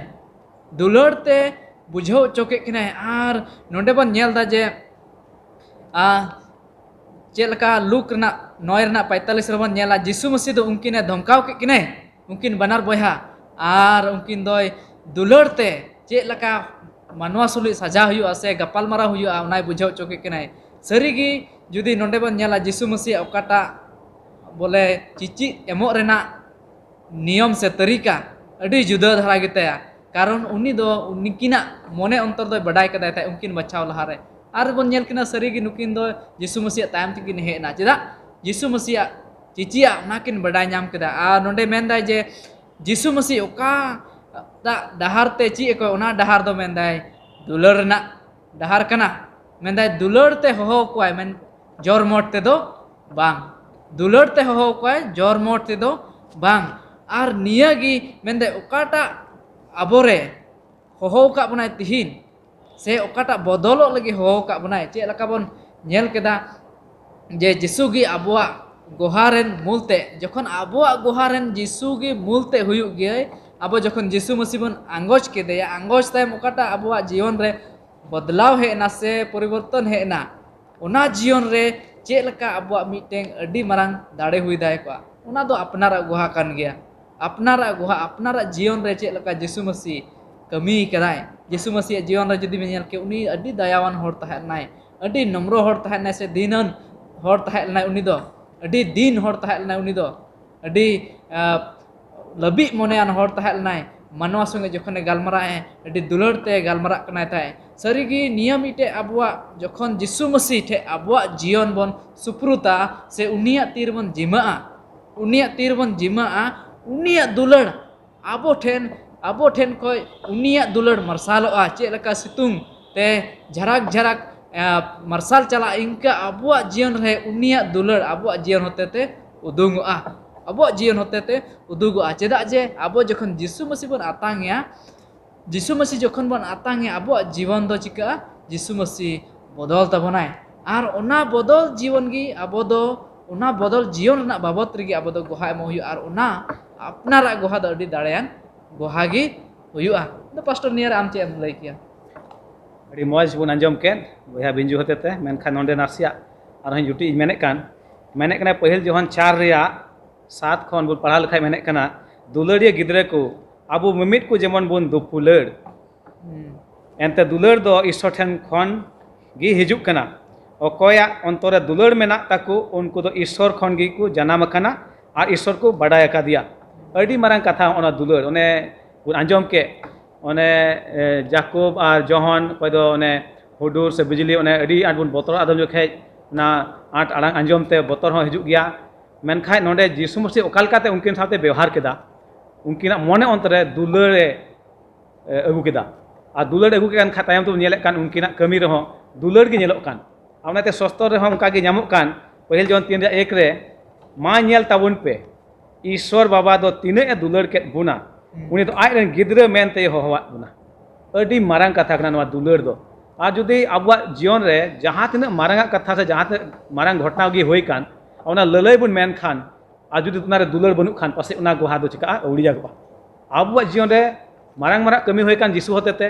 ᱫᱩᱞᱟᱹᱲ ᱛᱮ ᱵᱩᱡᱷᱟᱹᱣ ᱦᱚᱪᱚ ᱠᱮᱫ ᱠᱤᱱᱟᱹᱭ᱾ ᱟᱨ ᱱᱚᱰᱮ ᱵᱚᱱ ᱧᱮᱞ ᱮᱫᱟ ᱡᱮ, ᱟ, ᱪᱮᱫ ᱞᱮᱠᱟ ᱞᱩᱠ ᱨᱮᱱᱟᱜ ᱱᱚᱭ ᱨᱮᱱᱟᱜ ᱯᱚᱸᱭᱛᱟᱞᱤᱥ ᱨᱮᱵᱚᱱ ᱧᱮᱞᱟ, ᱡᱤᱥᱩ ᱢᱟᱹᱥᱤ ᱫᱚ ᱩᱱᱠᱤᱱᱮ ᱫᱷᱚᱢᱠᱟᱣ ᱠᱮᱫ ᱠᱤᱱᱟᱹᱭ, ᱩᱱᱠᱤᱱ ᱵᱟᱱᱟᱨ ᱵᱚᱭᱦᱟ, ᱟᱨ ᱩᱱᱠᱤᱱ ᱫᱚᱭ ᱫᱩᱞᱟᱹᱲ ᱛᱮ ᱪᱮᱫ ᱞᱮᱠᱟ ᱢᱟᱱᱣᱟ ᱥᱩᱞᱩᱡ ᱥᱟᱡᱟᱣ ᱦᱩᱭᱩᱜᱼᱟ ᱥᱮ ᱜᱟᱯᱟᱞᱢᱟᱨᱟᱣ ᱦᱩᱭᱩᱜᱼᱟ, ᱚᱱᱟᱭ ᱵᱩᱡᱷᱟᱹᱣ ᱦᱚᱪᱚ ᱠᱮᱫ ᱠᱤᱱᱟᱹᱭ᱾ ᱥᱟᱹᱨᱤᱜᱮ, ᱡᱩᱫᱤ ᱱᱚᱰᱮ ᱵᱚᱱ ᱧᱮᱞᱟ, ᱡᱤᱥᱩ ᱢᱟᱹᱥᱤᱭᱟᱜ ᱚᱠᱟᱴᱟᱜ ᱵᱚᱞᱮ ᱪᱤᱪᱤᱫ ᱮᱢᱚᱜ ᱨᱮᱱᱟᱜ ᱱᱤᱭᱚᱢ ᱥᱮ ᱛᱟᱹᱨᱤᱠᱟ ᱟᱹᱰᱤ ᱡᱩᱫᱟᱹ ᱫᱷᱟᱨᱟ ᱜᱮᱛᱟᱭᱟ, ᱠᱟᱨᱚᱱ ᱩᱱᱤ ᱫᱚ ᱩᱱᱠᱤᱱᱟᱜ ᱢᱚᱱᱮ ᱚᱱᱛᱚᱨ ᱫᱚᱭ ᱵᱟᱰᱟᱭ ᱠᱟᱫᱟᱭ ᱛᱟᱦᱮᱸᱫ ᱩᱱᱠᱤᱱ ᱵᱟᱪᱷᱟᱣ ᱞᱟᱦᱟᱨᱮ᱾ ᱟᱨ ᱵᱚᱱ ᱧᱮᱞ ᱠᱤᱱᱟ, ᱥᱟᱹᱨᱤᱜᱮ ᱱᱩᱠᱤᱱ ᱫᱚ ᱡᱤᱥᱩ ᱢᱟᱹᱥᱤᱭᱟᱜ ᱛᱟᱭᱚᱢ ᱛᱮᱠᱤᱱ ᱦᱮᱡ ᱮᱱᱟ᱾ ᱪᱮᱫᱟᱜ? ᱡᱤᱥᱩ ᱢᱟᱹᱥᱤᱭᱟᱜ ᱪᱤᱪᱤᱭᱟᱜ ᱚᱱᱟ ᱠᱤᱱ ᱵᱟᱰᱟᱭ ᱧᱟᱢ ᱠᱮᱫᱟ᱾ ᱟᱨ ᱱᱚᱰᱮ ᱢᱮᱱᱫᱟᱭ ᱡᱮ ᱡᱤᱥᱩ ᱢᱟᱹᱥᱤ ᱚᱠᱟᱴᱟᱜ ᱰᱟᱦᱟᱨ ᱛᱮ ᱪᱮᱫ ᱟᱠᱚ, ᱚᱱᱟ ᱰᱟᱦᱟᱨ ᱫᱚ ᱢᱮᱱᱫᱟᱭ ᱫᱩᱞᱟᱹᱲ ᱨᱮᱱᱟᱜ ᱰᱟᱦᱟᱨ ᱠᱟᱱᱟ᱾ ᱢᱮᱱᱫᱟᱭ ᱫᱩᱞᱟᱹᱲ ᱛᱮ ᱦᱚᱦᱚ ᱠᱚᱣᱟᱭ, ᱢᱮᱱ ᱡᱚᱨ ᱢᱚᱴ ᱛᱮᱫᱚ ᱵᱟᱝ᱾ ᱫᱩᱞᱟᱹᱲ ᱛᱮ ᱦᱚᱦᱚ ᱠᱚᱣᱟᱭ, ᱡᱚᱨ ᱢᱚᱴ ᱛᱮᱫᱚ ᱵᱟᱝ᱾ ᱟᱨ ᱱᱤᱭᱟᱹ ᱜᱮ ᱢᱮᱱᱫᱟᱭ ᱚᱠᱟᱴᱟᱜ ᱟᱵᱚᱨᱮ ᱦᱚᱦᱚ ᱟᱠᱟᱫ ᱵᱚᱱᱟᱭ ᱛᱤᱦᱤᱧ, ᱥᱮ ᱚᱠᱟᱴᱟᱜ ᱵᱚᱫᱚᱞᱚᱜ ᱞᱟᱹᱜᱤᱫ ᱦᱚᱦᱚ ᱟᱠᱟᱫ ᱵᱚᱱᱟᱭ, ᱪᱮᱫ ᱞᱮᱠᱟ ᱵᱚᱱ ᱧᱮᱞ ᱠᱮᱫᱟ ᱡᱮ ᱡᱤᱥᱩ ᱜᱮ ᱟᱵᱚᱣᱟᱜ ᱜᱚᱦᱟᱨ ᱨᱮᱱ ᱢᱩᱞ ᱛᱮ, ᱡᱚᱠᱷᱚᱱ ᱟᱵᱚᱣᱟᱜ ᱜᱚᱦᱟᱨ ᱨᱮᱱ ᱡᱤᱥᱩ ᱜᱮ ᱢᱩᱞ ᱛᱮ ᱦᱩᱭᱩᱜ ᱜᱮᱭᱟᱭ, ᱟᱵᱚ ᱡᱚᱠᱷᱚᱱ ᱡᱤᱥᱩ ᱢᱟᱹᱥᱤ ᱵᱚᱱ ᱟᱸᱜᱚᱪ ᱠᱮᱫᱮᱭᱟ, ᱟᱸᱜᱚᱪ ᱛᱟᱭᱚᱢ ᱚᱠᱟᱴᱟᱜ ᱟᱵᱚᱣᱟᱜ ᱡᱤᱭᱚᱱ ᱨᱮ ᱵᱚᱫᱞᱟᱣ ᱦᱮᱡ ᱮᱱᱟ ᱥᱮ ᱯᱚᱨᱤᱵᱚᱨᱛᱚᱱ ᱦᱮᱡ ᱮᱱᱟ, ᱚᱱᱟ ᱡᱤᱭᱚᱱ ᱨᱮ ᱪᱮᱫ ᱞᱮᱠᱟ ᱟᱵᱚᱣᱟᱜ ᱢᱤᱫᱴᱮᱱ ᱟᱹᱰᱤ ᱢᱟᱨᱟᱝ ᱫᱟᱲᱮ ᱦᱩᱭ ᱫᱟᱲᱮ ᱠᱚᱜᱼᱟ, ᱚᱱᱟ ᱫᱚ ᱟᱯᱱᱟᱨᱟᱜ ᱜᱚᱦᱟ ᱠᱟᱱ ᱜᱮᱭᱟ᱾ ᱟᱯᱱᱟᱨᱟᱜ ᱜᱚᱦᱟ, ᱟᱯᱱᱟᱨᱟᱜ ᱡᱤᱭᱚᱱ ᱨᱮ ᱪᱮᱫ ᱞᱮᱠᱟ ᱡᱤᱥᱩ ᱢᱟᱹᱥᱤ ᱠᱟᱹᱢᱤ ᱠᱟᱫᱟᱭ, ᱡᱤᱥᱩ ᱢᱟᱹᱥᱤᱭᱟᱜ ᱡᱤᱭᱚᱱ ᱨᱮ ᱡᱩᱫᱤ ᱵᱮᱱ ᱧᱮᱞ ᱠᱮᱭᱟ, ᱩᱱᱤ ᱟᱹᱰᱤ ᱫᱟᱭᱟᱣᱟᱱ ᱦᱚᱲ ᱛᱟᱦᱮᱸ ᱞᱮᱱᱟᱭ, ᱟᱹᱰᱤ ᱱᱚᱢᱨᱚ ᱦᱚᱲ ᱛᱟᱦᱮᱸ ᱞᱮᱱᱟᱭ, ᱥᱮ ᱫᱤᱱᱟᱹᱱ ᱦᱚᱲ ᱛᱟᱦᱮᱸ ᱞᱮᱱᱟᱭ ᱩᱱᱤ ᱫᱚ, ᱟᱹᱰᱤ ᱫᱤᱱ ᱦᱚᱲ ᱛᱟᱦᱮᱸ ᱞᱮᱱᱟᱭ ᱩᱱᱤ ᱫᱚ, ᱟᱹᱰᱤ, ᱟᱸ, ᱞᱟᱹᱵᱤᱫ ᱢᱚᱱᱮᱭᱟᱱ ᱦᱚᱲ ᱛᱟᱦᱮᱸ ᱞᱮᱱᱟᱭ᱾ ᱢᱟᱱᱣᱟ ᱥᱚᱸᱜᱮ ᱡᱚᱠᱷᱚᱱᱮ ᱜᱟᱞᱢᱟᱨᱟᱜᱼᱟᱭ, ᱟᱹᱰᱤ ᱫᱩᱞᱟᱹᱲ ᱛᱮ ᱜᱟᱞᱢᱟᱨᱟᱜ ᱠᱟᱱᱟᱭ ᱛᱟᱦᱮᱸᱫ᱾ ᱥᱟᱹᱨᱤᱜᱮ ᱱᱤᱭᱟᱹ ᱢᱤᱫᱴᱮᱡ ᱟᱵᱚᱣᱟᱜ, ᱡᱚᱠᱷᱚᱱ ᱡᱤᱥᱩ ᱢᱟᱹᱥᱤ ᱴᱷᱮᱡ ᱟᱵᱚᱣᱟᱜ ᱡᱤᱭᱚᱱ ᱵᱚᱱ ᱥᱩᱯᱨᱩᱛᱟ ᱥᱮ ᱩᱱᱤᱭᱟᱜ ᱛᱤ ᱨᱮᱵᱚᱱ ᱡᱤᱢᱟᱹᱜᱼᱟ, ᱩᱱᱤᱭᱟᱜ ᱛᱤ ᱨᱮᱵᱚᱱ ᱡᱤᱢᱟᱹᱜᱼᱟ, ᱩᱱᱤᱭᱟᱜ ᱫᱩᱞᱟᱹᱲ ᱟᱵᱚ ᱴᱷᱮᱱ, ᱟᱵᱚ ᱴᱷᱮᱱ ᱠᱷᱚᱡ ᱩᱱᱤᱭᱟᱜ ᱫᱩᱞᱟᱹᱲ ᱢᱟᱨᱥᱟᱞᱚᱜᱼᱟ᱾ ᱪᱮᱫ ᱞᱮᱠᱟ ᱥᱤᱛᱩᱝ ᱛᱮ ᱡᱷᱟᱨᱟᱠ ᱡᱷᱟᱨᱟᱠ, ᱮ, ᱢᱟᱨᱥᱟᱞ ᱪᱟᱞᱟᱜᱼᱟ, ᱤᱱᱠᱟᱹ ᱟᱵᱚᱣᱟᱜ ᱡᱤᱭᱚᱱ ᱨᱮ ᱩᱱᱤᱭᱟᱜ ᱫᱩᱞᱟᱹᱲ ᱟᱵᱚᱣᱟᱜ ᱡᱤᱭᱚᱱ ᱦᱚᱛᱮ ᱛᱮ ᱩᱫᱩᱝᱚᱜᱼᱟ᱾ ᱟᱵᱚᱣᱟᱜ ᱡᱤᱭᱚᱱ ᱦᱚᱛᱮ ᱛᱮ ᱩᱫᱩᱜᱚᱜᱼᱟ᱾ ᱪᱮᱫᱟᱜ ᱡᱮ ᱟᱵᱚ ᱡᱚᱠᱷᱚᱱ ᱡᱤᱥᱩ ᱢᱟᱹᱥᱤ ᱵᱚᱱ ᱟᱛᱟᱝ ᱮᱭᱟ, ᱡᱤᱥᱩ ᱢᱟᱹᱥᱤ ᱡᱚᱠᱷᱚᱱ ᱵᱚᱱ ᱟᱛᱟᱝ ᱮᱭᱟ, ᱟᱵᱚᱣᱟᱜ ᱡᱤᱵᱚᱱ ᱫᱚ ᱪᱤᱠᱟᱹᱜᱼᱟ? ᱡᱤᱥᱩ ᱢᱟᱹᱥᱤ ᱵᱚᱫᱚᱞ ᱛᱟᱵᱚᱱᱟᱭ᱾ ᱟᱨ ᱚᱱᱟ ᱵᱚᱫᱚᱞ ᱡᱤᱭᱚᱱ ᱜᱮ ᱟᱵᱚ ᱫᱚ, ᱚᱱᱟ ᱵᱚᱫᱚᱞ ᱡᱤᱭᱚᱱ ᱨᱮᱱᱟᱜ ᱵᱟᱵᱚᱛ ᱨᱮᱜᱮ ᱟᱵᱚ ᱫᱚ ᱜᱚᱦᱟ ᱮᱢᱚᱜ ᱦᱩᱭᱩᱜᱼᱟ᱾ ᱟᱨ ᱚᱱᱟ ᱟᱯᱱᱟᱨᱟᱜ ᱜᱚᱦᱟ ᱫᱚ ᱟᱹᱰᱤ ᱫᱟᱲᱮᱭᱟᱱ ᱜᱚᱦᱟ ᱜᱮ ᱦᱩᱭᱩᱜᱼᱟ᱾ ᱟᱫᱚ ᱯᱟᱥᱴᱚᱨ, ᱱᱤᱭᱟᱹ ᱨᱮ ᱟᱢ ᱪᱮᱫ ᱮᱢ ᱞᱟᱹᱭ ᱠᱮᱭᱟ? ᱟᱹᱰᱤ ᱢᱚᱡᱽ ᱵᱚᱱ ᱟᱸᱡᱚᱢ ᱠᱮᱫ ᱵᱚᱭᱦᱟ ᱵᱤᱧᱡᱩ ᱦᱚᱛᱮ ᱛᱮ, ᱢᱮᱱᱠᱷᱟᱱ ᱱᱚᱰᱮ ᱱᱟᱥᱮᱭᱟᱜ ᱟᱨᱦᱚᱸ ᱡᱩᱴᱤᱡ ᱤᱧ ᱢᱮᱱᱮᱫ ᱠᱟᱱ, ᱢᱮᱱᱮᱫ ᱠᱟᱱᱟ ᱯᱟᱹᱦᱤᱞ ᱡᱚᱦᱚᱱ ᱪᱟᱨ ᱨᱮᱭᱟᱜ ᱥᱟᱛ ᱠᱷᱚᱱ ᱵᱚᱱ ᱯᱟᱲᱦᱟᱣ ᱞᱮᱠᱷᱟᱡ ᱢᱮᱱᱮᱫ ᱠᱟᱱᱟ, ᱫᱩᱞᱟᱹᱲᱤᱭᱟᱹ ᱜᱤᱫᱽᱨᱟᱹ ᱠᱚ, ᱟᱵᱚ ᱢᱤᱢᱤᱫ ᱠᱚ ᱡᱮᱢᱚᱱ ᱵᱚᱱ ᱫᱩᱯᱩᱞᱟᱹᱲ᱾ ᱮᱱᱛᱮ ᱫᱩᱞᱟᱹᱲ ᱫᱚ ᱤᱥᱥᱚᱨ ᱴᱷᱮᱱ ᱠᱷᱚᱱ ᱜᱮ ᱦᱤᱡᱩᱜ ᱠᱟᱱᱟ᱾ ᱚᱠᱚᱭᱟᱜ ᱚᱱᱛᱚᱨ ᱨᱮ ᱫᱩᱞᱟᱹᱲ ᱢᱮᱱᱟᱜ ᱛᱟᱠᱚ, ᱩᱱᱠᱩ ᱫᱚ ᱤᱥᱥᱚᱨ ᱠᱷᱚᱱ ᱜᱮᱠᱚ ᱡᱟᱱᱟᱢ ᱟᱠᱟᱱᱟ ᱟᱨ ᱤᱥᱥᱚᱨ ᱠᱚ ᱵᱟᱰᱟᱭ ᱟᱠᱟᱫᱮᱭᱟ᱾ ᱟᱹᱰᱤ ᱢᱟᱨᱟᱝ ᱠᱟᱛᱷᱟ ᱚᱱᱟ ᱫᱩᱞᱟᱹᱲ, ᱚᱱᱮ ᱵᱚᱱ ᱟᱸᱡᱚᱢ ᱠᱮᱫ, ᱚᱱᱮ, ᱮ, ᱡᱟᱠᱚᱵ ᱟᱨ ᱡᱚᱦᱚᱱ, ᱚᱠᱚᱭ ᱫᱚ ᱚᱱᱮ ᱦᱩᱰᱩᱨ ᱥᱮ ᱵᱤᱡᱽᱞᱤ, ᱚᱱᱮ ᱟᱹᱰᱤ ᱟᱸᱴ ᱵᱚᱱ ᱵᱚᱛᱚᱨᱚᱜᱼᱟ ᱟᱫᱚᱢ ᱡᱚᱠᱷᱮᱡ, ᱚᱱᱟ ᱟᱸᱴ ᱟᱲᱟᱝ ᱟᱸᱡᱚᱢ ᱛᱮ ᱵᱚᱛᱚᱨ ᱦᱚᱸ ᱦᱤᱡᱩᱜ ᱜᱮᱭᱟ᱾ ᱢᱮᱱᱠᱷᱟᱱ ᱱᱚᱰᱮ ᱡᱤᱥᱩ ᱢᱟᱹᱥᱤ ᱚᱠᱟ ᱞᱮᱠᱟᱛᱮ ᱩᱱᱠᱤᱱ ᱥᱟᱶᱛᱮ ᱵᱮᱣᱦᱟᱨ ᱠᱮᱫᱟ, ᱩᱱᱠᱤᱱᱟᱜ ᱢᱚᱱᱮ ᱚᱱᱛᱚᱨ ᱨᱮ ᱫᱩᱞᱟᱹᱲ ᱮ, ᱮ, ᱟᱹᱜᱩ ᱠᱮᱫᱟ᱾ ᱟᱨ ᱫᱩᱞᱟᱹᱲ ᱟᱹᱜᱩ ᱠᱮᱫ ᱠᱷᱟᱱ ᱛᱟᱭᱚᱢ ᱛᱮᱵᱚᱱ ᱧᱮᱞᱮᱫ ᱠᱟᱱ ᱩᱱᱠᱤᱱᱟᱜ ᱠᱟᱹᱢᱤ ᱨᱮᱦᱚᱸ ᱫᱩᱞᱟᱹᱲ ᱜᱮ ᱧᱮᱞᱚᱜ ᱠᱟᱱ᱾ ᱟᱨ ᱚᱱᱟᱛᱮ ᱥᱚᱥᱛᱚᱨ ᱨᱮᱦᱚᱸ ᱚᱱᱠᱟ ᱜᱮ ᱧᱟᱢᱚᱜ ᱠᱟᱱ, ᱯᱟᱹᱦᱤᱞ ᱡᱚᱦᱚᱱ ᱛᱤᱱ ᱨᱮᱭᱟᱜ ᱮᱠ ᱨᱮ, ᱢᱟ ᱧᱮᱞ ᱛᱟᱵᱚᱱ ᱯᱮ, ᱤᱥᱥᱚᱨ ᱵᱟᱵᱟ ᱫᱚ ᱛᱤᱱᱟᱹᱜ ᱮ ᱫᱩᱞᱟᱹᱲ ᱠᱮᱫ ᱵᱚᱱᱟ, ᱩᱱᱤ ᱫᱚ ᱟᱡ ᱨᱮᱱ ᱜᱤᱫᱽᱨᱟᱹ ᱢᱮᱱᱛᱮᱭ ᱦᱚᱦᱚᱣᱟᱫ ᱵᱚᱱᱟ᱾ ᱟᱹᱰᱤ ᱢᱟᱨᱟᱝ ᱠᱟᱛᱷᱟ ᱠᱟᱱᱟ ᱱᱚᱣᱟ ᱫᱩᱞᱟᱹᱲ ᱫᱚ᱾ ᱟᱨ ᱡᱩᱫᱤ ᱟᱵᱚᱣᱟᱜ ᱡᱤᱭᱚᱱ ᱨᱮ ᱡᱟᱦᱟᱸ ᱛᱤᱱᱟᱹᱜ ᱢᱟᱨᱟᱝ ᱟᱜ ᱠᱟᱛᱷᱟ ᱥᱮ ᱡᱟᱦᱟᱸ ᱛᱤᱱᱟᱹᱜ ᱢᱟᱨᱟᱝ ᱜᱷᱚᱴᱚᱱᱟ ᱜᱮ ᱦᱩᱭ ᱠᱟᱱ, ᱚᱱᱟ ᱞᱟᱹᱞᱟᱹᱭ ᱵᱚᱱ ᱢᱮᱱ ᱠᱷᱟᱱ, ᱟᱨ ᱡᱩᱫᱤ ᱚᱱᱟ ᱨᱮ ᱫᱩᱞᱟᱹᱲ ᱵᱟᱹᱱᱩᱜ ᱠᱷᱟᱱ, ᱯᱟᱥᱮᱡ ᱚᱱᱟ ᱜᱚᱦᱟ ᱫᱚ ᱪᱤᱠᱟᱹᱜᱼᱟ? ᱟᱹᱣᱲᱤᱭᱟᱜᱚᱜᱼᱟ᱾ ᱟᱵᱚᱣᱟᱜ ᱡᱤᱭᱚᱱ ᱨᱮ ᱢᱟᱨᱟᱝ ᱢᱟᱨᱟᱝ ᱠᱟᱹᱢᱤ ᱦᱩᱭ ᱠᱟᱱ ᱡᱤᱥᱩ ᱦᱚᱛᱮ ᱛᱮ,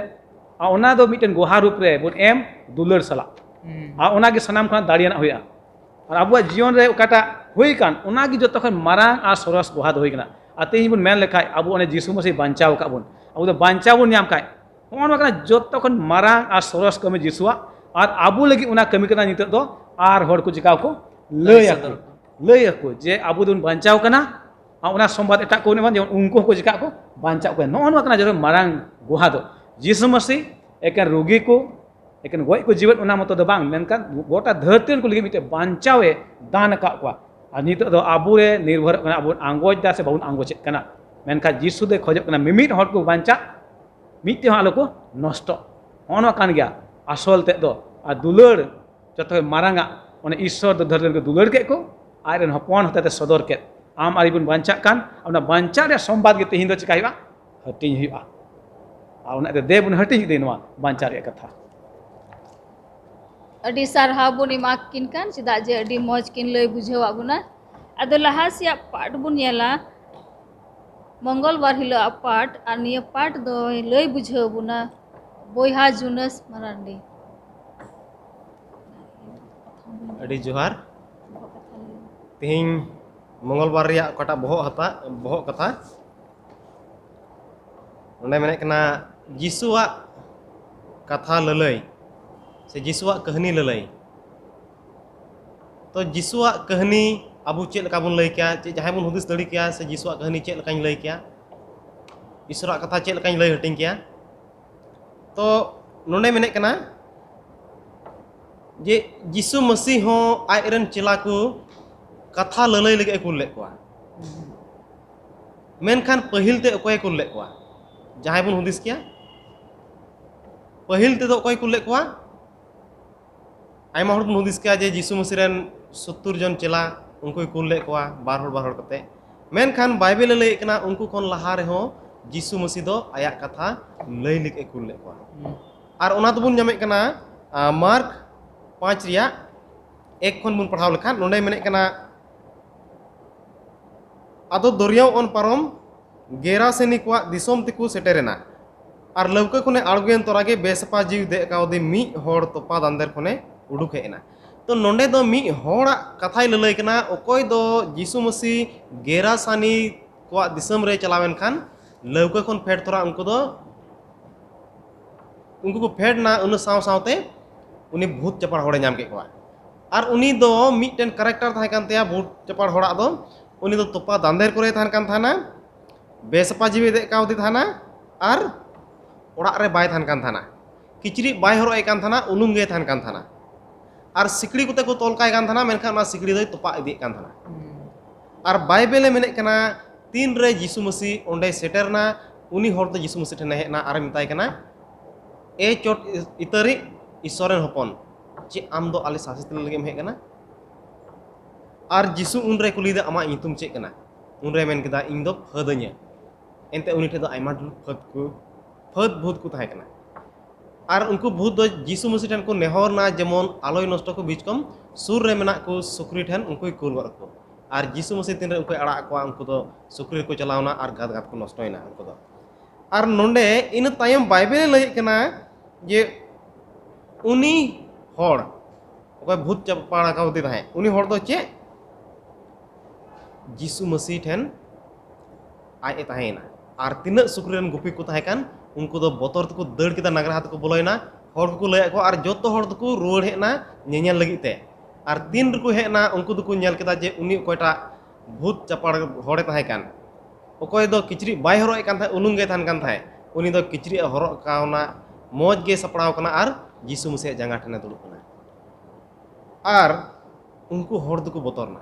ᱟᱨ ᱚᱱᱟ ᱫᱚ ᱢᱤᱫᱴᱮᱱ ᱜᱚᱦᱟ ᱨᱩᱯ ᱨᱮ ᱵᱚᱱ ᱮᱢ ᱫᱩᱞᱟᱹᱲ ᱥᱟᱞᱟᱜ᱾ ᱟᱨ ᱚᱱᱟ ᱜᱮ ᱥᱟᱱᱟᱢ ᱠᱷᱚᱱᱟᱜ ᱫᱟᱲᱮᱭᱟᱱᱟᱜ ᱦᱩᱭᱩᱜᱼᱟ᱾ ᱟᱨ ᱟᱵᱚᱣᱟᱜ ᱡᱤᱭᱚᱱ ᱨᱮ ᱚᱠᱟᱴᱟᱜ ᱦᱩᱭ ᱠᱟᱱ, ᱚᱱᱟᱜᱮ ᱡᱚᱛᱚ ᱠᱷᱚᱱ ᱢᱟᱨᱟᱝ ᱟᱨ ᱥᱚᱨᱚᱥ ᱜᱚᱦᱟ ᱫᱚ ᱦᱩᱭ ᱠᱟᱱᱟ᱾ ᱟᱨ ᱛᱮᱦᱮᱧ ᱵᱚᱱ ᱢᱮᱱ ᱞᱮᱠᱷᱟᱡ, ᱟᱵᱚ ᱚᱱᱮ ᱡᱤᱥᱩ ᱢᱟᱹᱥᱤ ᱵᱟᱧᱪᱟᱣ ᱟᱠᱟᱫ ᱵᱚᱱ, ᱟᱵᱚ ᱫᱚ ᱵᱟᱧᱪᱟᱣ ᱵᱚᱱ ᱧᱟᱢ ᱠᱷᱟᱡ, ᱱᱚᱜᱼᱚ ᱱᱚᱣᱟ ᱠᱟᱱᱟ ᱡᱚᱛᱚ ᱠᱷᱚᱱ ᱢᱟᱨᱟᱝ ᱟᱨ ᱥᱚᱨᱚᱥ ᱠᱟᱹᱢᱤ ᱡᱤᱥᱩᱣᱟᱜ᱾ ᱟᱨ ᱟᱵᱚ ᱞᱟᱹᱜᱤᱫ ᱚᱱᱟ ᱠᱟᱹᱢᱤ ᱠᱟᱱᱟ ᱱᱤᱛᱚᱜ ᱫᱚ᱾ ᱟᱨ ᱦᱚᱲ ᱠᱚ ᱪᱤᱠᱟ ᱠᱚ ᱞᱟᱹᱭ ᱟᱠᱚ, ᱞᱟᱹᱭ ᱟᱠᱚ ᱡᱮ ᱟᱵᱚ ᱫᱚᱵᱚᱱ ᱵᱟᱧᱪᱟᱣ ᱠᱟᱱᱟ᱾ ᱟᱨ ᱚᱱᱟ ᱥᱚᱢᱵᱟᱫ ᱮᱴᱟᱜ ᱠᱚ ᱢᱮᱱᱟ, ᱡᱮᱢᱚᱱ ᱩᱱᱠᱩ ᱦᱚᱸᱠᱚ ᱪᱤᱠᱟᱜ ᱠᱚ, ᱵᱟᱧᱪᱟᱜ ᱠᱚ᱾ ᱱᱚᱜᱼᱚ ᱱᱚᱣᱟ ᱠᱟᱱᱟ ᱡᱚᱛᱚ ᱢᱟᱨᱟᱝ ᱜᱚᱦᱟ ᱫᱚ᱾ ᱡᱤᱥᱩ ᱢᱟᱹᱥᱤ ᱮᱠᱮᱱ ᱨᱩᱜᱤ ᱠᱚ, ᱮᱠᱮᱱ ᱜᱚᱡ ᱠᱚ ᱡᱤᱣᱮᱫ ᱚᱱᱟ ᱢᱚᱛᱚ ᱫᱚ ᱵᱟᱝ, ᱢᱮᱱᱠᱷᱟᱱ ᱜᱚᱴᱟ ᱫᱷᱟᱹᱨᱛᱤ ᱨᱮᱱ ᱠᱚ ᱞᱟᱹᱜᱤᱫ ᱢᱤᱫᱴᱮᱱ ᱵᱟᱧᱪᱟᱣ ᱮ ᱫᱟᱱ ᱟᱠᱟᱫ ᱠᱚᱣᱟ᱾ ᱟᱨ ᱱᱤᱛᱚᱜ ᱫᱚ ᱟᱵᱚᱨᱮ ᱱᱤᱨᱵᱷᱚᱨᱚᱜ ᱠᱟᱱᱟ, ᱟᱵᱚ ᱵᱚᱱ ᱟᱸᱜᱚᱪ ᱫᱟ ᱥᱮ ᱵᱟᱵᱚᱱ ᱟᱸᱜᱚᱪᱮᱫ ᱠᱟᱱᱟ᱾ ᱢᱮᱱᱠᱷᱟᱱ ᱡᱤᱥᱩ ᱫᱚᱭ ᱠᱷᱚᱡᱚᱜ ᱠᱟᱱᱟ ᱢᱤᱢᱤᱫ ᱦᱚᱲ ᱠᱚ ᱵᱟᱧᱪᱟᱜ, ᱢᱤᱫᱴᱮᱱ ᱦᱚᱸ ᱟᱞᱚ ᱠᱚ ᱱᱚᱥᱴᱚᱜ᱾ ᱱᱚᱜᱼᱚ ᱱᱚᱣᱟ ᱠᱟᱱ ᱜᱮᱭᱟ ᱟᱥᱚᱞ ᱛᱮᱫ ᱫᱚ᱾ ᱟᱨ ᱫᱩᱞᱟᱹᱲ ᱡᱚᱛᱚ ᱠᱷᱚᱱ ᱢᱟᱨᱟᱝᱟᱜ, ᱚᱱᱮ ᱤᱥᱥᱚᱨ ᱫᱚ ᱫᱷᱟᱹᱨᱛᱤ ᱨᱮᱱ ᱠᱚ ᱫᱩᱞᱟᱹᱲ ᱠᱮᱫ ᱠᱚ, ᱟᱡ ᱨᱮᱱ ᱦᱚᱯᱚᱱ ᱦᱚᱛᱮᱛᱮ ᱥᱚᱫᱚᱨ ᱠᱮᱫ᱾ ᱟᱢ ᱟᱨ ᱤᱧ ᱵᱚᱱ ᱵᱟᱧᱪᱟᱜ ᱠᱟᱱ, ᱚᱱᱟ ᱵᱟᱧᱪᱟᱜ ᱨᱮᱭᱟᱜ ᱥᱚᱢᱵᱟᱫ ᱜᱮ ᱛᱮᱦᱮᱧ ᱫᱚ ᱪᱤᱠᱟᱹᱭ ᱦᱩᱭᱩᱜᱼᱟ? ᱦᱟᱹᱴᱤᱧ ᱦᱩᱭᱩᱜᱼᱟ᱾ ᱟᱨ ᱚᱱᱟ ᱤᱭᱟᱹᱛᱮ ᱫᱮ ᱵᱚᱱ ᱦᱟᱹᱴᱤᱧ ᱤᱫᱤ ᱱᱚᱣᱟ ᱵᱟᱧᱪᱟᱣ ᱨᱮᱭᱟᱜ ᱠᱟᱛᱷᱟ᱾ ᱟᱹᱰᱤ ᱥᱟᱨᱦᱟᱣ ᱵᱚᱱ ᱮᱢᱟ ᱠᱤᱱ ᱠᱟᱱ, ᱪᱮᱫᱟᱜ ᱡᱮ ᱟᱹᱰᱤ ᱢᱚᱡᱽ ᱠᱤᱱ ᱞᱟᱹᱭ ᱵᱩᱡᱷᱟᱹᱣᱟᱫ ᱵᱚᱱᱟ᱾ ᱟᱫᱚ ᱞᱟᱦᱟ ᱥᱮᱭᱟᱜ ᱯᱟᱴ ᱵᱚᱱ ᱧᱮᱞᱟ, ᱢᱚᱝᱜᱚᱞᱵᱟᱨ ᱦᱤᱞᱳᱜ ᱟᱜ ᱯᱟᱴ, ᱟᱨ ᱱᱤᱭᱟᱹ ᱯᱟᱴ ᱫᱚᱭ ᱞᱟᱹᱭ ᱵᱩᱡᱷᱟᱹᱣ ᱵᱚᱱᱟ ᱵᱚᱭᱦᱟ ᱡᱩᱱᱟᱹᱥ ᱢᱟᱨᱟᱱᱰᱤ᱾ ᱟᱹᱰᱤ ᱡᱚᱦᱟᱨ᱾ ᱛᱮᱦᱮᱧ ᱢᱚᱝᱜᱚᱞᱵᱟᱨ ᱨᱮᱭᱟᱜ ᱚᱠᱟᱴᱟᱜ ᱵᱚᱦᱚᱜ ᱦᱟᱛᱟ-, ᱵᱚᱦᱚᱜ ᱠᱟᱛᱷᱟ, ᱱᱚᱰᱮ ᱢᱮᱱᱮᱫ ᱠᱟᱱᱟ ᱡᱤᱥᱩᱣᱟᱜ ᱠᱟᱛᱷᱟ ᱞᱟᱹᱞᱟᱹᱭ ᱥᱮ ᱡᱤᱥᱩᱣᱟᱜ ᱠᱟᱹᱦᱱᱤ ᱞᱟᱹᱞᱟᱹᱭ᱾ ᱛᱚ ᱡᱤᱥᱩᱣᱟᱜ ᱠᱟᱹᱦᱱᱤ ᱟᱵᱚ ᱪᱮᱫ ᱞᱮᱠᱟ ᱵᱚᱱ ᱞᱟᱹᱭ ᱠᱮᱭᱟ, ᱪᱮᱫ ᱡᱟᱦᱟᱸᱭ ᱵᱚᱱ ᱦᱩᱫᱤᱥ ᱫᱟᱲᱮ ᱠᱮᱭᱟ ᱥᱮ ᱡᱤᱥᱩᱣᱟᱜ ᱠᱟᱹᱦᱱᱤ ᱪᱮᱫ ᱞᱮᱠᱟᱧ ᱞᱟᱹᱭ ᱠᱮᱭᱟ, ᱤᱥᱚᱨᱟᱜ ᱠᱟᱛᱷᱟ ᱪᱮᱫ ᱞᱮᱠᱟᱧ ᱞᱟᱹᱭ ᱦᱟᱹᱴᱤᱧ ᱠᱮᱭᱟ? ᱛᱚ ᱱᱚᱰᱮ ᱢᱮᱱᱮᱫ ᱠᱟᱱᱟ ᱡᱮ ᱡᱤᱥᱩ ᱢᱟᱹᱥᱤ ᱦᱚᱸ ᱟᱡ ᱨᱮᱱ ᱪᱮᱞᱟ ᱠᱚ ᱠᱟᱛᱷᱟ ᱞᱟᱹᱞᱟᱹᱭ ᱞᱟᱹᱜᱤᱫ ᱮ ᱠᱩᱞ ᱞᱮᱫ ᱠᱚᱣᱟ᱾ ᱢᱮᱱᱠᱷᱟᱱ ᱯᱟᱹᱦᱤᱞ ᱛᱮ ᱚᱠᱚᱭᱮ ᱠᱩᱞ ᱞᱮᱫ ᱠᱚᱣᱟ? ᱡᱟᱦᱟᱸᱭ ᱵᱚᱱ ᱦᱩᱫᱤᱥ ᱠᱮᱭᱟ, ᱯᱟᱹᱦᱤᱞ ᱛᱮᱫᱚ ᱚᱠᱚᱭ ᱠᱩᱞ ᱞᱮᱫ ᱠᱚᱣᱟ? ᱟᱭᱢᱟ ᱦᱚᱲ ᱵᱚᱱ ᱦᱩᱫᱤᱥ ᱠᱮᱭᱟ ᱡᱮ ᱡᱤᱥᱩ ᱢᱟᱹᱥᱤ ᱨᱮᱱ ᱥᱚᱛᱛᱚᱨ ᱡᱚᱱ ᱪᱮᱞᱟ, ᱩᱱᱠᱩᱭ ᱠᱩᱞ ᱞᱮᱫ ᱠᱚᱣᱟ, ᱵᱟᱨ ᱦᱚᱲ ᱵᱟᱨ ᱦᱚᱲ ᱠᱟᱛᱮ᱾ ᱢᱮᱱᱠᱷᱟᱱ ᱵᱟᱭᱵᱮᱞᱮ ᱞᱟᱹᱭᱮᱫ ᱠᱟᱱᱟ ᱩᱱᱠᱩ ᱠᱷᱚᱱ ᱞᱟᱦᱟ ᱨᱮᱦᱚᱸ ᱡᱤᱥᱩ ᱢᱟᱹᱥᱤ ᱫᱚ ᱟᱭᱟᱜ ᱠᱟᱛᱷᱟ ᱞᱟᱹᱭ ᱞᱟᱹᱜᱤᱫ ᱮ ᱠᱩᱞ ᱞᱮᱫ ᱠᱚᱣᱟ᱾ ᱟᱨ ᱚᱱᱟ ᱫᱚᱵᱚᱱ ᱧᱟᱢᱮᱫ ᱠᱟᱱᱟ, ᱟ, ᱢᱟᱨᱠ ᱯᱟᱸᱪ ᱨᱮᱭᱟᱜ ᱮᱠ ᱠᱷᱚᱱ ᱵᱚᱱ ᱯᱟᱲᱦᱟᱣ ᱞᱮᱠᱷᱟᱱ, ᱱᱚᱰᱮ ᱢᱮᱱᱮᱫ ᱠᱟᱱᱟ, ᱟᱫᱚ ᱫᱚᱨᱭᱟᱣ ᱚᱱ ᱯᱟᱨᱚᱢ ᱜᱮᱨᱟᱥᱮᱱᱤ ᱠᱚᱣᱟᱜ ᱫᱤᱥᱚᱢ ᱛᱮᱠᱚ ᱥᱮᱴᱮᱨᱮᱱᱟ᱾ ᱟᱨ ᱞᱟᱹᱣᱠᱟᱹ ᱠᱷᱚᱱᱮ ᱟᱬᱜᱚᱭᱮᱱ ᱛᱚᱨᱟᱜᱮ ᱵᱮᱥᱟᱯᱟ ᱡᱤᱣᱤ ᱫᱮᱡ ᱠᱟᱣᱫᱤ ᱢᱤᱫ ᱦᱚᱲ ᱛᱚᱯᱟ ᱫᱟᱱᱫᱮᱨ ᱠᱷᱚᱱᱮ ᱩᱰᱩᱠ ᱦᱮᱡ ᱮᱱᱟ᱾ ᱛᱚ ᱱᱚᱰᱮ ᱫᱚ ᱢᱤᱫ ᱦᱚᱲᱟᱜ ᱠᱟᱛᱷᱟᱭ ᱞᱟᱹᱞᱟᱹᱭ ᱠᱟᱱᱟ, ᱚᱠᱚᱭ ᱫᱚ ᱡᱤᱥᱩ ᱢᱟᱹᱥᱤ ᱜᱮᱨᱟᱥᱟᱱᱤ ᱠᱚᱣᱟᱜ ᱫᱤᱥᱚᱢ ᱨᱮ ᱪᱟᱞᱟᱣ ᱮᱱ ᱠᱷᱟᱱ ᱞᱟᱹᱣᱠᱟᱹ ᱠᱷᱚᱱ ᱯᱷᱮᱰ ᱛᱚᱨᱟ ᱩᱱᱠᱩ ᱫᱚ ᱩᱱᱠᱩ ᱠᱚ ᱯᱷᱮᱰ ᱮᱱᱟ, ᱩᱱᱟᱹᱜ ᱥᱟᱶ ᱥᱟᱶᱛᱮ ᱩᱱᱤ ᱵᱷᱩᱛ ᱪᱟᱯᱟᱲ ᱦᱚᱲᱮ ᱧᱟᱢ ᱠᱮᱫ ᱠᱚᱣᱟ᱾ ᱟᱨ ᱩᱱᱤ ᱫᱚ ᱢᱤᱫᱴᱮᱱ ᱠᱮᱨᱮᱠᱴᱟᱨ ᱛᱟᱦᱮᱸ ᱠᱟᱱ ᱛᱟᱭᱟ ᱵᱷᱩᱛ ᱪᱟᱯᱟᱲ ᱦᱚᱲᱟᱜ ᱫᱚ, ᱩᱱᱤ ᱫᱚ ᱛᱚᱯᱟ ᱫᱟᱸᱫᱮᱨ ᱠᱚᱨᱮ ᱛᱟᱦᱮᱱ ᱠᱟᱱ ᱛᱟᱦᱮᱱᱟ, ᱵᱮᱥᱟᱯᱟ ᱡᱤᱣᱤ ᱫᱮᱡ ᱠᱟᱣᱫᱮ ᱛᱟᱦᱮᱱᱟ, ᱟᱨ ᱚᱲᱟᱜ ᱨᱮ ᱵᱟᱭ ᱛᱟᱦᱮᱱ ᱠᱟᱱ ᱛᱟᱦᱮᱱᱟ, ᱠᱤᱪᱨᱤᱡ ᱵᱟᱭ ᱦᱚᱨᱚᱜ ᱮᱫ ᱠᱟᱱ ᱛᱟᱦᱮᱱᱟ, ᱩᱞᱩᱝ ᱜᱮ ᱛᱟᱦᱮᱱ ᱠᱟᱱ ᱛᱟᱦᱮᱱᱟ, ᱟᱨ ᱥᱤᱠᱲᱤ ᱠᱚᱛᱮ ᱠᱚ ᱛᱚᱞ ᱠᱟᱭ ᱠᱟᱱ ᱛᱟᱦᱮᱱᱟ, ᱢᱮᱱᱠᱷᱟᱱ ᱚᱱᱟ ᱥᱤᱠᱲᱤ ᱫᱚᱭ ᱛᱚᱯᱟᱜ ᱤᱫᱤᱭᱮᱫ ᱠᱟᱱ ᱛᱟᱦᱮᱱᱟ᱾ ᱟᱨ ᱵᱟᱭᱵᱮᱞᱮ ᱢᱮᱱᱮᱫ ᱠᱟᱱᱟ, ᱛᱤᱱᱨᱮ ᱡᱤᱥᱩ ᱢᱟᱹᱥᱤ ᱚᱸᱰᱮᱭ ᱥᱮᱴᱮᱨᱱᱟ, ᱩᱱᱤ ᱦᱚᱲ ᱫᱚ ᱡᱤᱥᱩ ᱢᱟᱹᱥᱤ ᱴᱷᱮᱱᱮ ᱦᱮᱡ ᱮᱱᱟ ᱟᱨᱮ ᱢᱮᱛᱟᱭ ᱠᱟᱱᱟ, "ᱮ ᱪᱚᱴ ᱤᱛᱟᱹᱨᱤᱡ ᱤᱥᱥᱚᱨ ᱨᱮᱱ ᱦᱚᱯᱚᱱ, ᱪᱮᱫ ᱟᱢ ᱫᱚ ᱟᱞᱮ ᱥᱟᱥᱮᱛ ᱞᱟᱹᱜᱤᱫ ᱮᱢ ᱦᱮᱡ ᱠᱟᱱᱟ?" ᱟᱨ ᱡᱤᱥᱩ ᱩᱱᱨᱮ ᱠᱩᱞᱤᱭᱮᱫᱟ, "ᱟᱢᱟᱜ ᱧᱩᱛᱩᱢ ᱪᱮᱫ ᱠᱟᱱᱟ?" ᱩᱱᱨᱮ ᱢᱮᱱ ᱠᱮᱫᱟ, "ᱤᱧ ᱫᱚ ᱯᱷᱟᱹᱫᱟᱹᱧᱟᱹ᱾" ᱮᱱᱛᱮ ᱩᱱᱤ ᱴᱷᱮᱱ ᱫᱚ ᱟᱭᱢᱟ ᱰᱷᱮᱨ ᱯᱷᱟᱹᱫ ᱠᱚ, ᱯᱷᱟᱹᱫ ᱵᱷᱩᱛ ᱠᱚ ᱛᱟᱦᱮᱸ ᱠᱟᱱᱟ᱾ ᱟᱨ ᱩᱱᱠᱩ ᱵᱷᱩᱛ ᱫᱚ ᱡᱤᱥᱩ ᱢᱟᱹᱥᱤ ᱴᱷᱮᱱ ᱠᱚ ᱱᱮᱦᱚᱨ ᱮᱱᱟ, ᱡᱮᱢᱚᱱ ᱟᱞᱚᱭ ᱱᱚᱥᱴᱚ ᱠᱚ, ᱵᱤᱪᱠᱚᱢ ᱥᱩᱨ ᱨᱮ ᱢᱮᱱᱟᱜ ᱠᱚ ᱥᱩᱠᱨᱤ ᱴᱷᱮᱱ ᱩᱱᱠᱩᱭ ᱠᱩᱞ ᱜᱚᱫ ᱠᱚ᱾ ᱟᱨ ᱡᱤᱥᱩ ᱢᱟᱹᱥᱤ ᱛᱤᱱᱨᱮ ᱩᱱᱠᱩᱭ ᱟᱲᱟᱜ ᱠᱚᱣᱟ, ᱩᱱᱠᱩ ᱫᱚ ᱥᱩᱠᱨᱤ ᱨᱮᱠᱚ ᱪᱟᱞᱟᱣᱱᱟ ᱟᱨ ᱜᱷᱟᱛ ᱜᱷᱟᱛ ᱠᱚ ᱱᱚᱥᱴᱚᱭᱮᱱᱟ ᱩᱱᱠᱩ ᱫᱚ᱾ ᱟᱨ ᱱᱚᱰᱮ ᱤᱱᱟᱹ ᱛᱟᱭᱚᱢ ᱵᱟᱭᱵᱮᱞᱮ ᱞᱟᱹᱭᱮᱫ ᱠᱟᱱᱟ ᱡᱮ ᱩᱱᱤ ᱦᱚᱲ, ᱚᱠᱚᱭ ᱵᱷᱩᱛ ᱪᱟᱯᱟᱲ ᱟᱠᱟᱣᱫᱮ ᱛᱟᱦᱮᱸᱫ, ᱩᱱᱤ ᱦᱚᱲ ᱫᱚ ᱪᱮᱫ? ᱡᱤᱥᱩ ᱢᱟᱹᱥᱤ ᱴᱷᱮᱱ ᱟᱡ ᱮ ᱛᱟᱦᱮᱸᱭᱮᱱᱟ᱾ ᱟᱨ ᱛᱤᱱᱟᱹᱜ ᱥᱩᱠᱨᱤ ᱨᱮᱱ ᱜᱩᱯᱤ ᱠᱚ ᱛᱟᱦᱮᱸ ᱠᱟᱱ, ᱩᱱᱠᱩ ᱫᱚ ᱵᱚᱛᱚᱨ ᱛᱮᱠᱚ ᱫᱟᱹᱲ ᱠᱮᱫᱟ, ᱱᱟᱜᱽᱨᱟᱦᱟ ᱛᱮᱠᱚ ᱵᱚᱞᱚᱭᱮᱱᱟ, ᱦᱚᱲ ᱠᱚᱠᱚ ᱞᱟᱹᱭᱟᱫ ᱠᱚᱣᱟ, ᱟᱨ ᱡᱚᱛᱚ ᱦᱚᱲ ᱫᱚᱠᱚ ᱨᱩᱣᱟᱹᱲ ᱦᱮᱡ ᱮᱱᱟ ᱧᱮᱧᱮᱞ ᱞᱟᱹᱜᱤᱫ ᱛᱮ᱾ ᱟᱨ ᱛᱤᱱ ᱨᱮᱠᱚ ᱦᱮᱡ ᱮᱱᱟ, ᱩᱱᱠᱩ ᱫᱚᱠᱚ ᱧᱮᱞ ᱠᱮᱫᱟ ᱡᱮ ᱩᱱᱤ ᱚᱠᱚᱭᱴᱟᱜ ᱵᱷᱩᱛ ᱪᱟᱯᱟᱲ ᱦᱚᱲᱮ ᱛᱟᱦᱮᱸ ᱠᱟᱱ, ᱚᱠᱚᱭ ᱫᱚ ᱠᱤᱪᱨᱤᱡ ᱵᱟᱭ ᱦᱚᱨᱚᱜ ᱮᱫ ᱠᱟᱱ ᱛᱟᱦᱮᱸᱫ, ᱩᱞᱩᱝ ᱜᱮᱭ ᱛᱟᱦᱮᱱ ᱠᱟᱱ ᱛᱟᱦᱮᱸᱫ, ᱩᱱᱤ ᱫᱚ ᱠᱤᱪᱨᱤᱡ ᱮ ᱦᱚᱨᱚᱜ ᱠᱟᱣᱱᱟ, ᱢᱚᱡᱽ ᱜᱮ ᱥᱟᱯᱲᱟᱣ ᱠᱟᱱᱟ ᱟᱨ ᱡᱤᱥᱩ ᱢᱟᱹᱥᱤᱭᱟᱜ ᱡᱟᱸᱜᱟ ᱴᱷᱮᱱᱮ ᱫᱩᱲᱩᱵ ᱠᱟᱱᱟ᱾ ᱟᱨ ᱩᱱᱠᱩ ᱦᱚᱲ ᱫᱚᱠᱚ ᱵᱚᱛᱚᱨ ᱮᱱᱟ᱾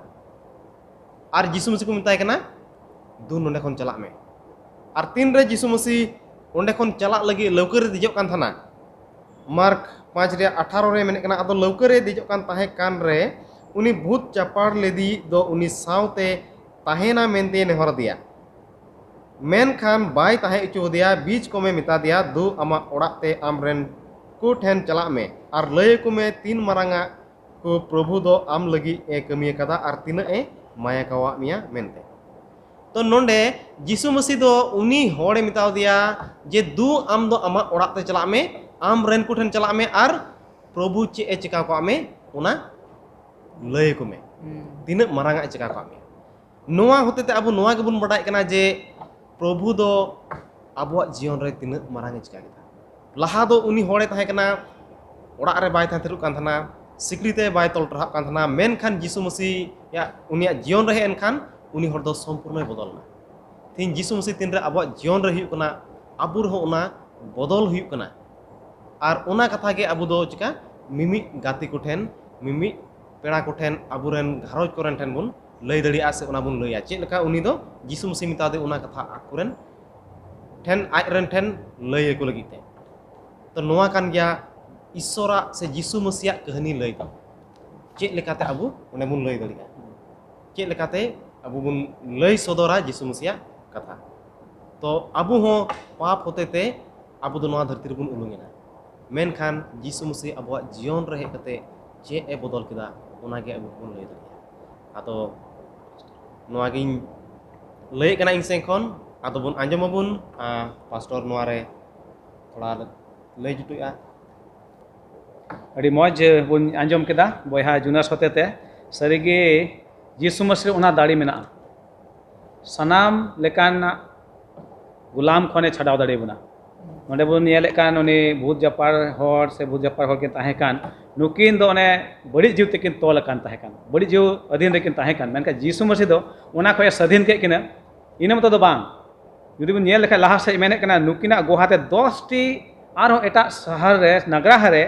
ᱟᱨ ᱡᱤᱥᱩ ᱢᱟᱹᱥᱤ ᱠᱚ ᱢᱮᱛᱟᱭ ᱠᱟᱱᱟ, "ᱫᱩ ᱱᱚᱸᱰᱮ ᱠᱷᱚᱱ ᱪᱟᱞᱟᱜ ᱢᱮ᱾" ᱟᱨ ᱛᱤᱱᱨᱮ ᱡᱤᱥᱩ ᱢᱟᱹᱥᱤ ᱚᱸᱰᱮ ᱠᱷᱚᱱ ᱪᱟᱞᱟᱜ ᱞᱟᱹᱜᱤᱫ ᱞᱟᱹᱣᱠᱟᱹ ᱨᱮ ᱫᱮᱡᱚᱜ ᱠᱟᱱ ᱛᱟᱦᱮᱱᱟ, ᱢᱟᱨᱠ ᱯᱟᱸᱪ ᱨᱮᱭᱟᱜ ᱟᱴᱷᱟᱨᱚ ᱨᱮ ᱢᱮᱱᱮᱫ ᱠᱟᱱᱟ, ᱟᱫᱚ ᱞᱟᱹᱣᱠᱟᱹ ᱨᱮ ᱫᱮᱡᱚᱜ ᱠᱟᱱ ᱛᱟᱦᱮᱸ ᱠᱟᱱ ᱨᱮ ᱩᱱᱤ ᱵᱷᱩᱛ ᱪᱟᱯᱟᱲ ᱞᱮᱫᱮᱭᱤᱡ ᱫᱚ ᱩᱱᱤ ᱥᱟᱶᱛᱮ ᱛᱟᱦᱮᱱᱟ ᱢᱮᱱᱛᱮ ᱱᱮᱦᱚᱨ ᱟᱫᱮᱭᱟ᱾ ᱢᱮᱱᱠᱷᱟᱱ ᱵᱟᱭ ᱛᱟᱦᱮᱸ ᱦᱚᱪᱚ ᱟᱫᱮᱭᱟ᱾ ᱵᱤᱪ ᱠᱚᱢᱮ ᱢᱮᱛᱟ ᱫᱮᱭᱟ, "ᱫᱩ ᱟᱢᱟᱜ ᱚᱲᱟᱜ ᱛᱮ ᱟᱢ ᱨᱮᱱ ᱠᱚ ᱴᱷᱮᱱ ᱪᱟᱞᱟᱜ ᱢᱮ ᱟᱨ ᱞᱟᱹᱭ ᱟᱠᱚ ᱢᱮ, ᱛᱤᱱ ᱢᱟᱨᱟᱝ ᱟᱜ ᱠᱚ ᱯᱨᱚᱵᱷᱩ ᱫᱚ ᱟᱢ ᱞᱟᱹᱜᱤᱫ ᱮ ᱠᱟᱹᱢᱤ ᱟᱠᱟᱫᱟ ᱟᱨ ᱛᱤᱱᱟᱹᱜ ᱮ ᱢᱟᱭᱟ ᱠᱟᱣᱟᱜ ᱢᱮᱭᱟ ᱢᱮᱱᱛᱮ᱾" ᱛᱚ ᱱᱚᱰᱮ ᱡᱤᱥᱩ ᱢᱟᱹᱥᱤ ᱫᱚ ᱩᱱᱤ ᱦᱚᱲᱮ ᱢᱮᱛᱟᱣ ᱫᱮᱭᱟ ᱡᱮ, "ᱫᱩ ᱟᱢ ᱫᱚ ᱟᱢᱟᱜ ᱚᱲᱟᱜ ᱛᱮ ᱪᱟᱞᱟᱜ ᱢᱮ, ᱟᱢ ᱨᱮᱱ ᱠᱚ ᱴᱷᱮᱱ ᱪᱟᱞᱟᱜ ᱢᱮ ᱟᱨ ᱯᱨᱚᱵᱷᱩ ᱪᱮᱫ ᱮ ᱪᱮᱠᱟ ᱠᱟᱜ ᱢᱮ, ᱚᱱᱟ ᱞᱟᱹᱭ ᱟᱠᱚ ᱢᱮ᱾ ᱛᱤᱱᱟᱹᱜ ᱢᱟᱨᱟᱝ ᱟᱜ ᱮ ᱪᱮᱠᱟ ᱠᱟᱜ ᱢᱮᱭᱟ᱾ ᱱᱚᱣᱟ ᱦᱚᱛᱮ ᱛᱮ ᱟᱵᱚ ᱱᱚᱣᱟ ᱜᱮᱵᱚᱱ ᱵᱟᱰᱟᱭ ᱠᱟᱱᱟ ᱡᱮ ᱯᱨᱚᱵᱷᱩ ᱫᱚ ᱟᱵᱚᱣᱟᱜ ᱡᱤᱭᱚᱱ ᱨᱮ ᱛᱤᱱᱟᱹᱜ ᱢᱟᱨᱟᱝ ᱮ ᱪᱮᱠᱟ ᱠᱮᱫᱟ᱾ ᱞᱟᱦᱟ ᱫᱚ ᱩᱱᱤ ᱦᱚᱲᱮ ᱛᱟᱦᱮᱸ ᱠᱟᱱᱟ, ᱚᱲᱟᱜ ᱨᱮ ᱵᱟᱭ ᱛᱟᱦᱮᱸ ᱛᱷᱤᱨᱚᱜ ᱠᱟᱱ ᱛᱟᱦᱮᱱᱟ, ᱥᱤᱠᱲᱤ ᱛᱮ ᱵᱟᱭ ᱛᱚᱞ ᱴᱟᱨᱦᱟᱜ ᱠᱟᱱ ᱛᱟᱦᱮᱱᱟ, ᱢᱮᱱᱠᱷᱟᱱ ᱡᱤᱥᱩ ᱢᱟᱹᱥᱤᱭᱟᱜ ᱩᱱᱤᱭᱟᱜ ᱡᱤᱭᱚᱱ ᱨᱮ ᱦᱮᱡ ᱮᱱᱠᱷᱟᱱ ᱩᱱᱤ ᱦᱚᱲ ᱫᱚ ᱥᱚᱢᱯᱩᱨᱱᱚᱭ ᱵᱚᱫᱚᱞ ᱮᱱᱟ᱾ ᱛᱮᱦᱮᱧ ᱡᱤᱥᱩ ᱢᱟᱹᱥᱤ ᱛᱤᱱᱨᱮ ᱟᱵᱚᱣᱟᱜ ᱡᱤᱭᱚᱱ ᱨᱮ ᱦᱩᱭᱩᱜ ᱠᱟᱱᱟ, ᱟᱵᱚ ᱨᱮᱦᱚᱸ ᱚᱱᱟ ᱵᱚᱫᱚᱞ ᱦᱩᱭᱩᱜ ᱠᱟᱱᱟ᱾ ᱟᱨ ᱚᱱᱟ ᱠᱟᱛᱷᱟ ᱜᱮ ᱟᱵᱚ ᱫᱚ ᱪᱤᱠᱟ ᱢᱤᱢᱤᱫ ᱜᱟᱛᱮ ᱠᱚᱴᱷᱮᱱ, ᱢᱤᱢᱤᱫ ᱯᱮᱲᱟ ᱠᱚᱴᱷᱮᱱ, ᱟᱵᱚᱨᱮᱱ ᱜᱷᱟᱨᱚᱸᱡᱽ ᱠᱚᱨᱮᱱ ᱴᱷᱮᱱ ᱵᱚᱱ ᱞᱟᱹᱭ ᱫᱟᱲᱮᱭᱟᱜᱼᱟ ᱥᱮ ᱚᱱᱟ ᱵᱚᱱ ᱞᱟᱹᱭᱟ᱾ ᱪᱮᱫ ᱞᱮᱠᱟ ᱩᱱᱤ ᱫᱚ ᱡᱤᱥᱩ ᱢᱟᱹᱥᱤ ᱢᱮᱛᱟ ᱫᱮ ᱚᱱᱟ ᱠᱟᱛᱷᱟ ᱟᱠᱚᱨᱮᱱ ᱴᱷᱮᱱ, ᱟᱡ ᱨᱮᱱ ᱴᱷᱮᱱ ᱞᱟᱹᱭ ᱟᱠᱚ ᱞᱟᱹᱜᱤᱫ ᱛᱮ᱾ ᱛᱚ ᱱᱚᱣᱟ ᱠᱟᱱ ᱜᱮᱭᱟ ᱤᱥᱥᱚᱨᱟᱜ ᱥᱮ ᱡᱤᱥᱩ ᱢᱟᱹᱥᱤᱭᱟᱜ ᱠᱟᱹᱦᱱᱤ ᱞᱟᱹᱭ ᱫᱚ᱾ ᱪᱮᱫ ᱞᱮᱠᱟᱛᱮ ᱟᱵᱚ ᱚᱸᱰᱮ ᱵᱚᱱ ᱞᱟᱹᱭ ᱫᱟᱲᱮᱭᱟᱜᱼᱟ, ᱪᱮᱫ ᱞᱮᱠᱟᱛᱮ ᱟᱵᱚ ᱵᱚᱱ ᱞᱟᱹᱭ ᱥᱚᱫᱚᱨᱟ ᱡᱤᱥᱩ ᱢᱟᱹᱥᱤᱭᱟᱜ ᱠᱟᱛᱷᱟ᱾ ᱛᱚ ᱟᱵᱚ ᱦᱚᱸ ᱯᱟᱯ ᱦᱚᱛᱮ ᱛᱮ ᱟᱵᱚ ᱫᱚ ᱱᱚᱣᱟ ᱫᱷᱟᱹᱨᱛᱤ ᱨᱮᱵᱚᱱ ᱩᱰᱩᱝ ᱮᱱᱟ, ᱢᱮᱱᱠᱷᱟᱱ ᱡᱤᱥᱩ ᱢᱟᱹᱥᱤ ᱟᱵᱚᱣᱟᱜ ᱡᱤᱭᱚᱱ ᱨᱮ ᱦᱮᱡ ᱠᱟᱛᱮ ᱪᱮᱫ ᱮ ᱵᱚᱫᱚᱞ ᱠᱮᱫᱟ, ᱚᱱᱟᱜᱮ ᱟᱵᱚ ᱵᱚᱱ ᱞᱟᱹᱭ ᱫᱟᱲᱮᱭᱟᱜᱼᱟ᱾ ᱟᱫᱚ ᱱᱚᱣᱟᱜᱤᱧ ᱞᱟᱹᱭᱮᱫ ᱠᱟᱱᱟ ᱤᱧ ᱥᱮᱱ ᱠᱷᱚᱱ᱾ ᱟᱫᱚ ᱵᱚᱱ ᱟᱸᱡᱚᱢ ᱟᱵᱚᱱ, ᱟᱸ, ᱯᱟᱥᱴᱚᱨ ᱱᱚᱣᱟ ᱨᱮ ᱛᱷᱚᱲᱟ ᱞᱟᱹᱭ ᱡᱩᱴᱩᱡᱼᱟ᱾ ᱟᱹᱰᱤ ᱢᱚᱡᱽ ᱵᱚᱱ ᱟᱸᱡᱚᱢ ᱠᱮᱫᱟ ᱵᱚᱭᱦᱟ ᱡᱩᱱᱟᱥ ᱦᱚᱛᱮᱛᱮ᱾ ᱥᱟᱹᱨᱤᱜᱮ ᱡᱤᱥᱩ ᱢᱟᱹᱥᱤ ᱨᱮ ᱚᱱᱟ ᱫᱟᱲᱮ ᱢᱮᱱᱟᱜᱼᱟ, ᱥᱟᱱᱟᱢ ᱞᱮᱠᱟᱱᱟᱜ ᱜᱩᱞᱟᱢ ᱠᱷᱚᱱᱮ ᱪᱷᱟᱰᱟᱣ ᱫᱟᱲᱮᱭᱟᱵᱚᱱᱟ᱾ ᱱᱚᱰᱮ ᱵᱚᱱ ᱧᱮᱞᱮᱫ ᱠᱟᱱ ᱩᱱᱤ ᱵᱷᱩᱛ ᱡᱟᱯᱟᱲ ᱦᱚᱲ ᱥᱮ ᱵᱷᱩᱛ ᱡᱟᱯᱟᱲ ᱦᱚᱲ ᱠᱤᱱ ᱛᱟᱦᱮᱸ ᱠᱟᱱ, ᱱᱩᱠᱤᱱ ᱫᱚ ᱚᱱᱮ ᱵᱟᱹᱲᱤᱡ ᱡᱤᱣᱤ ᱛᱮᱠᱤᱱ ᱛᱚᱞ ᱟᱠᱟᱱ ᱛᱟᱦᱮᱸ ᱠᱟᱱ, ᱵᱟᱹᱲᱤᱡ ᱡᱤᱣᱤ ᱟᱹᱫᱷᱤᱱ ᱨᱮᱠᱤᱱ ᱛᱟᱦᱮᱸ ᱠᱟᱱ, ᱢᱮᱱᱠᱷᱟᱱ ᱡᱤᱥᱩ ᱢᱟᱹᱥᱤ ᱫᱚ ᱚᱱᱟ ᱠᱷᱚᱱ ᱮ ᱥᱟᱹᱫᱷᱤᱱ ᱠᱮᱫ ᱠᱤᱱᱟ᱾ ᱤᱱᱟᱹ ᱢᱚᱛᱚ ᱫᱚ ᱵᱟᱝ, ᱡᱩᱫᱤ ᱵᱚᱱ ᱧᱮᱞ ᱞᱮᱠᱷᱟᱱ ᱞᱟᱦᱟ ᱥᱮᱫ ᱢᱮᱱᱮᱫ ᱠᱟᱱᱟ, ᱱᱩᱠᱤᱱᱟᱜ ᱜᱚᱦᱟᱛᱮ ᱫᱚᱥᱴᱤ ᱟᱨᱦᱚᱸ ᱮᱴᱟᱜ ᱥᱟᱦᱟᱨ ᱨᱮ, ᱱᱟᱜᱽᱨᱟᱦᱟ ᱨᱮ,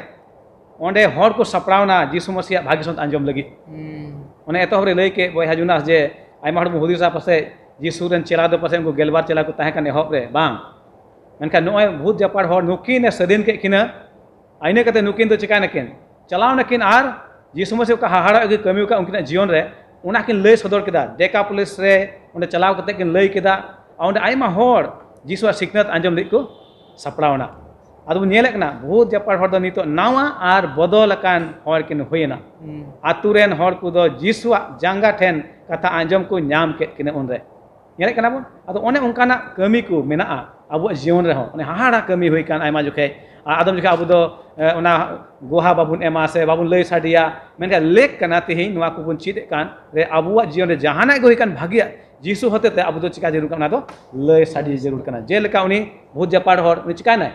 ᱚᱸᱰᱮ ᱦᱚᱲ ᱠᱚ ᱥᱟᱯᱲᱟᱣᱱᱟ ᱡᱤᱥᱩ ᱢᱟᱹᱥᱤᱭᱟᱜ ᱵᱷᱟᱹᱜᱤ ᱥᱚᱸᱫ ᱟᱸᱡᱚᱢ ᱞᱟᱹᱜᱤᱫ᱾ ᱚᱱᱮ ᱮᱛᱚᱦᱚᱵ ᱨᱮ ᱞᱟᱹᱭ ᱠᱮᱫ ᱵᱚᱭᱦᱟ ᱡᱩᱱᱟᱥ ᱡᱮ ᱟᱭᱢᱟ ᱦᱚᱲ ᱵᱚᱱ ᱦᱩᱫᱤᱥᱟ ᱯᱟᱥᱮᱡ ᱡᱤᱥᱩ ᱨᱮᱱ ᱪᱮᱞᱟ ᱫᱚ ᱯᱟᱥᱮᱡ ᱩᱱᱠᱩ ᱜᱮᱞᱵᱟᱨ ᱪᱮᱞᱟ ᱠᱚ ᱛᱟᱦᱮᱸ ᱠᱟᱱ ᱮᱦᱚᱵ ᱨᱮ, ᱵᱟᱝ᱾ ᱢᱮᱱᱠᱷᱟᱱ ᱱᱚᱜᱼᱚᱭ ᱵᱷᱩᱛ ᱡᱟᱯᱟᱲ ᱦᱚᱲ ᱱᱩᱠᱤᱱ ᱮ ᱥᱟᱹᱫᱷᱤᱱ ᱠᱮᱫ ᱠᱤᱱᱟ᱾ ᱟᱨ ᱤᱱᱟᱹ ᱠᱟᱛᱮ ᱱᱩᱠᱤᱱ ᱫᱚ ᱪᱤᱠᱟᱹᱭ ᱱᱟᱠᱤᱱ? ᱪᱟᱞᱟᱣ ᱱᱟᱠᱤᱱ ᱟᱨ ᱡᱤᱥᱩ ᱢᱟᱹᱥᱤ ᱚᱠᱟ ᱦᱟᱦᱟᱲᱟᱜ ᱜᱮ ᱠᱟᱹᱢᱤ ᱟᱠᱟᱫ ᱩᱱᱠᱤᱱᱟᱜ ᱡᱤᱭᱚᱱ ᱨᱮ, ᱚᱱᱟ ᱠᱤᱱ ᱞᱟᱹᱭ ᱥᱚᱫᱚᱨ ᱠᱮᱫᱟ᱾ ᱰᱮᱠᱟᱯᱚᱞᱤᱥ ᱨᱮ ᱚᱸᱰᱮ ᱪᱟᱞᱟᱣ ᱠᱟᱛᱮ ᱠᱤᱱ ᱞᱟᱹᱭ ᱠᱮᱫᱟ᱾ ᱟᱨ ᱚᱸᱰᱮ ᱟᱭᱢᱟ ᱦᱚᱲ ᱡᱤᱥᱩᱣᱟᱜ ᱥᱤᱠᱷᱱᱟᱹᱛ ᱟᱸᱡᱚᱢ ᱞᱟᱹᱜᱤᱫ ᱠᱚ ᱥᱟᱯᱲᱟᱣ ᱮᱱᱟ᱾ ᱟᱫᱚ ᱵᱚᱱ ᱧᱮᱞᱮᱫ ᱠᱟᱱᱟ, ᱵᱷᱩᱛ ᱡᱟᱯᱟᱲ ᱦᱚᱲ ᱫᱚ ᱱᱤᱛᱚᱜ ᱱᱟᱣᱟ ᱟᱨ ᱵᱚᱫᱚᱞ ᱟᱠᱟᱱ ᱦᱚᱲ ᱠᱤᱱ ᱦᱩᱭᱮᱱᱟ᱾ ᱟᱛᱳ ᱨᱮᱱ ᱦᱚᱲ ᱠᱚᱫᱚ ᱡᱤᱥᱩᱣᱟᱜ ᱡᱟᱸᱜᱟ ᱴᱷᱮᱱ ᱠᱟᱛᱷᱟ ᱟᱸᱡᱚᱢ ᱠᱚ ᱧᱟᱢ ᱠᱮᱫ ᱠᱤᱱᱟ ᱩᱱᱨᱮ᱾ ᱧᱮᱞᱮᱫ ᱠᱟᱱᱟ ᱵᱚᱱ᱾ ᱟᱫᱚ ᱚᱱᱮ ᱚᱱᱠᱟᱱᱟᱜ ᱠᱟᱹᱢᱤ ᱠᱚ ᱢᱮᱱᱟᱜᱼᱟ᱾ ᱟᱵᱚᱣᱟᱜ ᱡᱤᱭᱚᱱ ᱨᱮᱦᱚᱸ ᱚᱱᱮ ᱦᱟᱦᱟᱲᱟ ᱠᱟᱹᱢᱤ ᱦᱩᱭ ᱠᱟᱱ ᱟᱭᱢᱟ ᱡᱚᱠᱷᱮᱡ᱾ ᱟᱨ ᱟᱫᱚᱢ ᱡᱚᱠᱷᱮᱡ ᱟᱵᱚ ᱫᱚ ᱮ, ᱚᱱᱟ ᱜᱚᱦᱟ ᱵᱟᱵᱚᱱ ᱮᱢᱟ ᱥᱮ ᱵᱟᱵᱚᱱ ᱞᱟᱹᱭ ᱥᱟᱰᱮᱭᱟ, ᱢᱮᱱᱠᱷᱟᱱ ᱞᱮᱠ ᱠᱟᱱᱟ ᱛᱮᱦᱮᱧ ᱱᱚᱣᱟ ᱠᱚᱵᱚᱱ ᱪᱮᱫ ᱮᱫ ᱠᱟᱱ ᱨᱮ ᱟᱵᱚᱣᱟᱜ ᱡᱤᱭᱚᱱ ᱨᱮ ᱡᱟᱦᱟᱱᱟᱜ ᱜᱮ ᱦᱩᱭ ᱠᱟᱱ ᱵᱷᱟᱜᱤᱭᱟᱜ ᱡᱤᱥᱩ ᱦᱚᱛᱮ ᱛᱮ ᱟᱵᱚ ᱫᱚ ᱪᱤᱠᱟ ᱡᱟᱹᱨᱩᱲ ᱠᱟᱱᱟ? ᱚᱱᱟ ᱫᱚ ᱞᱟᱹᱭ ᱥᱟᱰᱮ ᱡᱟᱹᱨᱩᱲ ᱠᱟᱱᱟ᱾ ᱡᱮᱞᱮᱠᱟ ᱩᱱᱤ ᱵᱷᱩᱛ ᱡᱟᱯᱟᱲ ᱦᱚᱲ, ᱩᱱᱤ ᱪᱤᱠᱟᱭᱱᱟᱭ?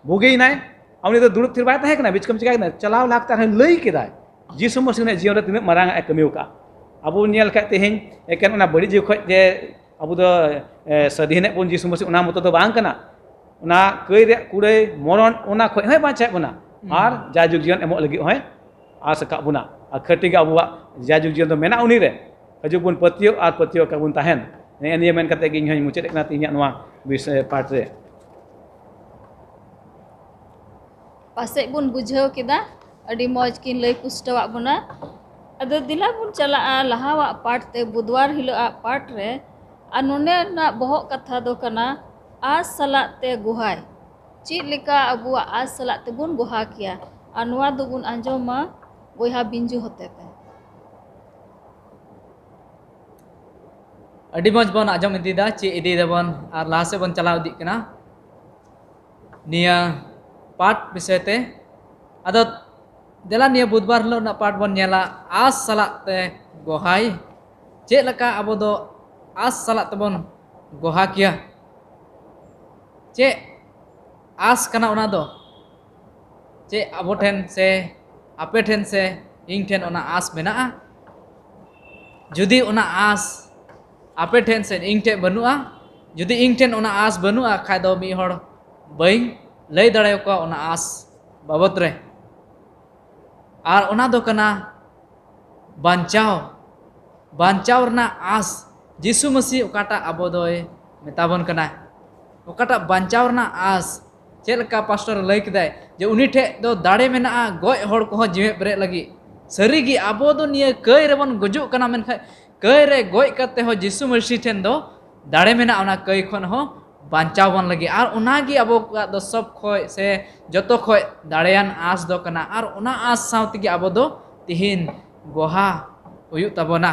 ᱵᱩᱜᱤᱭᱮᱱᱟᱭ᱾ ᱟᱨ ᱩᱱᱤ ᱫᱚ ᱫᱩᱲᱩᱵ ᱛᱷᱤᱨ ᱵᱟᱭ ᱛᱟᱦᱮᱸ ᱠᱟᱱᱟ, ᱵᱤᱪᱠᱚᱢ ᱪᱤᱠᱟ ᱠᱮᱫᱟ? ᱪᱟᱞᱟᱣ ᱞᱟᱦᱟ ᱠᱟᱛᱮ ᱟᱨᱦᱚᱸ ᱞᱟᱹᱭ ᱠᱮᱫᱟᱭ᱾ ᱡᱤᱥᱩ ᱢᱟᱹᱥᱤ ᱩᱱᱤᱭᱟᱜ ᱡᱤᱭᱚᱱ ᱨᱮ ᱛᱤᱱᱟᱹᱜ ᱢᱟᱨᱟᱝ ᱟᱜ ᱮ ᱠᱟᱹᱢᱤ ᱟᱠᱟᱫᱼᱟ᱾ ᱟᱵᱚ ᱵᱚᱱ ᱧᱮᱞ ᱠᱷᱟᱡ ᱛᱮᱦᱮᱧ ᱮᱠᱮᱱ ᱚᱱᱟ ᱵᱟᱹᱲᱤᱡ ᱡᱤᱣᱤ ᱠᱷᱚᱡ ᱡᱮ ᱟᱵᱚ ᱫᱚ ᱮ, ᱥᱟᱹᱫᱷᱤᱱᱮᱫ ᱵᱚᱱ ᱡᱤᱥᱩ ᱢᱟᱹᱥᱤ, ᱚᱱᱟ ᱢᱚᱛᱚ ᱫᱚ ᱵᱟᱝ ᱠᱟᱱᱟ᱾ ᱚᱱᱟ ᱠᱟᱹᱭ ᱨᱮᱭᱟᱜ ᱠᱩᱲᱟᱹᱭ ᱢᱚᱨᱚᱱ ᱚᱱᱟ ᱠᱷᱚᱡ ᱦᱚᱸᱭ ᱵᱟᱧᱪᱟᱣᱮᱫ ᱵᱚᱱᱟ᱾ ᱦᱩᱸ᱾ ᱟᱨ ᱡᱟᱭᱡᱩᱜᱽ ᱡᱤᱭᱚᱱ ᱮᱢᱚᱜ ᱞᱟᱹᱜᱤᱫ ᱦᱚᱸᱭ ᱟᱥ ᱟᱠᱟᱫ ᱵᱚᱱᱟ᱾ ᱟᱨ ᱠᱷᱟᱹᱴᱤ ᱜᱮ ᱟᱵᱚᱣᱟᱜ ᱡᱟᱭᱡᱩᱜᱽ ᱡᱤᱭᱚᱱ ᱫᱚ ᱢᱮᱱᱟᱜ ᱩᱱᱤ ᱨᱮ᱾ ᱦᱤᱡᱩᱜ ᱵᱚᱱ ᱯᱟᱹᱛᱭᱟᱹᱣ ᱟᱨ ᱯᱟᱹᱛᱭᱟᱹᱣ ᱟᱠᱟᱫ ᱵᱚᱱ ᱛᱟᱦᱮᱱ᱾ ᱱᱮᱜᱼᱮ ᱱᱤᱭᱟᱹ ᱢᱮᱱ ᱠᱟᱛᱮ ᱜᱮ ᱤᱧ ᱦᱚᱸᱧ ᱢᱩᱪᱟᱹᱫ ᱮᱫ ᱠᱟᱱᱟ ᱛᱮᱦᱮᱧᱟᱜ ᱱᱚᱣᱟ ᱵᱤᱥᱚᱭ ᱯᱟᱴ ᱨᱮ᱾ ᱯᱟᱥᱮᱡ ᱵᱚᱱ ᱵᱩᱡᱷᱟᱹᱣ ᱠᱮᱫᱟ, ᱟᱹᱰᱤ ᱢᱚᱡᱽ ᱠᱤᱱ ᱞᱟᱹᱭ ᱯᱩᱥᱴᱟᱹᱣᱟᱜ ᱵᱚᱱᱟ᱾ ᱟᱫᱚ ᱫᱮᱞᱟ ᱵᱚᱱ ᱪᱟᱞᱟᱜᱼᱟ ᱞᱟᱦᱟᱣᱟᱜ ᱯᱟᱴ ᱛᱮ, ᱵᱩᱫᱷᱣᱟᱨ ᱦᱤᱞᱳᱜ ᱟᱜ ᱯᱟᱴ ᱨᱮ᱾ ᱟᱨ ᱱᱚᱰᱮ ᱨᱮᱱᱟᱜ ᱵᱚᱦᱚᱜ ᱠᱟᱛᱷᱟ ᱫᱚ ᱠᱟᱱᱟ, ᱟᱸᱥ ᱥᱟᱞᱟᱜ ᱛᱮ ᱜᱚᱦᱟᱭ᱾ ᱪᱮᱫ ᱞᱮᱠᱟ ᱟᱵᱚᱣᱟᱜ ᱟᱸᱥ ᱥᱟᱞᱟᱜ ᱛᱮᱵᱚᱱ ᱜᱚᱦᱟ ᱠᱮᱭᱟ? ᱟᱨ ᱱᱚᱣᱟ ᱫᱚᱵᱚᱱ ᱟᱸᱡᱚᱢᱟ ᱵᱚᱭᱦᱟ ᱵᱤᱧᱡᱩ ᱦᱚᱛᱮ ᱛᱮ᱾ ᱟᱹᱰᱤ ᱢᱚᱡᱽ ᱵᱚᱱ ᱟᱸᱡᱚᱢ ᱤᱫᱤᱭᱮᱫᱟ, ᱪᱮᱫ ᱤᱫᱤᱭᱮᱫᱟ ᱵᱚᱱ, ᱟᱨ ᱞᱟᱦᱟ ᱥᱮᱫ ᱵᱚᱱ ᱪᱟᱞᱟᱣ ᱤᱫᱤᱜ ᱠᱟᱱᱟ ᱱᱤᱭᱟᱹ ᱯᱟᱴ ᱵᱤᱥᱚᱭ ᱛᱮ᱾ ᱟᱫᱚ ᱫᱮᱞᱟ ᱱᱤᱭᱟᱹ ᱵᱩᱫᱷᱵᱟᱨ ᱦᱤᱞᱳᱜ ᱨᱮᱱᱟᱜ ᱯᱟᱴ ᱵᱚᱱ ᱧᱮᱞᱟ, ᱟᱸᱥ ᱥᱟᱞᱟᱜ ᱛᱮ ᱜᱚᱦᱟᱭ᱾ ᱪᱮᱫ ᱞᱮᱠᱟ ᱟᱵᱚ ᱫᱚ ᱟᱸᱥ ᱥᱟᱞᱟᱜ ᱛᱮᱵᱚᱱ ᱜᱚᱦᱟ ᱠᱮᱭᱟ? ᱪᱮᱫ ᱟᱸᱥ ᱠᱟᱱᱟ ᱚᱱᱟ ᱫᱚ? ᱪᱮᱫ ᱟᱵᱚ ᱴᱷᱮᱱ ᱥᱮ ᱟᱯᱮ ᱴᱷᱮᱱ ᱥᱮ ᱤᱧ ᱴᱷᱮᱱ ᱚᱱᱟ ᱟᱸᱥ ᱢᱮᱱᱟᱜᱼᱟ? ᱡᱩᱫᱤ ᱚᱱᱟ ᱟᱸᱥ ᱟᱯᱮ ᱴᱷᱮᱱ ᱥᱮ ᱤᱧ ᱴᱷᱮᱱ ᱵᱟᱹᱱᱩᱜᱼᱟ, ᱡᱩᱫᱤ ᱤᱧ ᱴᱷᱮᱱ ᱚᱱᱟ ᱟᱸᱥ ᱵᱟᱹᱱᱩᱜᱼᱟ, ᱠᱷᱟᱡ ᱫᱚ ᱢᱤᱫ ᱦᱚᱲ ᱵᱟᱹᱧ ᱞᱟᱹᱭ ᱫᱟᱲᱮᱭᱟᱠᱚᱣᱟ ᱚᱱᱟ ᱟᱸᱥ ᱵᱟᱵᱚᱛ ᱨᱮ᱾ ᱟᱨ ᱚᱱᱟ ᱫᱚ ᱠᱟᱱᱟ ᱵᱟᱧᱪᱟᱣ, ᱵᱟᱧᱪᱟᱣ ᱨᱮᱱᱟᱜ ᱟᱸᱥ᱾ ᱡᱤᱥᱩ ᱢᱟᱹᱥᱤ ᱚᱠᱟᱴᱟᱜ ᱟᱵᱚ ᱫᱚᱭ ᱢᱮᱛᱟ ᱵᱚᱱ ᱠᱟᱱᱟ, ᱚᱠᱟᱴᱟᱜ ᱵᱟᱧᱪᱟᱣ ᱨᱮᱱᱟᱜ ᱟᱸᱥ᱾ ᱪᱮᱫ ᱞᱮᱠᱟ ᱯᱟᱥᱴᱚᱨ ᱞᱟᱹᱭ ᱠᱮᱫᱟᱭ ᱡᱮ ᱩᱱᱤ ᱴᱷᱮᱡ ᱫᱚ ᱫᱟᱲᱮ ᱢᱮᱱᱟᱜᱼᱟ ᱜᱚᱡ ᱦᱚᱲ ᱠᱚᱦᱚᱸ ᱡᱤᱣᱮᱫ ᱵᱮᱨᱮᱫ ᱞᱟᱹᱜᱤᱫ᱾ ᱥᱟᱹᱨᱤᱜᱮ ᱟᱵᱚ ᱫᱚ ᱱᱤᱭᱟᱹ ᱠᱟᱹᱭ ᱨᱮᱵᱚᱱ ᱜᱩᱡᱩᱜ ᱠᱟᱱᱟ, ᱢᱮᱱᱠᱷᱟᱱ ᱠᱟᱹᱭ ᱨᱮ ᱜᱚᱡ ᱠᱟᱛᱮ ᱦᱚᱸ ᱡᱤᱥᱩ ᱢᱟᱹᱥᱤ ᱴᱷᱮᱱ ᱫᱚ ᱫᱟᱲᱮ ᱢᱮᱱᱟᱜᱼᱟ ᱚᱱᱟ ᱠᱟᱹᱭ ᱠᱷᱚᱱ ᱦᱚᱸ ᱵᱟᱧᱪᱟᱣ ᱵᱚᱱ ᱞᱟᱹᱜᱤᱫ᱾ ᱟᱨ ᱚᱱᱟᱜᱮ ᱟᱵᱚ ᱠᱚᱣᱟᱜ ᱫᱚ ᱥᱚᱵ ᱠᱷᱚᱡ ᱥᱮ ᱡᱚᱛᱚ ᱠᱷᱚᱡ ᱫᱟᱲᱮᱭᱟᱱ ᱟᱸᱥ ᱫᱚ ᱠᱟᱱᱟ᱾ ᱟᱨ ᱚᱱᱟ ᱟᱸᱥ ᱥᱟᱶ ᱛᱮᱜᱮ ᱟᱵᱚ ᱫᱚ ᱛᱤᱦᱤᱧ ᱜᱚᱦᱟ ᱦᱩᱭᱩᱜ ᱛᱟᱵᱚᱱᱟ᱾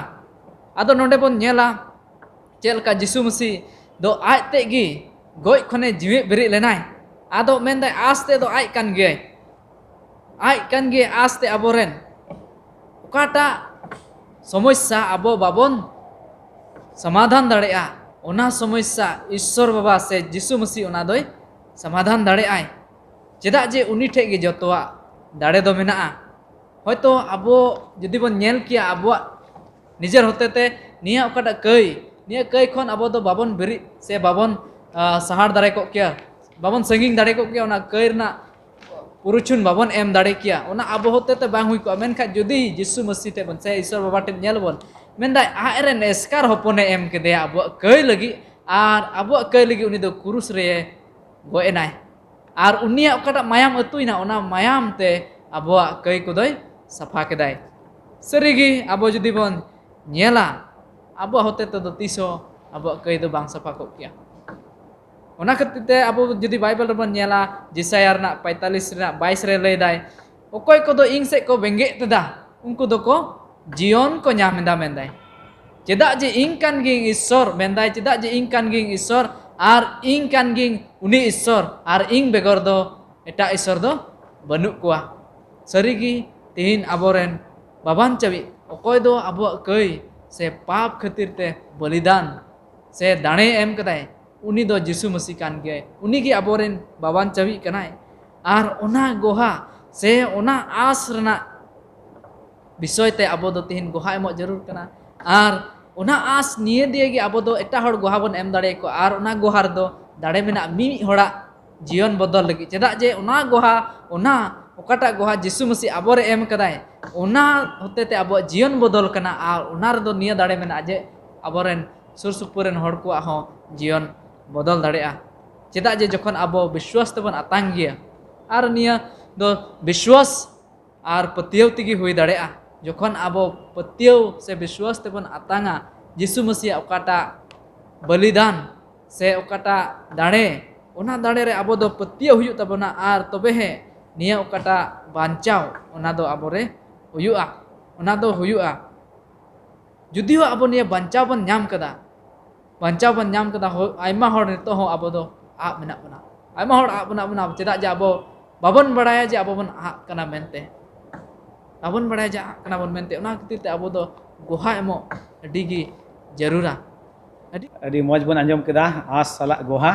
ᱟᱫᱚ ᱱᱚᱰᱮ ᱵᱚᱱ ᱧᱮᱞᱟ ᱪᱮᱫ ᱞᱮᱠᱟ ᱡᱤᱥᱩ ᱢᱟᱹᱥᱤ ᱫᱚ ᱟᱡ ᱛᱮᱫ ᱜᱮ ᱜᱚᱡ ᱠᱷᱚᱱᱮ ᱡᱤᱣᱮᱫ ᱵᱮᱨᱮᱫ ᱞᱮᱱᱟᱭ᱾ ᱟᱫᱚ ᱢᱮᱱᱫᱟᱭ, ᱟᱸᱥ ᱛᱮ ᱫᱚ ᱟᱡ ᱠᱟᱱ ᱜᱮᱭᱟᱭ, ᱟᱡ ᱠᱟᱱ ᱜᱮᱭᱟᱭ ᱟᱸᱥ ᱛᱮ ᱟᱵᱚᱨᱮᱱ᱾ ᱚᱠᱟᱴᱟᱜ ᱥᱚᱢᱚᱥᱥᱟ ᱟᱵᱚ ᱵᱟᱵᱚᱱ ᱥᱚᱢᱟᱫᱷᱟᱱ ᱫᱟᱲᱮᱭᱟᱜᱼᱟ, ᱚᱱᱟ ᱥᱚᱢᱚᱥᱥᱟ ᱤᱥᱥᱚᱨ ᱵᱟᱵᱟ ᱥᱮ ᱡᱤᱥᱩ ᱢᱟᱹᱥᱤ ᱚᱱᱟ ᱫᱚᱭ ᱥᱚᱢᱟᱫᱷᱟᱱ ᱫᱟᱲᱮᱭᱟᱜᱼᱟᱭ᱾ ᱪᱮᱫᱟᱜ ᱡᱮ ᱩᱱᱤ ᱴᱷᱮᱡ ᱜᱮ ᱡᱚᱛᱚᱣᱟᱜ ᱫᱟᱲᱮ ᱫᱚ ᱢᱮᱱᱟᱜᱼᱟ᱾ ᱦᱚᱭᱛᱳ ᱟᱵᱚ ᱡᱩᱫᱤ ᱵᱚᱱ ᱧᱮᱞ ᱠᱮᱭᱟ ᱟᱵᱚᱣᱟᱜ ᱱᱤᱡᱮᱨ ᱦᱚᱛᱮ ᱛᱮ ᱱᱤᱭᱟᱹ ᱚᱠᱟᱴᱟᱜ ᱠᱟᱹᱭ, ᱱᱤᱭᱟᱹ ᱠᱟᱹᱭ ᱠᱷᱚᱱ ᱟᱵᱚ ᱫᱚ ᱵᱟᱵᱚᱱ ᱵᱮᱨᱮᱫ ᱥᱮ ᱵᱟᱵᱚᱱ, ᱟ, ᱥᱟᱦᱟᱲ ᱫᱟᱲᱮ ᱠᱚᱜ ᱠᱮᱭᱟ, ᱵᱟᱵᱚᱱ ᱥᱟᱺᱜᱤᱧ ᱫᱟᱲᱮ ᱠᱚᱜ ᱠᱮᱭᱟ, ᱚᱱᱟ ᱠᱟᱹᱭ ᱨᱮᱱᱟᱜ ᱯᱩᱨᱩᱪᱷᱩᱱ ᱵᱟᱵᱚᱱ ᱮᱢ ᱫᱟᱲᱮ ᱠᱮᱭᱟ, ᱚᱱᱟ ᱟᱵᱚ ᱦᱚᱛᱮ ᱛᱮ ᱵᱟᱝ ᱦᱩᱭ ᱠᱚᱜᱼᱟ᱾ ᱢᱮᱱᱠᱷᱟᱱ ᱡᱩᱫᱤ ᱡᱤᱥᱩ ᱢᱟᱹᱥᱤ ᱴᱷᱮᱡ ᱵᱚᱱ ᱥᱮ ᱤᱥᱥᱚᱨ ᱵᱟᱵᱟ ᱴᱷᱮᱡ ᱧᱮᱞ ᱵᱚᱱ, ᱢᱮᱱᱫᱟᱭ ᱟᱡ ᱨᱮᱱ ᱮᱥᱠᱟᱨ ᱦᱚᱯᱚᱱᱮ ᱮᱢ ᱠᱮᱫᱮᱭᱟ ᱟᱵᱚᱣᱟᱜ ᱠᱟᱹᱭ ᱞᱟᱹᱜᱤᱫ, ᱟᱨ ᱟᱵᱚᱣᱟᱜ ᱠᱟᱹᱭ ᱞᱟᱹᱜᱤᱫ ᱩᱱᱤ ᱫᱚ ᱠᱩᱨᱩᱥ ᱨᱮ ᱜᱚᱡ ᱮᱱᱟᱭ᱾ ᱟᱨ ᱩᱱᱤᱭᱟᱜ ᱚᱠᱟᱴᱟᱜ ᱢᱟᱭᱟᱢ ᱟᱹᱛᱩᱭᱮᱱᱟ, ᱚᱱᱟ ᱢᱟᱭᱟᱢ ᱛᱮ ᱟᱵᱚᱣᱟᱜ ᱠᱟᱹᱭ ᱠᱚᱫᱚᱭ ᱥᱟᱯᱷᱟ ᱠᱮᱫᱟᱭ᱾ ᱥᱟᱹᱨᱤᱜᱮ ᱟᱵᱚ ᱡᱩᱫᱤ ᱵᱚᱱ ᱧᱮᱞᱟ, ᱟᱵᱚᱣᱟᱜ ᱦᱚᱛᱮ ᱛᱮᱫᱚ ᱛᱤᱥ ᱦᱚᱸ ᱟᱵᱚᱣᱟᱜ ᱠᱟᱹᱭ ᱫᱚ ᱵᱟᱝ ᱥᱟᱯᱷᱟ ᱠᱚᱜ ᱠᱮᱭᱟ᱾ ᱚᱱᱟ ᱠᱷᱟᱹᱛᱤᱨ ᱛᱮ ᱟᱵᱚ ᱡᱩᱫᱤ ᱵᱟᱭᱵᱮᱞ ᱨᱮᱵᱚᱱ ᱧᱮᱞᱟ, ᱡᱮᱥᱟᱭᱟ ᱨᱮᱱᱟᱜ ᱯᱚᱸᱭᱛᱟᱞᱤᱥ ᱨᱮᱱᱟᱜ ᱵᱟᱭᱤᱥ ᱨᱮ ᱞᱟᱹᱭᱫᱟᱭ, ᱚᱠᱚᱭ ᱠᱚᱫᱚ ᱤᱧ ᱥᱮᱫ ᱠᱚ ᱵᱮᱸᱜᱮᱫ ᱮᱫᱟ, ᱩᱱᱠᱩ ᱫᱚᱠᱚ ᱡᱤᱭᱚᱱ ᱠᱚ ᱧᱟᱢ ᱮᱫᱟ, ᱢᱮᱱᱫᱟᱭ᱾ ᱪᱮᱫᱟᱜ ᱡᱮ ᱤᱧ ᱠᱟᱱ ᱜᱤᱭᱟᱹᱧ ᱤᱥᱥᱚᱨ, ᱢᱮᱱᱫᱟᱭ, ᱪᱮᱫᱟᱜ ᱡᱮ ᱤᱧ ᱠᱟᱱ ᱜᱤᱭᱟᱹᱧ ᱤᱥᱥᱚᱨ, ᱟᱨ ᱤᱧ ᱠᱟᱱ ᱜᱤᱭᱟᱹᱧ ᱩᱱᱤ ᱤᱥᱥᱚᱨ, ᱟᱨ ᱤᱧ ᱵᱮᱜᱚᱨ ᱫᱚ ᱮᱴᱟᱜ ᱤᱥᱥᱚᱨ ᱫᱚ ᱵᱟᱹᱱᱩᱜ ᱠᱚᱣᱟ᱾ ᱥᱟᱹᱨᱤᱜᱮ ᱛᱮᱦᱮᱧ ᱟᱵᱚᱨᱮᱱ ᱵᱟᱵᱟᱱ ᱪᱟᱹᱵᱤ, ᱚᱠᱚᱭ ᱫᱚ ᱟᱵᱚᱣᱟᱜ ᱠᱟᱹᱭ ᱥᱮ ᱯᱟᱯ ᱠᱷᱟᱹᱛᱤᱨ ᱛᱮ ᱵᱚᱞᱤᱫᱟᱱ ᱥᱮ ᱫᱟᱲᱮ ᱮᱢ ᱠᱟᱫᱟᱭ, ᱩᱱᱤ ᱫᱚ ᱡᱤᱥᱩ ᱢᱟᱹᱥᱤ ᱠᱟᱱ ᱜᱮᱭᱟᱭ᱾ ᱩᱱᱤᱜᱮ ᱟᱵᱚᱨᱮᱱ ᱵᱟᱵᱟᱱ ᱪᱟᱹᱵᱤ ᱠᱟᱱᱟᱭ᱾ ᱟᱨ ᱚᱱᱟ ᱜᱚᱦᱟ ᱥᱮ ᱚᱱᱟ ᱟᱸᱥ ᱨᱮᱱᱟᱜ ᱵᱤᱥᱚᱭ ᱛᱮ ᱟᱵᱚ ᱫᱚ ᱛᱮᱦᱮᱧ ᱜᱚᱦᱟ ᱮᱢᱚᱜ ᱡᱟᱹᱨᱩᱲ ᱠᱟᱱᱟ᱾ ᱟᱨ ᱚᱱᱟ ᱟᱸᱥ ᱱᱤᱭᱟᱹ ᱫᱤᱭᱮ ᱜᱮ ᱟᱵᱚ ᱫᱚ ᱮᱴᱟᱜ ᱦᱚᱲ ᱜᱚᱦᱟ ᱵᱚᱱ ᱮᱢ ᱫᱟᱲᱮᱭᱟᱠᱚᱣᱟ᱾ ᱟᱨ ᱚᱱᱟ ᱜᱚᱦᱟ ᱨᱮᱫᱚ ᱫᱟᱲᱮ ᱢᱮᱱᱟᱜᱼᱟ ᱢᱤᱢᱤᱫ ᱦᱚᱲᱟᱜ ᱡᱤᱭᱚᱱ ᱵᱚᱫᱚᱞ ᱞᱟᱹᱜᱤᱫ᱾ ᱪᱮᱫᱟᱜ ᱡᱮ ᱚᱱᱟ ᱜᱚᱦᱟ, ᱚᱱᱟ ᱚᱠᱟᱴᱟᱜ ᱜᱚᱦᱟ ᱡᱤᱥᱩ ᱢᱟᱹᱥᱤ ᱟᱵᱚᱨᱮ ᱮᱢ ᱠᱟᱫᱟᱭ, ᱚᱱᱟ ᱦᱚᱛᱮ ᱛᱮ ᱟᱵᱚᱣᱟᱜ ᱡᱤᱭᱚᱱ ᱵᱚᱫᱚᱞ ᱠᱟᱱᱟ᱾ ᱟᱨ ᱚᱱᱟ ᱨᱮᱫᱚ ᱱᱤᱭᱟᱹ ᱫᱟᱲᱮ ᱢᱮᱱᱟᱜᱼᱟ ᱡᱮ ᱟᱵᱚᱨᱮᱱ ᱥᱩᱨ ᱥᱩᱯᱩᱨ ᱨᱮᱱ ᱦᱚᱲ ᱠᱚᱣᱟᱜ ᱦᱚᱸ ᱡᱤᱭᱚᱱ ᱵᱚᱫᱚᱞ ᱫᱟᱲᱮᱭᱟᱜᱼᱟ᱾ ᱪᱮᱫᱟᱜ ᱡᱮ ᱡᱚᱠᱷᱚᱱ ᱟᱵᱚ ᱵᱤᱥᱣᱟᱥ ᱛᱮᱵᱚᱱ ᱟᱛᱟᱝ ᱜᱮᱭᱟ, ᱟᱨ ᱱᱤᱭᱟᱹ ᱫᱚ ᱵᱤᱥᱣᱟᱥ ᱟᱨ ᱯᱟᱹᱛᱭᱟᱹᱣ ᱛᱮᱜᱮ ᱦᱩᱭ ᱫᱟᱲᱮᱭᱟᱜᱼᱟ᱾ ᱡᱚᱠᱷᱚᱱ ᱟᱵᱚ ᱯᱟᱹᱛᱭᱟᱹᱣ ᱥᱮ ᱵᱤᱥᱣᱟᱥ ᱛᱮᱵᱚᱱ ᱟᱛᱟᱝᱟ ᱡᱤᱥᱩ ᱢᱟᱹᱥᱤᱭᱟᱜ ᱚᱠᱟᱴᱟᱜ ᱵᱚᱞᱤᱫᱟᱱ ᱥᱮ ᱚᱠᱟᱴᱟᱜ ᱫᱟᱲᱮ, ᱚᱱᱟ ᱫᱟᱲᱮ ᱨᱮ ᱟᱵᱚ ᱫᱚ ᱯᱟᱹᱛᱭᱟᱹᱣ ᱦᱩᱭᱩᱜ ᱛᱟᱵᱚᱱᱟ᱾ ᱟᱨ ᱛᱚᱵᱮ ᱦᱮᱸ ᱱᱤᱭᱟᱹ ᱚᱠᱟᱴᱟᱜ ᱵᱟᱧᱪᱟᱣ, ᱚᱱᱟ ᱫᱚ ᱟᱵᱚᱨᱮ ᱦᱩᱭᱩᱜᱼᱟ, ᱚᱱᱟ ᱫᱚ ᱦᱩᱭᱩᱜᱼᱟ᱾ ᱡᱩᱫᱤᱭᱳ ᱟᱵᱚ ᱱᱤᱭᱟᱹ ᱵᱟᱧᱪᱟᱣ ᱵᱚᱱ ᱧᱟᱢ ᱠᱟᱫᱟ, ᱵᱟᱧᱪᱟᱣ ᱵᱚᱱ ᱧᱟᱢ ᱠᱮᱫᱟ, ᱦᱳ-, ᱟᱭᱢᱟ ᱦᱚᱲ ᱱᱤᱛᱚᱜ ᱦᱚᱸ ᱟᱵᱚ ᱫᱚ ᱟᱫ ᱢᱮᱱᱟᱜ ᱵᱚᱱᱟ᱾ ᱟᱭᱢᱟ ᱦᱚᱲ ᱟᱫ ᱢᱮᱱᱟᱜ ᱵᱚᱱᱟ, ᱪᱮᱫᱟᱜ ᱡᱮ ᱟᱵᱚ ᱵᱟᱵᱚᱱ ᱵᱟᱲᱟᱭᱟ ᱡᱮ ᱟᱵᱚ ᱵᱚᱱ ᱟᱫ ᱠᱟᱱᱟ ᱢᱮᱱᱛᱮ᱾ ᱵᱟᱵᱚᱱ ᱵᱟᱲᱟᱭᱟ ᱡᱮ ᱟᱫ ᱠᱟᱱᱟ ᱵᱚᱱ ᱢᱮᱱᱛᱮ, ᱚᱱᱟ ᱠᱷᱟᱹᱛᱤᱨ ᱛᱮ ᱟᱵᱚ ᱫᱚ ᱜᱚᱦᱟ ᱮᱢᱚᱜ ᱟᱹᱰᱤ ᱜᱮ ᱡᱟᱹᱨᱩᱲᱟ᱾ ᱟᱹᱰᱤ ᱟᱹᱰᱤ ᱢᱚᱡᱽ ᱵᱚᱱ ᱟᱸᱡᱚᱢ ᱠᱮᱫᱟ, ᱟᱸᱥ ᱥᱟᱞᱟᱜ ᱜᱚᱦᱟ᱾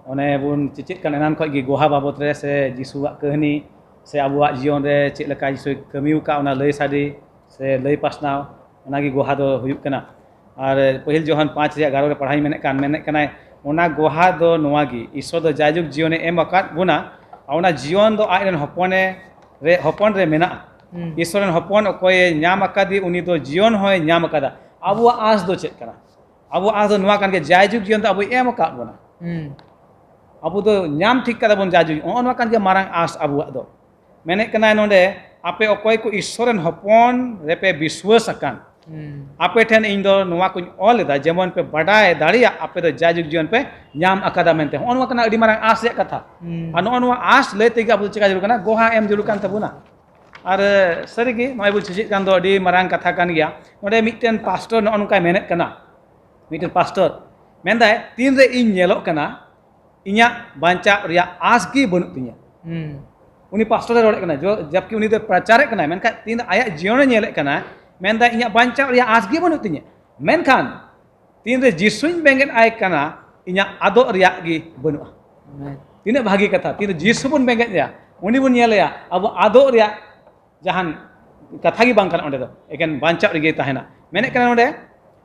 ᱚᱱᱮ ᱵᱚᱱ ᱪᱮᱪᱮᱫ ᱠᱟᱱ ᱮᱱᱟᱱ ᱠᱷᱚᱱ ᱜᱮ ᱜᱚᱦᱟ ᱵᱟᱵᱚᱫ ᱨᱮ ᱥᱮ ᱡᱤᱥᱩᱣᱟᱜ ᱠᱟᱹᱦᱱᱤ ᱥᱮ ᱟᱵᱚᱣᱟᱜ ᱡᱤᱭᱚᱱ ᱨᱮ ᱪᱮᱫ ᱞᱮᱠᱟ ᱡᱤᱥᱩᱭ ᱠᱟᱹᱢᱤ ᱟᱠᱟᱫ, ᱚᱱᱟ ᱞᱟᱹᱭ ᱥᱟᱰᱮ ᱥᱮ ᱞᱟᱹᱭ ᱯᱟᱥᱱᱟᱣ, ᱚᱱᱟ ᱜᱮ ᱜᱚᱦᱟ ᱫᱚ ᱦᱩᱭᱩᱜ ᱠᱟᱱᱟ᱾ ᱟᱨ ᱯᱟᱹᱦᱤᱞ ᱡᱚᱦᱟᱱ ᱯᱟᱸᱪ ᱨᱮᱭᱟᱜ ᱮᱜᱟᱨᱚ ᱨᱮ ᱯᱟᱲᱦᱟᱣ ᱤᱧ ᱢᱮᱱᱮᱫ ᱠᱟᱱ, ᱢᱮᱱᱮᱫ ᱠᱟᱱᱟᱭ, ᱚᱱᱟ ᱜᱚᱦᱟ ᱫᱚ ᱱᱚᱣᱟ ᱜᱮ, ᱤᱥᱥᱚᱨ ᱫᱚ ᱡᱟᱭᱡᱩᱜᱽ ᱡᱤᱭᱚᱱᱮ ᱮᱢ ᱟᱠᱟᱫ ᱵᱚᱱᱟ, ᱟᱨ ᱚᱱᱟ ᱡᱤᱭᱚᱱ ᱫᱚ ᱟᱡ ᱨᱮᱱ ᱦᱚᱯᱚᱱᱮ ᱨᱮ, ᱦᱚᱯᱚᱱ ᱨᱮ ᱢᱮᱱᱟᱜᱼᱟ᱾ ᱦᱩᱸ᱾ ᱤᱥᱥᱚᱨ ᱨᱮᱱ ᱦᱚᱯᱚᱱ ᱚᱠᱚᱭᱮ ᱧᱟᱢ ᱟᱠᱟᱫᱮ, ᱩᱱᱤ ᱫᱚ ᱡᱤᱭᱚᱱ ᱦᱚᱸᱭ ᱧᱟᱢ ᱟᱠᱟᱫᱟ᱾ ᱟᱵᱚᱣᱟᱜ ᱟᱸᱥ ᱫᱚ ᱪᱮᱫ ᱠᱟᱱᱟ? ᱟᱵᱚᱣᱟᱜ ᱟᱸᱥ ᱫᱚ ᱱᱚᱣᱟ ᱠᱟᱱ ᱜᱮᱭᱟ, ᱡᱟᱭᱡᱩᱜᱽ ᱡᱤᱭᱚᱱ ᱫᱚ ᱟᱵᱚᱭ ᱮᱢ ᱟᱠᱟᱫ ᱵᱚᱱᱟ᱾ ᱦᱩᱸ᱾ ᱟᱵᱚ ᱫᱚ ᱧᱟᱢ ᱴᱷᱤᱠ ᱠᱟᱫᱟ ᱵᱚᱱ ᱡᱟᱭᱡᱩᱜᱽ, ᱱᱚᱜᱼᱚ ᱱᱚᱣᱟ ᱠᱟᱱ ᱜᱮᱭᱟ ᱢᱟᱨᱟᱝ ᱟᱸᱥ ᱟᱵᱚᱣᱟᱜ ᱫᱚ᱾ ᱢᱮᱱᱮᱫ ᱠᱟᱱᱟᱭ ᱱᱚᱰᱮ, ᱟᱯᱮ ᱚᱠᱚᱭ ᱠᱚ ᱤᱥᱥᱚᱨ ᱨᱮᱱ ᱦᱚᱯᱚᱱ ᱨᱮᱯᱮ ᱵᱤᱥᱣᱟᱹᱥ ᱟᱠᱟᱱ, ᱦᱩᱸ᱾ ᱟᱯᱮ ᱴᱷᱮᱱ ᱤᱧ ᱫᱚ ᱱᱚᱣᱟ ᱠᱚᱧ ᱚᱞ ᱮᱫᱟ, ᱡᱮᱢᱚᱱ ᱯᱮ ᱵᱟᱰᱟᱭ ᱫᱟᱲᱮᱭᱟᱜ ᱟᱯᱮ ᱫᱚ ᱡᱟᱭᱡᱩᱜᱽ ᱡᱤᱭᱚᱱ ᱯᱮ ᱧᱟᱢ ᱟᱠᱟᱫᱟ ᱢᱮᱱᱛᱮ᱾ ᱦᱚᱸᱜᱼᱚ ᱱᱚᱣᱟ ᱠᱟᱱᱟ ᱟᱹᱰᱤ ᱢᱟᱨᱟᱝ ᱟᱸᱥ ᱨᱮᱭᱟᱜ ᱠᱟᱛᱷᱟ᱾ ᱦᱩᱸ᱾ ᱟᱨ ᱱᱚᱜᱼᱚ ᱱᱚᱣᱟ ᱟᱸᱥ ᱞᱟᱹᱭ ᱛᱮᱜᱮ ᱟᱵᱚ ᱫᱚ ᱪᱮᱠᱟ ᱡᱟᱹᱨᱩᱲ ᱠᱟᱱᱟ? ᱜᱚᱦᱟ ᱮᱢ ᱡᱟᱹᱨᱩᱲ ᱠᱟᱱ ᱛᱟᱵᱚᱱᱟ᱾ ᱟᱨ, ᱮ, ᱥᱟᱹᱨᱤᱜᱮ ᱱᱚᱜᱼᱚᱭ ᱵᱚᱱ ᱪᱮᱪᱮᱫ ᱠᱟᱱ ᱫᱚ ᱟᱹᱰᱤ ᱢᱟᱨᱟᱝ ᱠᱟᱛᱷᱟ ᱠᱟᱱ ᱜᱮᱭᱟ᱾ ᱱᱚᱰᱮ ᱢᱤᱫᱴᱮᱱ ᱯᱟᱥᱴᱚᱨ ᱱᱚᱜᱼᱚ ᱱᱚᱝᱠᱟᱭ ᱢᱮᱱᱮᱫ ᱠᱟᱱᱟ, ᱢᱤᱫᱴᱮᱱ ᱯᱟᱥᱴᱚᱨ ᱢᱮᱱᱫᱟᱭ, ᱛᱤᱱᱨᱮ ᱤᱧ ᱧᱮᱞᱚᱜ ᱠᱟᱱᱟ, ᱤᱧᱟᱹᱜ ᱵᱟᱧᱪᱟᱣ ᱨᱮᱭᱟᱜ ᱟᱸᱥ ᱜᱮ ᱵᱟᱹᱱᱩᱜ ᱛᱤᱧᱟᱹ᱾ ᱦᱩᱸ᱾ ᱩᱱᱤ ᱯᱟᱥᱴᱚᱨᱮ ᱨᱚᱲᱮᱫ ᱠᱟᱱᱟ, ᱡᱚ-, ᱡᱚᱵᱠᱤ ᱩᱱᱤ ᱫᱚ ᱯᱨᱚᱪᱟᱨᱮᱫ ᱠᱟᱱᱟᱭ, ᱢᱮᱱᱠᱷᱟᱱ ᱛᱤᱱ ᱟᱭᱟᱜ ᱡᱤᱭᱚᱱᱮ ᱧᱮᱞᱮᱫ ᱠᱟᱱᱟ, ᱢᱮᱱᱫᱟᱭ, ᱤᱧᱟᱹᱜ ᱵᱟᱧᱪᱟᱣ ᱨᱮᱭᱟᱜ ᱟᱸᱥ ᱜᱮ ᱵᱟᱹᱱᱩᱜ ᱛᱤᱧᱟᱹ᱾ ᱢᱮᱱᱠᱷᱟᱱ ᱛᱤᱱᱨᱮ ᱡᱤᱥᱩᱧ ᱵᱮᱸᱜᱮᱫ ᱟᱭ ᱠᱟᱱᱟ, ᱤᱧᱟᱹᱜ ᱟᱫᱚᱜ ᱨᱮᱭᱟᱜ ᱜᱮ ᱵᱟᱹᱱᱩᱜᱼᱟ᱾ ᱟᱢᱮᱱ᱾ ᱛᱤᱱᱟᱹᱜ ᱵᱷᱟᱹᱜᱤ ᱠᱟᱛᱷᱟ, ᱛᱤᱱᱨᱮ ᱡᱤᱥᱩ ᱵᱚᱱ ᱵᱮᱸᱜᱮᱫ ᱮᱭᱟ, ᱩᱱᱤ ᱵᱚᱱ ᱧᱮᱞᱮᱭᱟ, ᱟᱵᱚ ᱟᱫᱚᱜ ᱨᱮᱭᱟᱜ ᱡᱟᱦᱟᱱ ᱠᱟᱛᱷᱟ ᱜᱮ ᱵᱟᱝ ᱠᱟᱱᱟ᱾ ᱚᱸᱰᱮ ᱫᱚ ᱮᱠᱮᱱ ᱵᱟᱧᱪᱟᱜ ᱨᱮᱜᱮ ᱛᱟᱦᱮᱱᱟ᱾ ᱢᱮᱱᱮᱫ ᱠᱟᱱᱟ ᱱᱚᱰᱮ,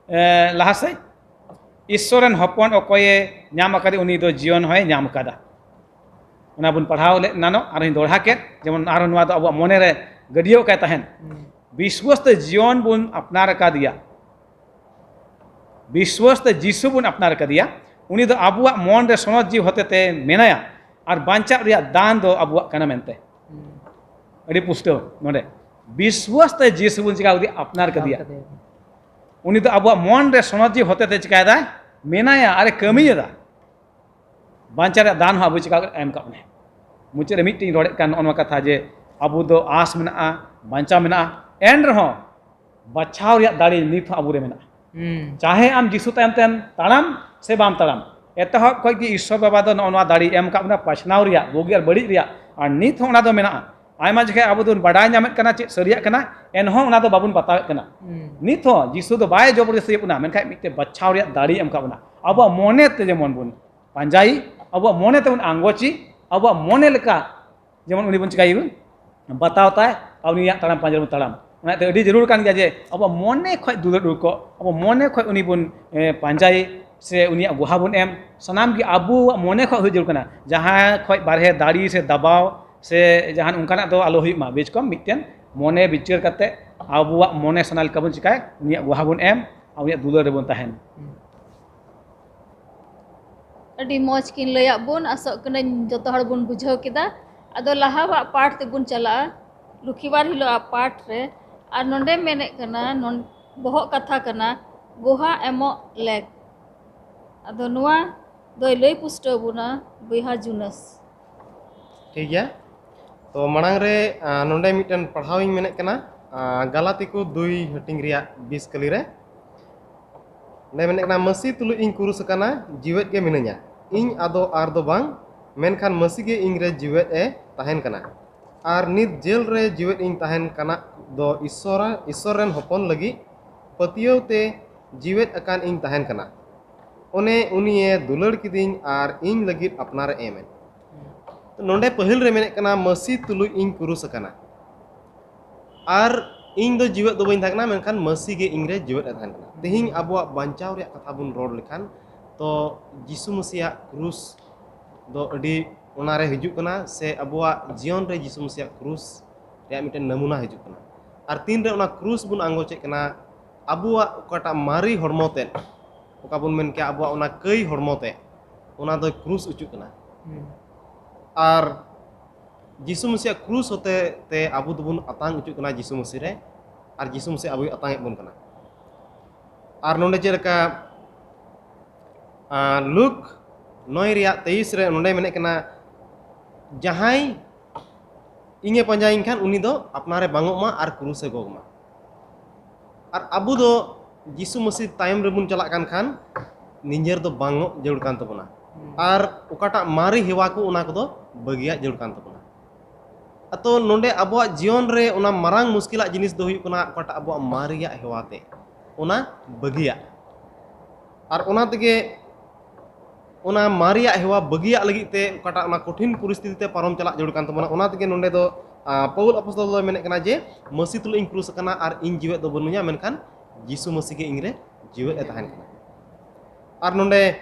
ᱮ, ᱞᱟᱦᱟ ᱥᱮᱫ, ᱤᱥᱥᱚᱨ ᱨᱮᱱ ᱦᱚᱯᱚᱱ ᱚᱠᱚᱭᱮ ᱧᱟᱢ ᱟᱠᱟᱫᱮ, ᱩᱱᱤ ᱫᱚ ᱡᱤᱭᱚᱱ ᱦᱚᱸᱭ ᱧᱟᱢ ᱟᱠᱟᱫᱟ᱾ ᱚᱱᱟ ᱵᱚᱱ ᱯᱟᱲᱦᱟᱣ ᱞᱮᱫ ᱮᱱᱟᱱᱚᱜ, ᱟᱨᱦᱚᱸᱧ ᱫᱚᱦᱲᱟ ᱠᱮᱫ, ᱡᱮᱢᱚᱱ ᱟᱨᱦᱚᱸ ᱱᱚᱣᱟ ᱫᱚ ᱟᱵᱚᱣᱟᱜ ᱢᱚᱱᱮ ᱨᱮ ᱜᱟᱹᱰᱭᱟᱹᱣ ᱠᱟᱭ ᱛᱟᱦᱮᱱ᱾ ᱦᱩᱸ᱾ ᱵᱤᱥᱣᱟᱥ ᱛᱮ ᱡᱤᱭᱚᱱ ᱵᱚᱱ ᱟᱯᱱᱟᱨ ᱟᱠᱟᱫᱮᱭᱟ, ᱵᱤᱥᱣᱟᱥ ᱛᱮ ᱡᱤᱥᱩ ᱵᱚᱱ ᱟᱯᱱᱟᱨ ᱟᱠᱟᱫᱮᱭᱟ, ᱩᱱᱤ ᱫᱚ ᱟᱵᱚᱣᱟᱜ ᱢᱚᱱ ᱨᱮ ᱥᱚᱱᱚᱛ ᱡᱤᱣᱤ ᱦᱚᱛᱮᱛᱮ ᱢᱮᱱᱟᱭᱟ, ᱟᱨ ᱵᱟᱧᱪᱟᱜ ᱨᱮᱭᱟᱜ ᱫᱟᱱ ᱫᱚ ᱟᱵᱚᱣᱟᱜ ᱠᱟᱱᱟ ᱢᱮᱱᱛᱮ᱾ ᱦᱩᱸ᱾ ᱟᱹᱰᱤ ᱯᱩᱥᱴᱟᱹᱣ ᱱᱚᱰᱮ, ᱵᱤᱥᱣᱟᱥ ᱛᱮ ᱡᱤᱥᱩ ᱵᱚᱱ ᱪᱤᱠᱟ ᱠᱮᱫᱮᱭᱟ? ᱟᱯᱱᱟᱨ ᱠᱮᱫᱮᱭᱟ᱾ ᱟᱯᱱᱟᱨ ᱠᱮᱫᱮᱭᱟ᱾ ᱩᱱᱤ ᱫᱚ ᱟᱵᱚᱣᱟᱜ ᱢᱚᱱ ᱨᱮ ᱥᱚᱱᱚᱛ ᱡᱤᱣᱤ ᱦᱚᱛᱮᱛᱮ ᱪᱤᱠᱟᱭᱮᱫᱟᱭ? ᱢᱮᱱᱟᱭᱟ ᱟᱨᱮ ᱠᱟᱹᱢᱤᱭᱮᱫᱟ᱾ ᱵᱟᱧᱪᱟᱣ ᱨᱮᱭᱟᱜ ᱫᱟᱱ ᱦᱚᱸ ᱟᱵᱚ ᱪᱤᱠᱟ ᱮᱢ ᱠᱟᱜ ᱵᱚᱱᱟᱭ᱾ ᱢᱩᱪᱟᱹᱫ ᱨᱮ ᱢᱤᱫᱴᱮᱱ ᱤᱧ ᱨᱚᱲᱮᱫ ᱠᱟᱱ ᱱᱚᱜᱼᱚ ᱱᱚᱣᱟ ᱠᱟᱛᱷᱟ ᱡᱮ ᱟᱵᱚ ᱫᱚ ᱟᱸᱥ ᱢᱮᱱᱟᱜᱼᱟ, ᱵᱟᱧᱪᱟᱣ ᱢᱮᱱᱟᱜᱼᱟ, ᱮᱱ ᱨᱮᱦᱚᱸ ᱵᱟᱪᱷᱟᱣ ᱨᱮᱭᱟᱜ ᱫᱟᱲᱮ ᱱᱤᱛ ᱦᱚᱸ ᱟᱵᱚ ᱨᱮ ᱢᱮᱱᱟᱜᱼᱟ᱾ ᱦᱩᱸ᱾ ᱪᱟᱦᱮ ᱟᱢ ᱡᱤᱥᱩ ᱛᱟᱭᱚᱢ ᱛᱮᱢ ᱛᱟᱲᱟᱢ ᱥᱮ ᱵᱟᱢ ᱛᱟᱲᱟᱢ, ᱮᱛᱚᱦᱚᱵ ᱠᱷᱚᱱ ᱜᱮ ᱤᱥᱥᱚᱨ ᱵᱟᱵᱟ ᱫᱚ ᱱᱚᱜᱼᱚ ᱱᱚᱣᱟ ᱫᱟᱲᱮᱭ ᱮᱢ ᱟᱠᱟᱫ ᱵᱚᱱᱟ ᱯᱟᱥᱱᱟᱣ ᱨᱮᱭᱟᱜ, ᱵᱩᱜᱤ ᱟᱨ ᱵᱟᱹᱲᱤᱡ ᱨᱮᱭᱟᱜ, ᱟᱨ ᱱᱤᱛ ᱦᱚᱸ ᱚᱱᱟ ᱫᱚ ᱢᱮᱱᱟᱜᱼᱟ᱾ ᱟᱭᱢᱟ ᱡᱚᱠᱷᱮᱡ ᱟᱵᱚ ᱫᱚᱵᱚᱱ ᱵᱟᱰᱟᱭ ᱧᱟᱢᱮᱫ ᱠᱟᱱᱟ ᱪᱮᱫ ᱥᱟᱹᱨᱤᱭᱟᱜ ᱠᱟᱱᱟ, ᱮᱱᱦᱚᱸ ᱚᱱᱟ ᱫᱚ ᱵᱟᱵᱚᱱ ᱵᱟᱛᱟᱣᱮᱫ ᱠᱟᱱᱟ᱾ ᱦᱩᱸ᱾ ᱱᱤᱛ ᱦᱚᱸ ᱡᱤᱥᱩ ᱫᱚ ᱵᱟᱭ ᱡᱚᱵᱚᱨᱫᱚᱥᱛᱤᱭᱮᱫ ᱵᱚᱱᱟ, ᱢᱮᱱᱠᱷᱟᱱ ᱢᱤᱫᱴᱮᱱ ᱵᱟᱪᱷᱟᱣ ᱨᱮᱭᱟᱜ ᱫᱟᱲᱮᱭ ᱮᱢ ᱟᱠᱟᱫ ᱵᱚᱱᱟ᱾ ᱟᱵᱚᱣᱟᱜ ᱢᱚᱱᱮ ᱛᱮ ᱡᱮᱢᱚᱱ ᱵᱚᱱ ᱯᱟᱸᱡᱟᱭ, ᱟᱵᱚᱣᱟᱜ ᱢᱚᱱᱮ ᱛᱮᱵᱚᱱ ᱟᱸᱜᱚᱪᱤ, ᱟᱵᱚᱣᱟᱜ ᱢᱚᱱᱮ ᱞᱮᱠᱟ ᱡᱮᱢᱚᱱ ᱩᱱᱤ ᱵᱚᱱ ᱪᱤᱠᱟᱹᱭᱮ ᱵᱟᱛᱟᱣ ᱛᱟᱭ, ᱟᱨ ᱩᱱᱤᱭᱟᱜ ᱛᱟᱲᱟᱢ ᱯᱟᱸᱡᱟ ᱨᱮᱵᱚᱱ ᱛᱟᱲᱟᱢ᱾ ᱚᱱᱟᱛᱮ ᱟᱹᱰᱤ ᱡᱟᱹᱨᱩᱲ ᱠᱟᱱ ᱜᱮᱭᱟ ᱡᱮ ᱟᱵᱚᱣᱟᱜ ᱢᱚᱱᱮ ᱠᱷᱚᱡ ᱫᱩᱞᱟᱹᱲ ᱩᱰᱩᱠᱚᱜ, ᱟᱵᱚ ᱢᱚᱱᱮ ᱠᱷᱚᱡ ᱩᱱᱤ ᱵᱚᱱ, ᱮ, ᱯᱟᱸᱡᱟᱭᱮ ᱥᱮ ᱩᱱᱤᱭᱟᱜ ᱜᱚᱦᱟ ᱵᱚᱱ ᱮᱢ᱾ ᱥᱟᱱᱟᱢ ᱜᱮ ᱟᱵᱚᱣᱟᱜ ᱢᱚᱱᱮ ᱠᱷᱚᱡ ᱦᱩᱭ ᱡᱟᱹᱨᱩᱲ ᱠᱟᱱᱟ᱾ ᱡᱟᱦᱟᱸ ᱠᱷᱚᱡ ᱵᱟᱨᱦᱮ ᱫᱟᱲᱮ ᱥᱮ ᱫᱟᱵᱟᱣ ᱥᱮ ᱡᱟᱦᱟᱱ ᱚᱱᱠᱟᱱᱟᱜ ᱫᱚ ᱟᱞᱚ ᱦᱩᱭᱩᱜ ᱢᱟ᱾ ᱵᱮᱥ ᱠᱚᱢ ᱢᱤᱫᱴᱮᱱ ᱢᱚᱱᱮ ᱵᱤᱪᱟᱹᱨ ᱠᱟᱛᱮ ᱟᱵᱚᱣᱟᱜ ᱢᱚᱱᱮ ᱥᱟᱱᱟ ᱞᱮᱠᱟ ᱵᱚᱱ ᱪᱤᱠᱟᱭ, ᱩᱱᱤᱭᱟᱜ ᱜᱚᱦᱟ ᱵᱚᱱ ᱮᱢ, ᱟᱨ ᱩᱱᱤᱭᱟᱜ ᱫᱩᱞᱟᱹᱲ ᱨᱮᱵᱚᱱ ᱛᱟᱦᱮᱱ᱾ ᱟᱹᱰᱤ ᱢᱚᱡᱽ ᱠᱤᱱ ᱞᱟᱹᱭᱟᱫ ᱵᱚᱱ, ᱟᱥᱚᱜ ᱠᱟᱹᱱᱟᱹᱧ ᱡᱚᱛᱚ ᱦᱚᱲ ᱵᱚᱱ ᱵᱩᱡᱷᱟᱹᱣ ᱠᱮᱫᱟ᱾ ᱟᱫᱚ ᱞᱟᱦᱟᱣᱟᱜ ᱯᱟᱴ ᱛᱮᱵᱚᱱ ᱪᱟᱞᱟᱜᱼᱟ, ᱞᱩᱠᱷᱤᱵᱟᱨ ᱦᱤᱞᱳᱜᱟᱜ ᱯᱟᱴ ᱨᱮ᱾ ᱟᱨ ᱱᱚᱰᱮ ᱢᱮᱱᱮᱫ ᱠᱟᱱᱟ, ᱱᱚᱱ-, ᱵᱚᱦᱚᱜ ᱠᱟᱛᱷᱟ ᱠᱟᱱᱟ ᱜᱚᱦᱟ ᱮᱢᱚᱜ ᱞᱮᱠ᱾ ᱟᱫᱚ ᱱᱚᱣᱟ ᱫᱚᱭ ᱞᱟᱹᱭ ᱯᱩᱥᱴᱟᱹᱣ ᱵᱚᱱᱟ ᱵᱚᱭᱦᱟ ᱡᱩᱱᱟᱹᱥ᱾ ᱴᱷᱤᱠ ᱜᱮᱭᱟ᱾ ᱛᱚ ᱢᱟᱲᱟᱝ ᱨᱮ, ᱟ, ᱱᱚᱰᱮ ᱢᱤᱫᱴᱮᱱ ᱯᱟᱲᱦᱟᱣ ᱤᱧ ᱢᱮᱱᱮᱫ ᱠᱟᱱᱟ, ᱟ, ᱜᱟᱞᱟᱛᱤ ᱠᱚ ᱫᱩᱭ ᱦᱟᱹᱴᱤᱧ ᱨᱮᱭᱟᱜ ᱵᱤᱥ ᱠᱟᱹᱞᱤ ᱨᱮ᱾ ᱚᱸᱰᱮ ᱢᱮᱱᱮᱫ ᱠᱟᱱᱟ, "ᱢᱟᱹᱥᱤ ᱛᱩᱞᱩᱡ ᱤᱧ ᱠᱩᱨᱩᱥ ᱟᱠᱟᱱᱟ, ᱡᱤᱣᱮᱫ ᱜᱮ ᱢᱤᱱᱟᱹᱧᱟ᱾ ᱤᱧ ᱟᱫᱚ ᱟᱨ ᱫᱚ ᱵᱟᱝ, ᱢᱮᱱᱠᱷᱟᱱ ᱢᱟᱹᱥᱤ ᱜᱮ ᱤᱧ ᱨᱮ ᱡᱤᱣᱮᱫ ᱮ ᱛᱟᱦᱮᱱ ᱠᱟᱱᱟ᱾ ᱟᱨ ᱱᱤᱛ ᱡᱮᱞ ᱨᱮ ᱡᱤᱣᱮᱫ ᱤᱧ ᱛᱟᱦᱮᱱ ᱠᱟᱱᱟ ᱫᱚ ᱤᱥᱥᱚᱨ, ᱤᱥᱥᱚᱨ ᱨᱮᱱ ᱦᱚᱯᱚᱱ ᱞᱟᱹᱜᱤᱫ ᱯᱟᱹᱛᱭᱟᱹᱣ ᱛᱮ ᱡᱤᱣᱮᱫ ᱟᱠᱟᱱ ᱤᱧ ᱛᱟᱦᱮᱱ ᱠᱟᱱᱟ᱾ ᱚᱱᱮ ᱩᱱᱤᱭᱮ ᱫᱩᱞᱟᱹᱲ ᱠᱤᱫᱤᱧ ᱟᱨ ᱤᱧ ᱞᱟᱹᱜᱤᱫ ᱟᱯᱱᱟᱨᱮ ᱮᱢ ᱮᱱ᱾" ᱛᱚ ᱱᱚᱰᱮ ᱯᱟᱹᱦᱤᱞ ᱨᱮ ᱢᱮᱱᱮᱫ ᱠᱟᱱᱟ, "ᱢᱟᱹᱥᱤ ᱛᱩᱞᱩᱡ ᱤᱧ ᱠᱩᱨᱩᱥ ᱟᱠᱟᱱᱟ᱾" ᱟᱨ ᱤᱧ ᱫᱚ ᱡᱤᱣᱮᱫ ᱫᱚ ᱵᱟᱹᱧ ᱛᱟᱦᱮᱸ ᱠᱟᱱᱟ, ᱢᱮᱱᱠᱷᱟᱱ ᱢᱟᱹᱥᱤ ᱜᱮ ᱤᱧ ᱨᱮ ᱡᱤᱣᱮᱫ ᱮ ᱛᱟᱦᱮᱱ ᱠᱟᱱᱟ᱾ ᱛᱮᱦᱮᱧ ᱟᱵᱚᱣᱟᱜ ᱵᱟᱧᱪᱟᱣ ᱨᱮᱭᱟᱜ ᱠᱟᱛᱷᱟ ᱵᱚᱱ ᱨᱚᱲ ᱞᱮᱠᱷᱟᱱ, ᱛᱚ ᱡᱤᱥᱩ ᱢᱟᱹᱥᱤᱭᱟᱜ ᱠᱨᱩᱥ ᱫᱚ ᱟᱹᱰᱤ ᱚᱱᱟᱨᱮ ᱦᱤᱡᱩᱜ ᱠᱟᱱᱟ, ᱥᱮ ᱟᱵᱚᱣᱟᱜ ᱡᱤᱭᱚᱱ ᱨᱮ ᱡᱤᱥᱩ ᱢᱟᱹᱥᱤᱭᱟᱜ ᱠᱨᱩᱥ ᱨᱮᱭᱟᱜ ᱢᱤᱫᱴᱮᱱ ᱱᱟᱢᱩᱱᱟ ᱦᱤᱡᱩᱜ ᱠᱟᱱᱟ᱾ ᱟᱨ ᱛᱤᱱᱨᱮ ᱚᱱᱟ ᱠᱨᱩᱥ ᱵᱚᱱ ᱟᱸᱜᱚᱪᱮᱫ ᱠᱟᱱᱟ, ᱟᱵᱚᱣᱟᱜ ᱚᱠᱟᱴᱟᱜ ᱢᱟᱨᱮ ᱦᱚᱲᱢᱚ ᱛᱮᱫ, ᱚᱠᱟ ᱵᱚᱱ ᱢᱮᱱ ᱠᱮᱭᱟ ᱟᱵᱚᱣᱟᱜ ᱚᱱᱟ ᱠᱟᱹᱭ ᱦᱚᱲᱢᱚ ᱛᱮ, ᱚᱱᱟ ᱫᱚᱭ ᱠᱨᱩᱥ ᱚᱪᱚᱜ ᱠᱟᱱᱟ᱾ ᱦᱩᱸ᱾ ᱟᱨ ᱡᱤᱥᱩ ᱢᱟᱹᱥᱤᱭᱟᱜ ᱠᱨᱩᱥ ᱦᱚᱛᱮ ᱛᱮ ᱟᱵᱚ ᱫᱚᱵᱚᱱ ᱟᱛᱟᱝ ᱚᱪᱚᱜ ᱠᱟᱱᱟ ᱡᱤᱥᱩ ᱢᱟᱹᱥᱤ ᱨᱮ, ᱟᱨ ᱡᱤᱥᱩ ᱢᱟᱹᱥᱤ ᱟᱵᱚᱭ ᱟᱛᱟᱝ ᱮᱫ ᱵᱚᱱ ᱠᱟᱱᱟ᱾ ᱟᱨ ᱱᱚᱰᱮ ᱪᱮᱫ ᱞᱮᱠᱟ, ᱟᱸ, ᱞᱩᱠ ᱱᱚᱭ ᱨᱮᱭᱟᱜ ᱛᱮᱭᱤᱥ ᱨᱮ ᱱᱚᱰᱮ ᱢᱮᱱᱮᱫ ᱠᱟᱱᱟ, "ᱡᱟᱦᱟᱸᱭ ᱤᱧᱮ ᱯᱟᱸᱡᱟᱭᱤᱧ ᱠᱷᱟᱱ ᱩᱱᱤ ᱫᱚ ᱟᱯᱱᱟᱨᱮ ᱵᱟᱝᱚᱜ ᱢᱟ ᱟᱨ ᱠᱨᱩᱥᱮ ᱜᱚᱜᱽ ᱢᱟ᱾" ᱟᱨ ᱟᱵᱚ ᱫᱚ ᱡᱤᱥᱩ ᱢᱟᱹᱥᱤ ᱛᱟᱭᱚᱢ ᱨᱮᱵᱚᱱ ᱪᱟᱞᱟᱜ ᱠᱟᱱ ᱠᱷᱟᱱ ᱱᱤᱡᱮᱨ ᱫᱚ ᱵᱟᱝᱚᱜ ᱡᱟᱹᱨᱩᱲ ᱠᱟᱱ ᱛᱟᱵᱚᱱᱟ᱾ ᱟᱨ ᱚᱠᱟᱴᱟᱜ ᱢᱟᱨᱮ ᱦᱮᱣᱟ ᱠᱚ, ᱚᱱᱟ ᱠᱚᱫᱚ ᱵᱟᱹᱜᱤᱭᱟᱜ ᱡᱟᱹᱨᱩᱲ ᱠᱟᱱ ᱛᱟᱵᱚᱱᱟ᱾ ᱟᱫᱚ ᱱᱚᱰᱮ ᱟᱵᱚᱣᱟᱜ ᱡᱤᱭᱚᱱ ᱨᱮ ᱚᱱᱟ ᱢᱟᱨᱟᱝ ᱢᱩᱥᱠᱤᱞᱟᱜ ᱡᱤᱱᱤᱥ ᱫᱚ ᱦᱩᱭᱩᱜ ᱠᱟᱱᱟ ᱚᱠᱟᱴᱟᱜ ᱟᱵᱚᱣᱟᱜ ᱢᱟᱨᱮᱭᱟᱜ ᱦᱮᱣᱟ ᱛᱮ, ᱚᱱᱟ ᱵᱟᱹᱜᱤᱭᱟᱜ᱾ ᱟᱨ ᱚᱱᱟ ᱛᱮᱜᱮ ᱚᱱᱟ ᱢᱟᱨᱮᱭᱟᱜ ᱦᱮᱣᱟ ᱵᱟᱹᱜᱤᱭᱟᱜ ᱞᱟᱹᱜᱤᱫ ᱛᱮ ᱚᱠᱟᱴᱟᱜ ᱚᱱᱟ ᱠᱚᱴᱷᱤᱱ ᱯᱚᱨᱤᱥᱛᱷᱤᱛᱤ ᱛᱮ ᱯᱟᱨᱚᱢ ᱪᱟᱞᱟᱜ ᱡᱟᱹᱨᱩᱲ ᱠᱟᱱ ᱛᱟᱵᱚᱱᱟ᱾ ᱚᱱᱟ ᱛᱮᱜᱮ ᱱᱚᱰᱮ ᱫᱚ, ᱟ, ᱯᱟᱹᱣᱩᱞ ᱟᱯᱚᱥᱛᱚᱞ ᱫᱚᱭ ᱢᱮᱱᱮᱫ ᱠᱟᱱᱟ ᱡᱮ, "ᱢᱟᱹᱥᱤ ᱛᱩᱞᱩᱡ ᱤᱧ ᱠᱨᱩᱥ ᱟᱠᱟᱱᱟ ᱟᱨ ᱤᱧ ᱡᱤᱣᱮᱫ ᱫᱚ ᱵᱟᱹᱱᱩᱧᱟ, ᱢᱮᱱᱠᱷᱟᱱ ᱡᱤᱥᱩ ᱢᱟᱹᱥᱤ ᱜᱮ ᱤᱧᱨᱮ ᱡᱤᱣᱮᱫ ᱮ ᱛᱟᱦᱮᱱ ᱠᱟᱱᱟ᱾" ᱟᱨ ᱱᱚᱰᱮ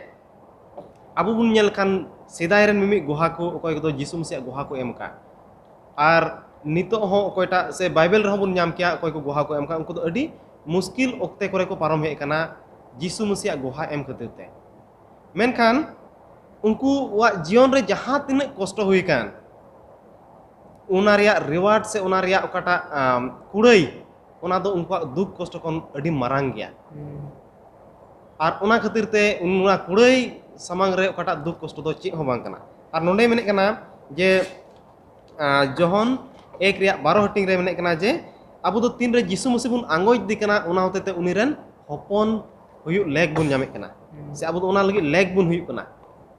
ᱟᱵᱚ ᱵᱚᱱ ᱧᱮᱞ ᱠᱷᱟᱱ ᱥᱮᱫᱟᱭ ᱨᱮᱱ ᱢᱤᱢᱤᱫ ᱜᱚᱦᱟ ᱠᱚ, ᱚᱠᱚᱭ ᱠᱚᱫᱚ ᱡᱤᱥᱩ ᱢᱟᱹᱥᱤᱭᱟᱜ ᱜᱚᱦᱟ ᱠᱚ ᱮᱢ ᱟᱠᱟᱫ, ᱟᱨ ᱱᱤᱛᱚᱜ ᱦᱚᱸ ᱚᱠᱚᱭᱴᱟᱜ ᱥᱮ ᱵᱟᱭᱵᱮᱞ ᱨᱮᱦᱚᱸ ᱵᱚᱱ ᱧᱟᱢ ᱠᱮᱭᱟ, ᱚᱠᱚᱭ ᱠᱚ ᱜᱚᱦᱟ ᱠᱚ ᱮᱢ ᱟᱠᱟᱫ, ᱩᱱᱠᱩ ᱫᱚ ᱟᱹᱰᱤ ᱢᱩᱥᱠᱤᱞ ᱚᱠᱛᱮ ᱠᱚᱨᱮ ᱠᱚ ᱯᱟᱨᱚᱢ ᱦᱮᱡ ᱟᱠᱟᱱᱟ ᱡᱤᱥᱩ ᱢᱟᱹᱥᱤᱭᱟᱜ ᱜᱚᱦᱟ ᱮᱢ ᱠᱷᱟᱹᱛᱤᱨ ᱛᱮ᱾ ᱢᱮᱱᱠᱷᱟᱱ ᱩᱱᱠᱩᱣᱟᱜ ᱡᱤᱭᱚᱱ ᱨᱮ ᱡᱟᱦᱟᱸ ᱛᱤᱱᱟᱹᱜ ᱠᱚᱥᱴᱚ ᱦᱩᱭ ᱟᱠᱟᱱ, ᱚᱱᱟ ᱨᱮᱭᱟᱜ ᱨᱤᱣᱟᱨᱰ ᱥᱮ ᱚᱱᱟ ᱨᱮᱭᱟᱜ ᱚᱠᱟᱴᱟᱜ, ᱟᱢ, ᱠᱩᱲᱟᱹᱭ, ᱚᱱᱟ ᱫᱚ ᱩᱱᱠᱩᱣᱟᱜ ᱫᱩᱠ ᱠᱚᱥᱴᱚ ᱠᱷᱚᱱ ᱟᱹᱰᱤ ᱢᱟᱨᱟᱝ ᱜᱮᱭᱟ᱾ ᱟᱨ ᱚᱱᱟ ᱠᱷᱟᱹᱛᱤᱨ ᱛᱮ ᱚᱱᱟ ᱠᱩᱲᱟᱹᱭ ᱥᱟᱢᱟᱝ ᱨᱮ ᱚᱠᱟᱴᱟᱜ ᱫᱩᱠ ᱠᱚᱥᱴᱚ ᱫᱚ ᱪᱮᱫ ᱦᱚᱸ ᱵᱟᱝ ᱠᱟᱱᱟ᱾ ᱟᱨ ᱱᱚᱰᱮ ᱢᱮᱱᱮᱫ ᱠᱟᱱᱟ ᱡᱮ, ᱟᱸ, ᱡᱚᱦᱚᱱ ᱮᱠ ᱨᱮᱭᱟᱜ ᱵᱟᱨᱚ ᱦᱟᱹᱴᱤᱧ ᱨᱮ ᱢᱮᱱᱮᱫ ᱠᱟᱱᱟ ᱡᱮ, ᱟᱵᱚ ᱫᱚ ᱛᱤᱱᱨᱮ ᱡᱤᱥᱩ ᱢᱟᱹᱥᱤ ᱵᱚᱱ ᱟᱸᱜᱚᱪ ᱤᱫᱤ ᱠᱟᱱᱟ, ᱚᱱᱟ ᱦᱚᱛᱮ ᱛᱮ ᱩᱱᱤ ᱨᱮᱱ ᱦᱚᱯᱚᱱ ᱦᱩᱭᱩᱜ ᱞᱮᱠ ᱵᱚᱱ ᱧᱟᱢᱮᱫ ᱠᱟᱱᱟ᱾ ᱥᱮ ᱟᱵᱚ ᱫᱚ ᱚᱱᱟ ᱞᱟᱹᱜᱤᱫ ᱞᱮᱠ ᱵᱚᱱ ᱦᱩᱭᱩᱜ ᱠᱟᱱᱟ,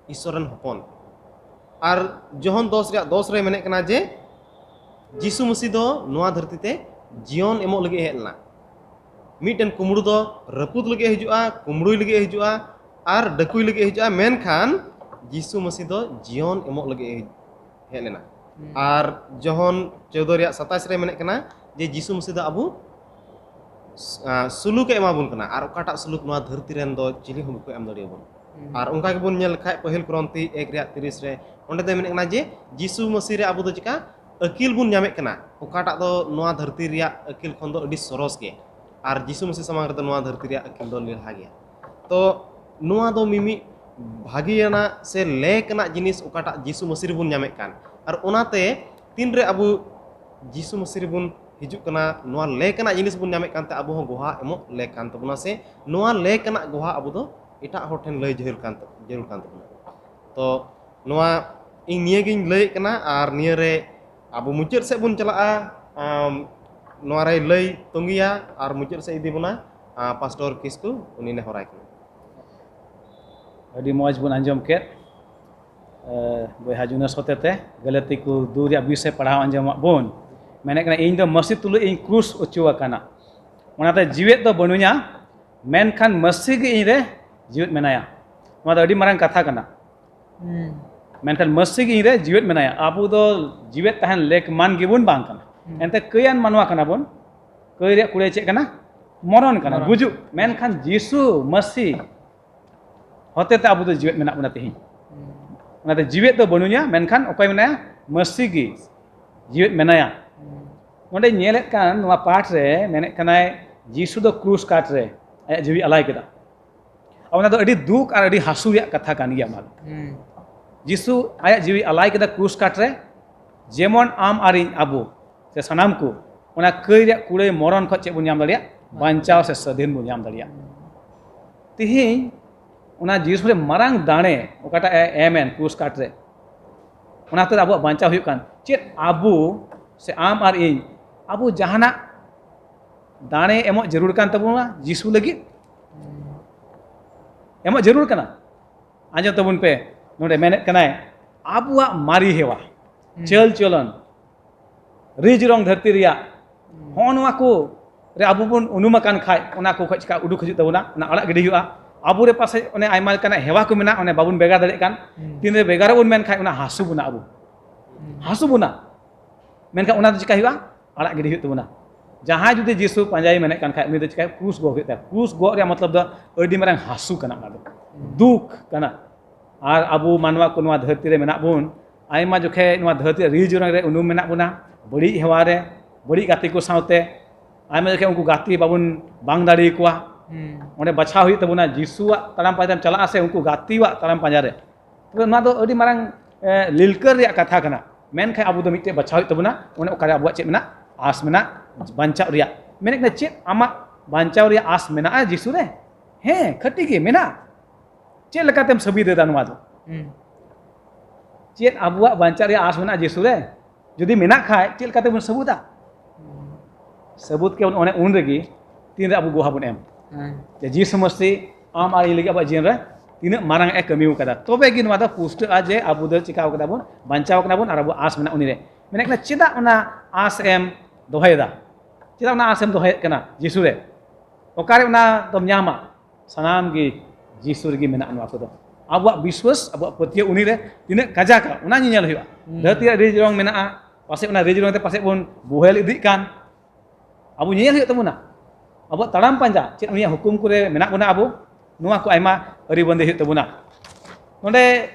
ᱤᱥᱥᱚᱨ ᱨᱮᱱ ᱦᱚᱯᱚᱱ᱾ ᱟᱨ ᱡᱚᱦᱚᱱ ᱫᱚᱥ ᱨᱮᱭᱟᱜ ᱫᱚᱥ ᱨᱮ ᱢᱮᱱᱮᱫ ᱠᱟᱱᱟ ᱡᱮ, ᱡᱤᱥᱩ ᱢᱟᱹᱥᱤ ᱫᱚ ᱱᱚᱣᱟ ᱫᱷᱟᱹᱨᱛᱤ ᱛᱮ ᱡᱤᱭᱚᱱ ᱮᱢᱚᱜ ᱞᱟᱹᱜᱤᱫ ᱦᱮᱡ ᱞᱮᱱᱟ᱾ ᱢᱤᱫᱴᱮᱱ ᱠᱩᱢᱵᱽᱲᱩ ᱫᱚ ᱨᱟᱹᱯᱩᱫ ᱞᱟᱹᱜᱤᱫ ᱮ ᱦᱤᱡᱩᱜᱼᱟ, ᱠᱩᱢᱵᱽᱲᱩᱭ ᱞᱟᱹᱜᱤᱫ ᱮ ᱦᱤᱡᱩᱜᱼᱟ, ᱟᱨ ᱰᱟᱹᱠᱩᱭ ᱞᱟᱹᱜᱤᱫ ᱮ ᱦᱤᱡᱩᱜᱼᱟ, ᱢᱮᱱᱠᱷᱟᱱ ᱡᱤᱥᱩ ᱢᱟᱹᱥᱤ ᱫᱚ ᱡᱤᱭᱚᱱ ᱮᱢᱚᱜ ᱞᱟᱹᱜᱤᱫ ᱮ ᱦᱮᱡ ᱞᱮᱱᱟ᱾ ᱟᱨ ᱡᱚᱦᱚᱱ ᱪᱳᱫᱽᱫᱚ ᱨᱮᱭᱟᱜ ᱥᱟᱛᱟᱥ ᱨᱮ ᱢᱮᱱᱮᱫ ᱠᱟᱱᱟ ᱡᱮ ᱡᱤᱥᱩ ᱢᱟᱹᱥᱤ ᱫᱚ ᱟᱵᱚ, ᱟᱸ, ᱥᱩᱞᱩᱠ ᱮ ᱮᱢᱟ ᱵᱚᱱ ᱠᱟᱱᱟ, ᱟᱨ ᱚᱠᱟᱴᱟᱜ ᱥᱩᱞᱩᱠ ᱱᱚᱣᱟ ᱫᱷᱟᱹᱨᱛᱤ ᱨᱮᱱ ᱫᱚ ᱪᱤᱞᱤ ᱦᱚᱸ ᱵᱟᱠᱚ ᱮᱢ ᱫᱟᱲᱮᱭᱟᱵᱚᱱ᱾ ᱟᱨ ᱚᱱᱠᱟ ᱜᱮᱵᱚᱱ ᱧᱮᱞ ᱞᱮᱠᱷᱟᱡ ᱯᱟᱹᱦᱤᱞ ᱠᱚᱨᱚᱱᱛᱷᱤ ᱮᱠ ᱨᱮᱭᱟᱜ ᱛᱤᱨᱤᱥ ᱨᱮ, ᱚᱸᱰᱮ ᱫᱚᱭ ᱢᱮᱱᱮᱫ ᱠᱟᱱᱟ ᱡᱮ ᱡᱤᱥᱩ ᱢᱟᱹᱥᱤ ᱨᱮ ᱟᱵᱚ ᱫᱚ ᱪᱮᱠᱟ ᱟᱹᱠᱤᱞ ᱵᱚᱱ ᱧᱟᱢᱮᱫ ᱠᱟᱱᱟ, ᱚᱠᱟᱴᱟᱜ ᱫᱚ ᱱᱚᱣᱟ ᱫᱷᱟᱹᱨᱛᱤ ᱨᱮᱭᱟᱜ ᱟᱹᱠᱤᱞ ᱠᱷᱚᱱ ᱫᱚ ᱟᱹᱰᱤ ᱥᱚᱨᱚᱥ ᱜᱮ, ᱟᱨ ᱡᱤᱥᱩ ᱢᱟᱹᱥᱤ ᱥᱟᱢᱟᱝ ᱨᱮᱫᱚ ᱱᱚᱣᱟ ᱫᱷᱟᱹᱨᱛᱤ ᱨᱮᱭᱟᱜ ᱟᱹᱠᱤᱞ ᱫᱚ ᱞᱮᱞᱦᱟ ᱜᱮᱭᱟ᱾ ᱛᱚ ᱱᱚᱣᱟ ᱫᱚ ᱢᱤᱢᱤᱫ ᱵᱷᱟᱹᱜᱤᱭᱟᱱᱟᱜ ᱥᱮ ᱞᱮᱠ ᱟᱱᱟᱜ ᱡᱤᱱᱤᱥ ᱚᱠᱟᱴᱟᱜ ᱡᱤᱥᱩ ᱢᱟᱹᱥᱤ ᱨᱮᱵᱚᱱ ᱧᱟᱢᱮᱫ ᱠᱟᱱ, ᱟᱨ ᱚᱱᱟᱛᱮ ᱛᱤᱱᱨᱮ ᱟᱵᱚ ᱡᱤᱥᱩ ᱢᱟᱹᱥᱤ ᱨᱮᱵᱚᱱ ᱦᱤᱡᱩᱜ ᱠᱟᱱᱟ, ᱱᱚᱣᱟ ᱞᱮᱠ ᱟᱱᱟᱜ ᱡᱤᱱᱤᱥ ᱵᱚᱱ ᱧᱟᱢᱮᱫ ᱠᱟᱱᱛᱮ ᱟᱵᱚ ᱦᱚᱸ ᱜᱚᱦᱟ ᱮᱢᱚᱜ ᱞᱮᱠ ᱠᱟᱱ ᱛᱟᱵᱚᱱᱟ, ᱥᱮ ᱱᱚᱣᱟ ᱞᱮᱠ ᱟᱱᱟᱜ ᱜᱚᱦᱟ ᱟᱵᱚ ᱫᱚ ᱮᱴᱟᱜ ᱦᱚᱲ ᱴᱷᱮᱱ ᱞᱟᱹᱭ ᱡᱟᱹᱨᱩᱲ ᱠᱟᱱ ᱛᱟ-, ᱡᱟᱹᱨᱩᱲ ᱠᱟᱱ ᱛᱟᱵᱚᱱᱟ᱾ ᱛᱚ ᱱᱚᱣᱟ ᱤᱧ ᱱᱤᱭᱟᱹᱜᱤᱧ ᱞᱟᱹᱭᱮᱫ ᱠᱟᱱᱟ, ᱟᱨ ᱱᱤᱭᱟᱹᱨᱮ ᱟᱵᱚ ᱢᱩᱪᱟᱹᱫ ᱥᱮᱫ ᱵᱚᱱ ᱪᱟᱞᱟᱜᱼᱟ᱾ ᱟᱢ, ᱱᱚᱣᱟ ᱨᱮᱭ ᱞᱟᱹᱭ ᱛᱚᱸᱜᱮᱭᱟ ᱟᱨ ᱢᱩᱪᱟᱹᱫ ᱥᱮᱫ ᱤᱫᱤ ᱵᱚᱱᱟ᱾ ᱟᱸ, ᱯᱟᱥᱴᱚᱨ ᱠᱤᱥᱠᱩ, ᱩᱱᱤ ᱱᱮᱦᱚᱨᱟᱭ ᱠᱟᱱᱟ᱾ ᱟᱹᱰᱤ ᱢᱚᱡᱽ ᱵᱚᱱ ᱟᱸᱡᱚᱢ ᱠᱮᱫ᱾ ᱮ, ᱵᱚᱭᱦᱟ ᱡᱩᱱᱟᱥ ᱦᱚᱛᱮᱛᱮ ᱜᱟᱞᱟᱹᱛᱤ ᱠᱚ ᱫᱩ ᱨᱮᱭᱟᱜ ᱵᱤᱥ ᱮ ᱯᱟᱲᱦᱟᱣ ᱟᱸᱡᱚᱢᱟᱜ ᱵᱚᱱ᱾ ᱢᱮᱱᱮᱫ ᱠᱟᱱᱟ, "ᱤᱧ ᱫᱚ ᱢᱟᱹᱥᱤ ᱛᱩᱞᱩᱡ ᱤᱧ ᱠᱨᱩᱥ ᱚᱪᱚ ᱟᱠᱟᱱᱟ, ᱚᱱᱟᱛᱮ ᱡᱤᱣᱮᱫ ᱫᱚ ᱵᱟᱹᱱᱩᱧᱟ, ᱢᱮᱱᱠᱷᱟᱱ ᱢᱟᱹᱥᱤ ᱜᱮ ᱤᱧ ᱨᱮ ᱡᱤᱣᱮᱫ ᱢᱮᱱᱟᱭᱟ᱾" ᱱᱚᱣᱟ ᱫᱚ ᱟᱹᱰᱤ ᱢᱟᱨᱟᱝ ᱠᱟᱛᱷᱟ ᱠᱟᱱᱟ᱾ ᱦᱩᱸ᱾ ᱢᱮᱱᱠᱷᱟᱱ ᱢᱟᱹᱥᱤ ᱜᱮ ᱤᱧ ᱨᱮ ᱡᱤᱣᱮᱫ ᱢᱮᱱᱟᱭᱟ᱾ ᱟᱵᱚ ᱫᱚ ᱡᱤᱣᱮᱫ ᱛᱟᱦᱮᱱ ᱞᱮᱠ ᱢᱟᱱ ᱜᱮᱵᱚᱱ ᱵᱟᱝ ᱠᱟᱱᱟ᱾ ᱦᱩᱸ᱾ ᱮᱱᱛᱮ ᱠᱟᱹᱭᱟᱱ ᱢᱟᱱᱣᱟ ᱠᱟᱱᱟ ᱵᱚᱱ᱾ ᱠᱟᱹᱭ ᱨᱮᱭᱟᱜ ᱠᱩᱲᱟᱹᱭ ᱪᱮᱫ ᱠᱟᱱᱟ? ᱢᱚᱨᱚᱱ ᱠᱟᱱᱟ, ᱢᱚᱨᱚᱱ᱾ ᱜᱩᱡᱩᱜ᱾ ᱢᱮᱱᱠᱷᱟᱱ ᱡᱤᱥᱩ ᱢᱟᱹᱥᱤ ᱦᱚᱛᱮᱛᱮ ᱟᱵᱚ ᱫᱚ ᱡᱤᱣᱮᱫ ᱢᱮᱱᱟᱜ ᱵᱚᱱᱟ ᱛᱮᱦᱮᱧ᱾ ᱦᱩᱸ᱾ ᱚᱱᱟᱛᱮ ᱡᱤᱣᱮᱫ ᱫᱚ ᱵᱟᱹᱱᱩᱧᱟ, ᱢᱮᱱᱠᱷᱟᱱ ᱚᱠᱚᱭ ᱢᱮᱱᱟᱭᱟ? ᱢᱟᱹᱥᱤ ᱜᱮ ᱡᱤᱣᱮᱫ ᱢᱮᱱᱟᱭᱟ᱾ ᱦᱩᱸ᱾ ᱱᱚᱰᱮ ᱧᱮᱞᱮᱫ ᱠᱟᱱ ᱱᱚᱣᱟ ᱯᱟᱴ ᱨᱮ ᱢᱮᱱᱮᱫ ᱠᱟᱱᱟᱭ, ᱡᱤᱥᱩ ᱫᱚ ᱠᱨᱩᱥ ᱠᱟᱴ ᱨᱮ ᱟᱭᱟᱜ ᱡᱤᱣᱤ ᱟᱞᱟᱭ ᱠᱮᱫᱟ᱾ ᱚᱱᱟ ᱫᱚ ᱟᱹᱰᱤ ᱫᱩᱠ ᱟᱨ ᱟᱹᱰᱤ ᱦᱟᱹᱥᱩ ᱨᱮᱭᱟᱜ ᱠᱟᱛᱷᱟ ᱠᱟᱱ ᱜᱮᱭᱟ ᱚᱱᱟ ᱫᱚ᱾ ᱦᱩᱸ᱾ ᱡᱤᱥᱩ ᱟᱭᱟᱜ ᱡᱤᱣᱤ ᱟᱞᱟᱭ ᱠᱮᱫᱟ ᱠᱨᱩᱥ ᱠᱟᱴ ᱨᱮ, ᱡᱮᱢᱚᱱ ᱟᱢ ᱟᱨ ᱤᱧ, ᱟᱵᱚ ᱥᱮ ᱥᱟᱱᱟᱢ ᱠᱚ ᱚᱱᱟ ᱠᱟᱹᱭ ᱨᱮᱭᱟᱜ ᱠᱩᱲᱟᱹᱭ ᱢᱚᱨᱚᱱ ᱠᱷᱚᱱ ᱪᱮᱫ ᱵᱚᱱ ᱧᱟᱢ ᱫᱟᱲᱮᱭᱟᱜ? ᱵᱟᱧᱪᱟᱣ ᱥᱮ ᱥᱟᱹᱫᱷᱤᱱ ᱵᱚᱱ ᱧᱟᱢ ᱫᱟᱲᱮᱭᱟᱜ᱾ ᱛᱤᱦᱤᱧ ᱚᱱᱟ ᱡᱤᱥᱩ ᱨᱮ ᱢᱟᱨᱟᱝ ᱫᱟᱲᱮ ᱚᱠᱟᱴᱟᱜ ᱮ ᱮᱢ ᱮᱱ ᱠᱨᱩᱥ ᱠᱟᱴ ᱨᱮ, ᱚᱱᱟ ᱦᱚᱛᱮᱛᱮ ᱟᱵᱚᱣᱟᱜ ᱵᱟᱧᱪᱟᱣ ᱦᱩᱭᱩᱜ ᱠᱟᱱ᱾ ᱪᱮᱫ ᱟᱵᱚ ᱥᱮ ᱟᱢ ᱟᱨ ᱤᱧ, ᱟᱵᱚ ᱡᱟᱦᱟᱱᱟᱜ ᱫᱟᱲᱮ ᱮᱢᱚᱜ ᱡᱟᱹᱨᱩᱲ ᱠᱟᱱ ᱛᱟᱵᱚᱱᱟ ᱡᱤᱥᱩ ᱞᱟᱹᱜᱤᱫ? ᱮᱢᱚᱜ ᱡᱟᱹᱨᱩᱲ ᱠᱟᱱᱟ? ᱟᱸᱡᱚᱢ ᱛᱟᱵᱚᱱ ᱯᱮ, ᱱᱚᱰᱮ ᱢᱮᱱᱮᱫ ᱠᱟᱱᱟᱭ, ᱟᱵᱚᱣᱟᱜ ᱢᱟᱨᱮ ᱦᱮᱣᱟ, ᱦᱩᱸ᱾ ᱪᱟᱹᱞ ᱪᱚᱞᱚᱱ, ᱨᱤᱡ ᱨᱚᱝ ᱫᱷᱟᱹᱨᱛᱤ ᱨᱮᱭᱟᱜ, ᱦᱩᱸ᱾ ᱦᱚᱸᱜᱼᱚ ᱱᱚᱣᱟ ᱠᱚ ᱨᱮ ᱟᱵᱚ ᱵᱚᱱ ᱩᱱᱩᱢ ᱟᱠᱟᱱ ᱠᱷᱟᱡ, ᱚᱱᱟ ᱠᱚ ᱠᱷᱚᱡ ᱪᱤᱠᱟ ᱩᱰᱩᱠ ᱦᱤᱡᱩᱜ ᱛᱟᱵᱚᱱᱟ? ᱚᱱᱟ ᱟᱲᱟᱜ ᱜᱤᱰᱤ ᱦᱩᱭᱩᱜᱼᱟ᱾ ᱟᱵᱚ ᱨᱮ ᱯᱟᱥᱮᱡ ᱚᱱᱮ ᱟᱭᱢᱟ ᱞᱮᱠᱟᱱᱟᱜ ᱦᱮᱣᱟ ᱠᱚ ᱢᱮᱱᱟᱜᱼᱟ, ᱚᱱᱮ ᱵᱟᱵᱚᱱ ᱵᱷᱮᱜᱟᱨ ᱫᱟᱲᱮᱭᱟᱜ ᱠᱟᱱ᱾ ᱦᱩᱸ᱾ ᱛᱤᱱᱨᱮ ᱵᱷᱮᱜᱟᱨᱚᱜ ᱵᱚᱱ ᱢᱮᱱ ᱠᱷᱟᱡ, ᱚᱱᱟ ᱦᱟᱹᱥᱩ ᱵᱚᱱᱟ ᱟᱵᱚ᱾ ᱦᱩᱸ᱾ ᱦᱟᱹᱥᱩ ᱵᱚᱱᱟ᱾ ᱢᱮᱱᱠᱷᱟᱱ ᱚᱱᱟ ᱫᱚ ᱪᱤᱠᱟ ᱦᱩᱭᱩᱜᱼᱟ? ᱟᱲᱟᱜ ᱜᱤᱰᱤ ᱦᱩᱭᱩᱜ ᱛᱟᱵᱚᱱᱟ᱾ ᱡᱟᱦᱟᱸᱭ ᱡᱩᱫᱤ ᱡᱤᱥᱩ ᱯᱟᱸᱡᱟᱭ ᱢᱮᱱᱮᱫ ᱠᱟᱱ ᱠᱷᱟᱡ, ᱩᱱᱤ ᱫᱚ ᱪᱤᱠᱟᱹᱭ? ᱠᱨᱩᱥ ᱜᱚᱜ ᱦᱩᱭᱩᱜ ᱛᱟᱭᱟ᱾ ᱠᱨᱩᱥ ᱜᱚᱜ ᱨᱮᱭᱟᱜ ᱢᱚᱛᱞᱚᱵ ᱫᱚ ᱟᱹᱰᱤ ᱢᱟᱨᱟᱝ ᱦᱟᱹᱥᱩ ᱠᱟᱱᱟ, ᱚᱱᱟ ᱫᱚ ᱦᱩᱸ᱾ ᱫᱩᱠ ᱠᱟᱱᱟ᱾ ᱟᱨ ᱟᱵᱚ ᱢᱟᱱᱣᱟ ᱠᱚ ᱱᱚᱣᱟ ᱫᱷᱟᱹᱨᱛᱤ ᱨᱮ ᱢᱮᱱᱟᱜ ᱵᱚᱱ, ᱟᱭᱢᱟ ᱡᱚᱠᱷᱮᱡ ᱱᱚᱣᱟ ᱫᱷᱟᱹᱨᱛᱤ ᱨᱮ ᱨᱤᱡ ᱨᱚᱝ ᱨᱮ ᱩᱱᱩᱢ ᱢᱮᱱᱟᱜ ᱵᱚᱱᱟ, ᱵᱟᱹᱲᱤᱡ ᱦᱮᱣᱟ ᱨᱮ, ᱵᱟᱹᱲᱤᱡ ᱜᱟᱛᱮ ᱠᱚ ᱥᱟᱶᱛᱮ᱾ ᱟᱭᱢᱟ ᱡᱚᱠᱷᱮᱡ ᱩᱱᱠᱩ ᱜᱟᱛᱮ ᱵᱟᱵᱚᱱ ᱵᱟᱝ ᱫᱟᱲᱮ ᱟᱠᱚᱣᱟ᱾ ᱦᱩᱸ᱾ ᱚᱸᱰᱮ ᱵᱟᱪᱷᱟᱣ ᱦᱩᱭᱩᱜ ᱛᱟᱵᱚᱱᱟ, ᱡᱤᱥᱩᱣᱟᱜ ᱛᱟᱲᱟᱢ ᱯᱟᱸᱡᱟᱢ ᱪᱟᱞᱟᱜᱼᱟ ᱥᱮ ᱩᱱᱠᱩ ᱜᱟᱛᱮᱣᱟᱜ ᱛᱟᱲᱟᱢ ᱯᱟᱸᱡᱟ ᱨᱮ᱾ ᱛᱚᱵᱮ ᱱᱚᱣᱟ ᱫᱚ ᱟᱹᱰᱤ ᱢᱟᱨᱟᱝ, ᱮ, ᱞᱤᱞᱠᱟᱹᱨ ᱨᱮᱭᱟᱜ ᱠᱟᱛᱷᱟ ᱠᱟᱱᱟ᱾ ᱢᱮᱱᱠᱷᱟᱱ ᱟᱵᱚ ᱫᱚ ᱢᱤᱫᱴᱮᱡ ᱵᱟᱪᱷᱟᱣ ᱦᱩᱭᱩᱜ ᱛᱟᱵᱚᱱᱟ, ᱚᱱᱮ ᱚᱠᱟᱨᱮ ᱟᱵᱚᱣᱟᱜ ᱪᱮᱫ ᱢᱮᱱᱟᱜ? ᱟᱸᱥ ᱢᱮᱱᱟᱜ ᱵᱟᱧᱪᱟᱜ ᱨᱮᱭᱟᱜ᱾ ᱢᱮᱱᱮᱫ ᱠᱟᱱᱟ, ᱪᱮᱫ ᱟᱢᱟᱜ ᱵᱟᱧᱪᱟᱣ ᱨᱮᱭᱟᱜ ᱟᱸᱥ ᱢᱮᱱᱟᱜᱼᱟ ᱡᱤᱥᱩ ᱨᱮ? ᱦᱮᱸ, ᱠᱷᱟᱹᱴᱤ ᱜᱮ ᱢᱮᱱᱟᱜ᱾ ᱪᱮᱫ ᱞᱮᱠᱟᱛᱮᱢ ᱥᱟᱹᱵᱤᱫ ᱮᱫᱟ ᱱᱚᱣᱟ ᱫᱚ? ᱦᱩᱸ᱾ ᱪᱮᱫ ᱟᱵᱚᱣᱟᱜ ᱵᱟᱧᱪᱟᱜ ᱨᱮᱭᱟᱜ ᱟᱸᱥ ᱢᱮᱱᱟᱜᱼᱟ ᱡᱤᱥᱩ ᱨᱮ? ᱡᱩᱫᱤ ᱢᱮᱱᱟᱜ ᱠᱷᱟᱡ, ᱪᱮᱫ ᱞᱮᱠᱟᱛᱮ ᱵᱚᱱ ᱥᱟᱹᱵᱩᱫᱟ? ᱥᱟᱹᱵᱩᱫ ᱠᱮᱵᱚᱱ ᱚᱱᱮ ᱩᱱ ᱨᱮᱜᱮ, ᱛᱤᱱᱨᱮ ᱟᱵᱚ ᱜᱚᱦᱟ ᱵᱚᱱ ᱮᱢ ᱡᱮ ᱡᱤᱥᱩ ᱢᱟᱹᱥᱤ ᱟᱢ ᱟᱨ ᱤᱧ ᱞᱟᱹᱜᱤᱫ ᱟᱵᱚᱣᱟᱜ ᱡᱤᱭᱚᱱ ᱨᱮ ᱛᱤᱱᱟᱹᱜ ᱢᱟᱨᱟᱝ ᱮ ᱠᱟᱹᱢᱤ ᱟᱠᱟᱫᱟ, ᱛᱚᱵᱮ ᱜᱮ ᱱᱚᱣᱟ ᱫᱚ ᱯᱩᱥᱴᱟᱹᱜᱼᱟ ᱡᱮ ᱟᱵᱚ ᱫᱚ ᱪᱤᱠᱟᱹ ᱠᱟᱫᱟ ᱵᱚᱱ, ᱵᱟᱧᱪᱟᱣ ᱠᱟᱱᱟ ᱵᱚᱱ ᱟᱨ ᱟᱵᱚ ᱟᱸᱥ ᱢᱮᱱᱟᱜᱼᱟ ᱩᱱᱤ ᱨᱮ᱾ ᱢᱮᱱᱮᱫ ᱠᱟᱱᱟ, ᱪᱮᱫᱟᱜ ᱚᱱᱟ ᱟᱸᱥ ᱮᱢ ᱫᱚᱦᱚᱭᱮᱫᱟ? ᱪᱮᱫᱟᱜ ᱚᱱᱟ ᱟᱸᱥ ᱮᱢ ᱫᱚᱦᱚᱭᱮᱫ ᱠᱟᱱᱟ ᱡᱤᱥᱩ ᱨᱮ? ᱚᱠᱟᱨᱮ ᱚᱱᱟ ᱫᱚᱢ ᱧᱟᱢᱟ? ᱥᱟᱱᱟᱢ ᱜᱮ ᱡᱤᱥᱩ ᱨᱮᱜᱮ ᱢᱮᱱᱟᱜᱼᱟ ᱱᱚᱣᱟ ᱠᱚᱫᱚ᱾ ᱟᱵᱚᱣᱟᱜ ᱵᱤᱥᱣᱟᱥ, ᱟᱵᱚᱣᱟᱜ ᱯᱟᱹᱛᱭᱟᱹᱣ ᱩᱱᱤ ᱨᱮ ᱛᱤᱱᱟᱹᱜ ᱠᱟᱡᱟᱠᱟ, ᱚᱱᱟ ᱧᱮᱧᱮᱞ ᱦᱩᱭᱩᱜᱼᱟ᱾ ᱦᱩᱸ᱾ ᱫᱷᱟᱹᱨᱛᱤ ᱨᱮᱭᱟᱜ ᱨᱤᱡᱽ ᱨᱚᱝ ᱢᱮᱱᱟᱜᱼᱟ, ᱯᱟᱥᱮᱡ ᱚᱱᱟ ᱨᱤᱡᱽ ᱨᱚᱝ ᱛᱮ ᱯᱟᱥᱮᱡ ᱵᱚᱱ ᱵᱚᱦᱮᱞ ᱤᱫᱤᱜ ᱠᱟᱱ, ᱟᱵᱚ ᱧᱮᱧᱮᱞ ᱦᱩᱭᱩᱜ ᱛᱟᱵᱚᱱᱟ᱾ ᱟᱵᱚᱣᱟᱜ ᱛᱟᱲᱟᱢ ᱯᱟᱸᱡᱟ ᱪᱮᱫ ᱩᱱᱤᱭᱟᱜ ᱦᱩᱠᱩᱢ ᱠᱚᱨᱮ ᱢᱮᱱᱟᱜ ᱵᱚᱱᱟ ᱟᱵᱚ? ᱱᱚᱣᱟ ᱠᱚ ᱟᱭᱢᱟ ᱟᱹᱨᱤ ᱵᱟᱸᱫᱮ ᱦᱩᱭᱩᱜ ᱛᱟᱵᱚᱱᱟ᱾ ᱱᱚᱰᱮ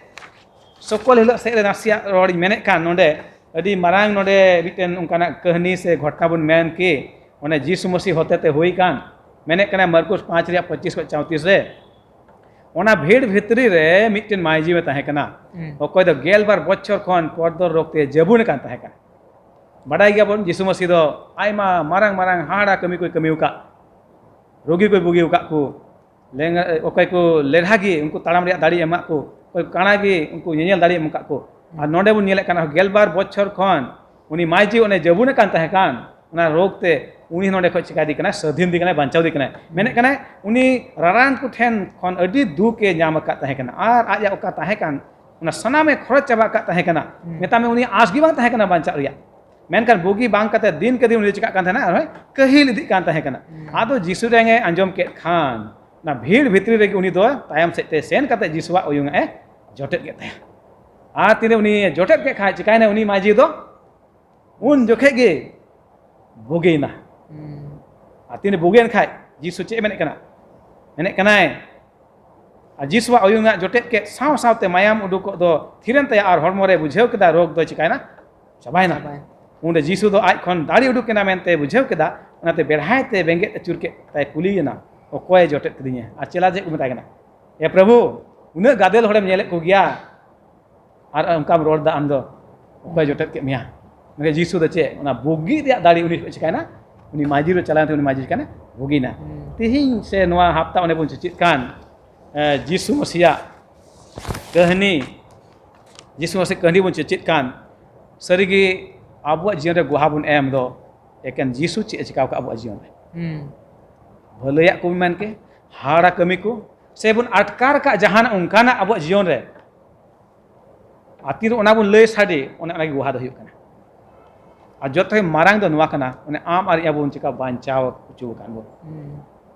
ᱥᱚᱠᱚᱞ ᱦᱤᱞᱳᱜ ᱥᱮᱫ ᱨᱮ ᱱᱟᱥᱮᱭᱟᱜ ᱨᱚᱲᱤᱧ ᱢᱮᱱᱮᱫ ᱠᱟᱱ, ᱱᱚᱰᱮ ᱟᱹᱰᱤ ᱢᱟᱨᱟᱝ ᱱᱚᱰᱮ ᱢᱤᱫᱴᱮᱱ ᱚᱱᱠᱟᱱᱟᱜ ᱠᱟᱹᱦᱱᱤ ᱥᱮ ᱜᱷᱚᱴᱱᱟ ᱵᱚᱱ ᱢᱮᱱ ᱠᱮ, ᱚᱱᱮ ᱡᱤᱥᱩ ᱢᱟᱹᱥᱤ ᱦᱚᱛᱮᱛᱮ ᱦᱩᱭ ᱠᱟᱱ, ᱢᱮᱱᱮᱫ ᱠᱟᱱᱟ ᱢᱟᱨᱠᱚᱥ ᱯᱟᱸᱪ ᱨᱮᱭᱟᱜ ᱯᱚᱸᱪᱤᱥ ᱠᱷᱚᱱ ᱪᱚᱣᱛᱤᱥ ᱨᱮ, ᱚᱱᱟ ᱵᱷᱤᱲ ᱵᱷᱤᱛᱨᱤ ᱨᱮ ᱢᱤᱫᱴᱮᱱ ᱢᱟᱹᱭᱡᱤ ᱮ ᱛᱟᱦᱮᱸ ᱠᱟᱱᱟ, ᱦᱩᱸ᱾ ᱚᱠᱚᱭ ᱫᱚ ᱜᱮᱞ ᱵᱟᱨ ᱵᱚᱪᱷᱚᱨ ᱠᱷᱚᱱ ᱯᱚᱨᱫᱚᱨ ᱨᱳᱜᱽ ᱛᱮ ᱡᱟᱹᱵᱩᱱ ᱟᱠᱟᱱ ᱛᱟᱦᱮᱸ ᱠᱟᱱᱟ᱾ ᱵᱟᱰᱟᱭ ᱜᱮᱭᱟᱵᱚᱱ, ᱡᱤᱥᱩ ᱢᱟᱹᱥᱤ ᱫᱚ ᱟᱭᱢᱟ ᱢᱟᱨᱟᱝ ᱢᱟᱨᱟᱝ ᱦᱟᱦᱟᱲᱟ ᱠᱟᱹᱢᱤ ᱠᱚᱭ ᱠᱟᱹᱢᱤ ᱟᱠᱟᱫ, ᱨᱳᱜᱤ ᱠᱚᱭ ᱵᱩᱜᱤ ᱟᱠᱟᱫ ᱠᱚ, ᱞᱮᱝ-, ᱚᱠᱚᱭ ᱠᱚ ᱞᱮᱨᱦᱟ ᱜᱮ ᱩᱱᱠᱩ ᱛᱟᱲᱟᱢ ᱨᱮᱭᱟᱜ ᱫᱟᱲᱮ ᱮᱢᱟᱜ ᱠᱚ, ᱚᱠᱚᱭ ᱠᱚ ᱠᱟᱬᱟ ᱜᱮ ᱩᱱᱠᱩ ᱧᱮᱧᱮᱞ ᱫᱟᱲᱮ ᱮᱢ ᱟᱠᱟᱫ ᱠᱚ᱾ ᱟᱨ ᱱᱚᱰᱮ ᱵᱚᱱ ᱧᱮᱞᱮᱫ ᱠᱟᱱᱟ, ᱜᱮᱞ ᱵᱟᱨ ᱵᱚᱪᱷᱚᱨ ᱠᱷᱚᱱ ᱩᱱᱤ ᱢᱟᱹᱭᱡᱤ ᱚᱱᱮ ᱡᱟᱹᱵᱩᱱ ᱟᱠᱟᱱ ᱛᱟᱦᱮᱸ ᱠᱟᱱ, ᱚᱱᱟ ᱨᱳᱜᱽ ᱛᱮ ᱩᱱᱤ ᱱᱚᱰᱮ ᱠᱷᱚᱱ ᱪᱤᱠᱟ ᱤᱫᱤ ᱠᱟᱱᱟᱭ? ᱥᱟᱹᱫᱷᱤᱱ ᱤᱫᱤ ᱠᱟᱱᱟᱭ, ᱵᱟᱧᱪᱟᱣ ᱤᱫᱤ ᱠᱟᱱᱟᱭ᱾ ᱢᱮᱱᱮᱫ ᱠᱟᱱᱟᱭ, ᱩᱱᱤ ᱨᱟᱨᱟᱱ ᱠᱚ ᱴᱷᱮᱱ ᱠᱷᱚᱱ ᱟᱹᱰᱤ ᱫᱩᱠ ᱮ ᱧᱟᱢ ᱟᱠᱟᱫ ᱛᱟᱦᱮᱸ ᱠᱟᱱᱟ, ᱟᱨ ᱟᱡᱟᱜ ᱚᱠᱟ ᱛᱟᱦᱮᱸ ᱠᱟᱱ, ᱚᱱᱟ ᱥᱟᱱᱟᱢᱮ ᱠᱷᱚᱨᱚᱪ ᱪᱟᱵᱟ ᱟᱠᱟᱫ ᱛᱟᱦᱮᱸ ᱠᱟᱱᱟ᱾ ᱦᱩᱸ᱾ ᱢᱮᱛᱟᱜ ᱢᱮ, ᱩᱱᱤᱭᱟᱜ ᱟᱸᱥ ᱜᱮ ᱵᱟᱝ ᱛᱟᱦᱮᱸ ᱠᱟᱱᱟ ᱵᱟᱧᱪᱟᱜ ᱨᱮᱭᱟᱜ᱾ ᱢᱮᱱᱠᱷᱟᱱ ᱵᱩᱜᱤ ᱵᱟᱝ ᱠᱟᱛᱮ ᱫᱤᱱ ᱠᱮ ᱫᱤᱱ ᱩᱱᱤ ᱫᱚ ᱪᱤᱠᱟᱜ ᱠᱟᱱ ᱛᱟᱦᱮᱱᱟ? ᱟᱨᱦᱚᱸ ᱠᱟᱹᱦᱤᱞ ᱤᱫᱤᱜ ᱠᱟᱱ ᱛᱟᱦᱮᱸ ᱠᱟᱱᱟ᱾ ᱦᱩᱸ᱾ ᱟᱫᱚ ᱡᱤᱥᱩ ᱨᱮᱝ ᱮ ᱟᱸᱡᱚᱢ ᱠᱮᱫ ᱠᱷᱟᱱ, ᱚᱱᱟ ᱵᱷᱤᱲ ᱵᱷᱤᱛᱨᱤ ᱨᱮᱜᱮ ᱩᱱᱤ ᱫᱚ ᱛᱟᱭᱚᱢ ᱥᱮᱫ ᱛᱮ ᱥᱮᱱ ᱠᱟᱛᱮ ᱡᱤᱥᱩᱣᱟᱜ ᱩᱭᱩᱝ ᱮ ᱡᱚᱴᱮᱫ ᱠᱮᱫ ᱛᱟᱭᱟ᱾ ᱟᱨ ᱛᱤᱱᱟᱹᱜ ᱩᱱᱤ ᱡᱚᱴᱮᱫ ᱠᱮᱫ ᱠᱷᱟᱱ, ᱪᱤᱠᱟᱭᱱᱟ? ᱩᱱᱤ ᱢᱟᱹᱡᱷᱤ ᱫᱚ ᱩᱱ ᱡᱚᱠᱷᱮᱡ ᱜᱮ ᱵᱩᱜᱤᱭᱮᱱᱟ᱾ ᱦᱩᱸ᱾ ᱟᱨ ᱛᱤᱱᱟᱹᱜ ᱵᱩᱜᱤᱭᱮᱱ ᱠᱷᱟᱡ, ᱡᱤᱥᱩ ᱪᱮᱫ ᱮ ᱢᱮᱱᱮᱫ ᱠᱟᱱᱟ? ᱢᱮᱱᱮᱫ ᱠᱟᱱᱟᱭ, ᱟᱨ ᱡᱤᱥᱩᱣᱟᱜ ᱩᱭᱩᱝᱟᱜ ᱡᱚᱴᱮᱫ ᱠᱮᱫ ᱥᱟᱶ ᱥᱟᱶᱛᱮ ᱢᱟᱭᱟᱢ ᱩᱰᱩᱠᱚᱜ ᱫᱚ ᱛᱷᱤᱨᱮᱱ ᱛᱟᱭᱟ, ᱟᱨ ᱦᱚᱲᱢᱚ ᱨᱮ ᱵᱩᱡᱷᱟᱹᱣ ᱠᱮᱫᱟ ᱨᱳᱜᱽ ᱫᱚ ᱪᱤᱠᱟᱭᱱᱟ? ᱪᱟᱵᱟᱭᱮᱱᱟ᱾ ᱪᱟᱵᱟᱭᱮᱱᱟ᱾ ᱩᱱᱨᱮ ᱡᱤᱥᱩ ᱫᱚ ᱟᱡ ᱠᱷᱚᱱ ᱫᱟᱲᱮ ᱩᱰᱩᱠ ᱮᱱᱟ ᱢᱮᱱᱛᱮ ᱵᱩᱡᱷᱟᱹᱣ ᱠᱮᱫᱟ, ᱚᱱᱟᱛᱮ ᱵᱮᱲᱦᱟᱭ ᱛᱮ ᱵᱮᱸᱜᱮᱫ ᱟᱹᱪᱩᱨ ᱠᱮᱫ ᱛᱟᱭ ᱠᱩᱞᱤᱭᱮᱱᱟ, "ᱚᱠᱚᱭᱮ ᱡᱚᱴᱮᱫ ᱠᱮᱫᱤᱧᱟ?" ᱟᱨ ᱪᱮᱞᱟ ᱪᱮᱫ ᱠᱚ ᱢᱮᱛᱟᱭ ᱠᱟᱱᱟ? "ᱮ ᱯᱨᱚᱵᱷᱩ, ᱩᱱᱟᱹᱜ ᱜᱟᱫᱮᱞ ᱦᱚᱲᱮᱢ ᱧᱮᱞᱮᱫ ᱠᱚᱜᱮᱭᱟ, ᱟᱨ ᱚᱱᱠᱟᱢ ᱨᱚᱲ ᱮᱫᱟ ᱟᱢ ᱫᱚ, ᱚᱠᱚᱭ ᱡᱚᱴᱮᱫ ᱠᱮᱫ ᱢᱮᱭᱟ?" ᱢᱮᱱᱠᱷᱟᱱ ᱡᱤᱥᱩ ᱫᱚ ᱪᱮᱫ? ᱚᱱᱟ ᱵᱩᱜᱤ ᱨᱮᱭᱟᱜ ᱫᱟᱲᱮ ᱩᱱᱤ ᱪᱤᱠᱟᱭᱱᱟ? ᱩᱱᱤ ᱢᱟᱹᱡᱷᱤ ᱨᱮ ᱪᱟᱞᱟᱣ ᱮᱱᱛᱮ ᱩᱱᱤ ᱢᱟᱹᱡᱷᱤ ᱪᱤᱠᱟᱭᱱᱟ? ᱵᱩᱜᱤᱱᱟ᱾ ᱦᱩᱸ᱾ ᱛᱮᱦᱮᱧ ᱥᱮ ᱱᱚᱣᱟ ᱦᱟᱯᱛᱟ ᱚᱸᱰᱮ ᱵᱚᱱ ᱪᱮᱪᱮᱫ ᱠᱟᱱ, ᱮ, ᱡᱤᱥᱩ ᱢᱟᱹᱥᱤᱭᱟᱜ ᱠᱟᱹᱦᱱᱤ, ᱡᱤᱥᱩ ᱢᱟᱹᱥᱤ ᱠᱟᱹᱦᱱᱤ ᱵᱚᱱ ᱪᱮᱪᱮᱫ ᱠᱟᱱ, ᱥᱟᱹᱨᱤᱜᱮ ᱟᱵᱚᱣᱟᱜ ᱡᱤᱭᱚᱱ ᱨᱮ ᱜᱚᱦᱟ ᱵᱚᱱ ᱮᱢ ᱫᱚ ᱮᱠᱮᱱ ᱡᱤᱥᱩ ᱪᱮᱫ ᱮ ᱪᱤᱠᱟᱹ ᱟᱠᱟᱫ ᱟᱵᱚᱣᱟᱜ ᱡᱤᱭᱚᱱ ᱨᱮ᱾ ᱦᱩᱸ᱾ ᱵᱷᱟᱹᱞᱟᱹᱭᱟᱜ ᱠᱚ ᱢᱮᱱ ᱠᱮ, ᱦᱟᱲᱟ ᱠᱟᱹᱢᱤ ᱠᱚ, ᱥᱮ ᱵᱚᱱ ᱟᱴᱠᱟᱨ ᱠᱟᱜ ᱡᱟᱦᱟᱱᱟᱜ ᱚᱱᱠᱟᱱᱟᱜ ᱟᱵᱚᱣᱟᱜ ᱡᱤᱭᱚᱱ ᱨᱮ, ᱟᱹᱛᱤᱨ ᱚᱱᱟ ᱵᱚᱱ ᱞᱟᱹᱭ ᱥᱟᱰᱮ, ᱚᱱᱮ ᱚᱱᱟᱜᱮ ᱜᱚᱦᱟ ᱫᱚ ᱦᱩᱭᱩᱜ ᱠᱟᱱᱟ᱾ ᱟᱨ ᱡᱚᱛᱚ ᱠᱷᱚᱱ ᱢᱟᱨᱟᱝ ᱫᱚ ᱱᱚᱣᱟ ᱠᱟᱱᱟ, ᱚᱱᱮ ᱟᱢ ᱟᱨ ᱤᱧ ᱟᱵᱚ ᱵᱚᱱ ᱪᱤᱠᱟ ᱵᱟᱧᱪᱟᱣ ᱦᱚᱪᱚ ᱟᱠᱟᱫ ᱵᱚᱱ᱾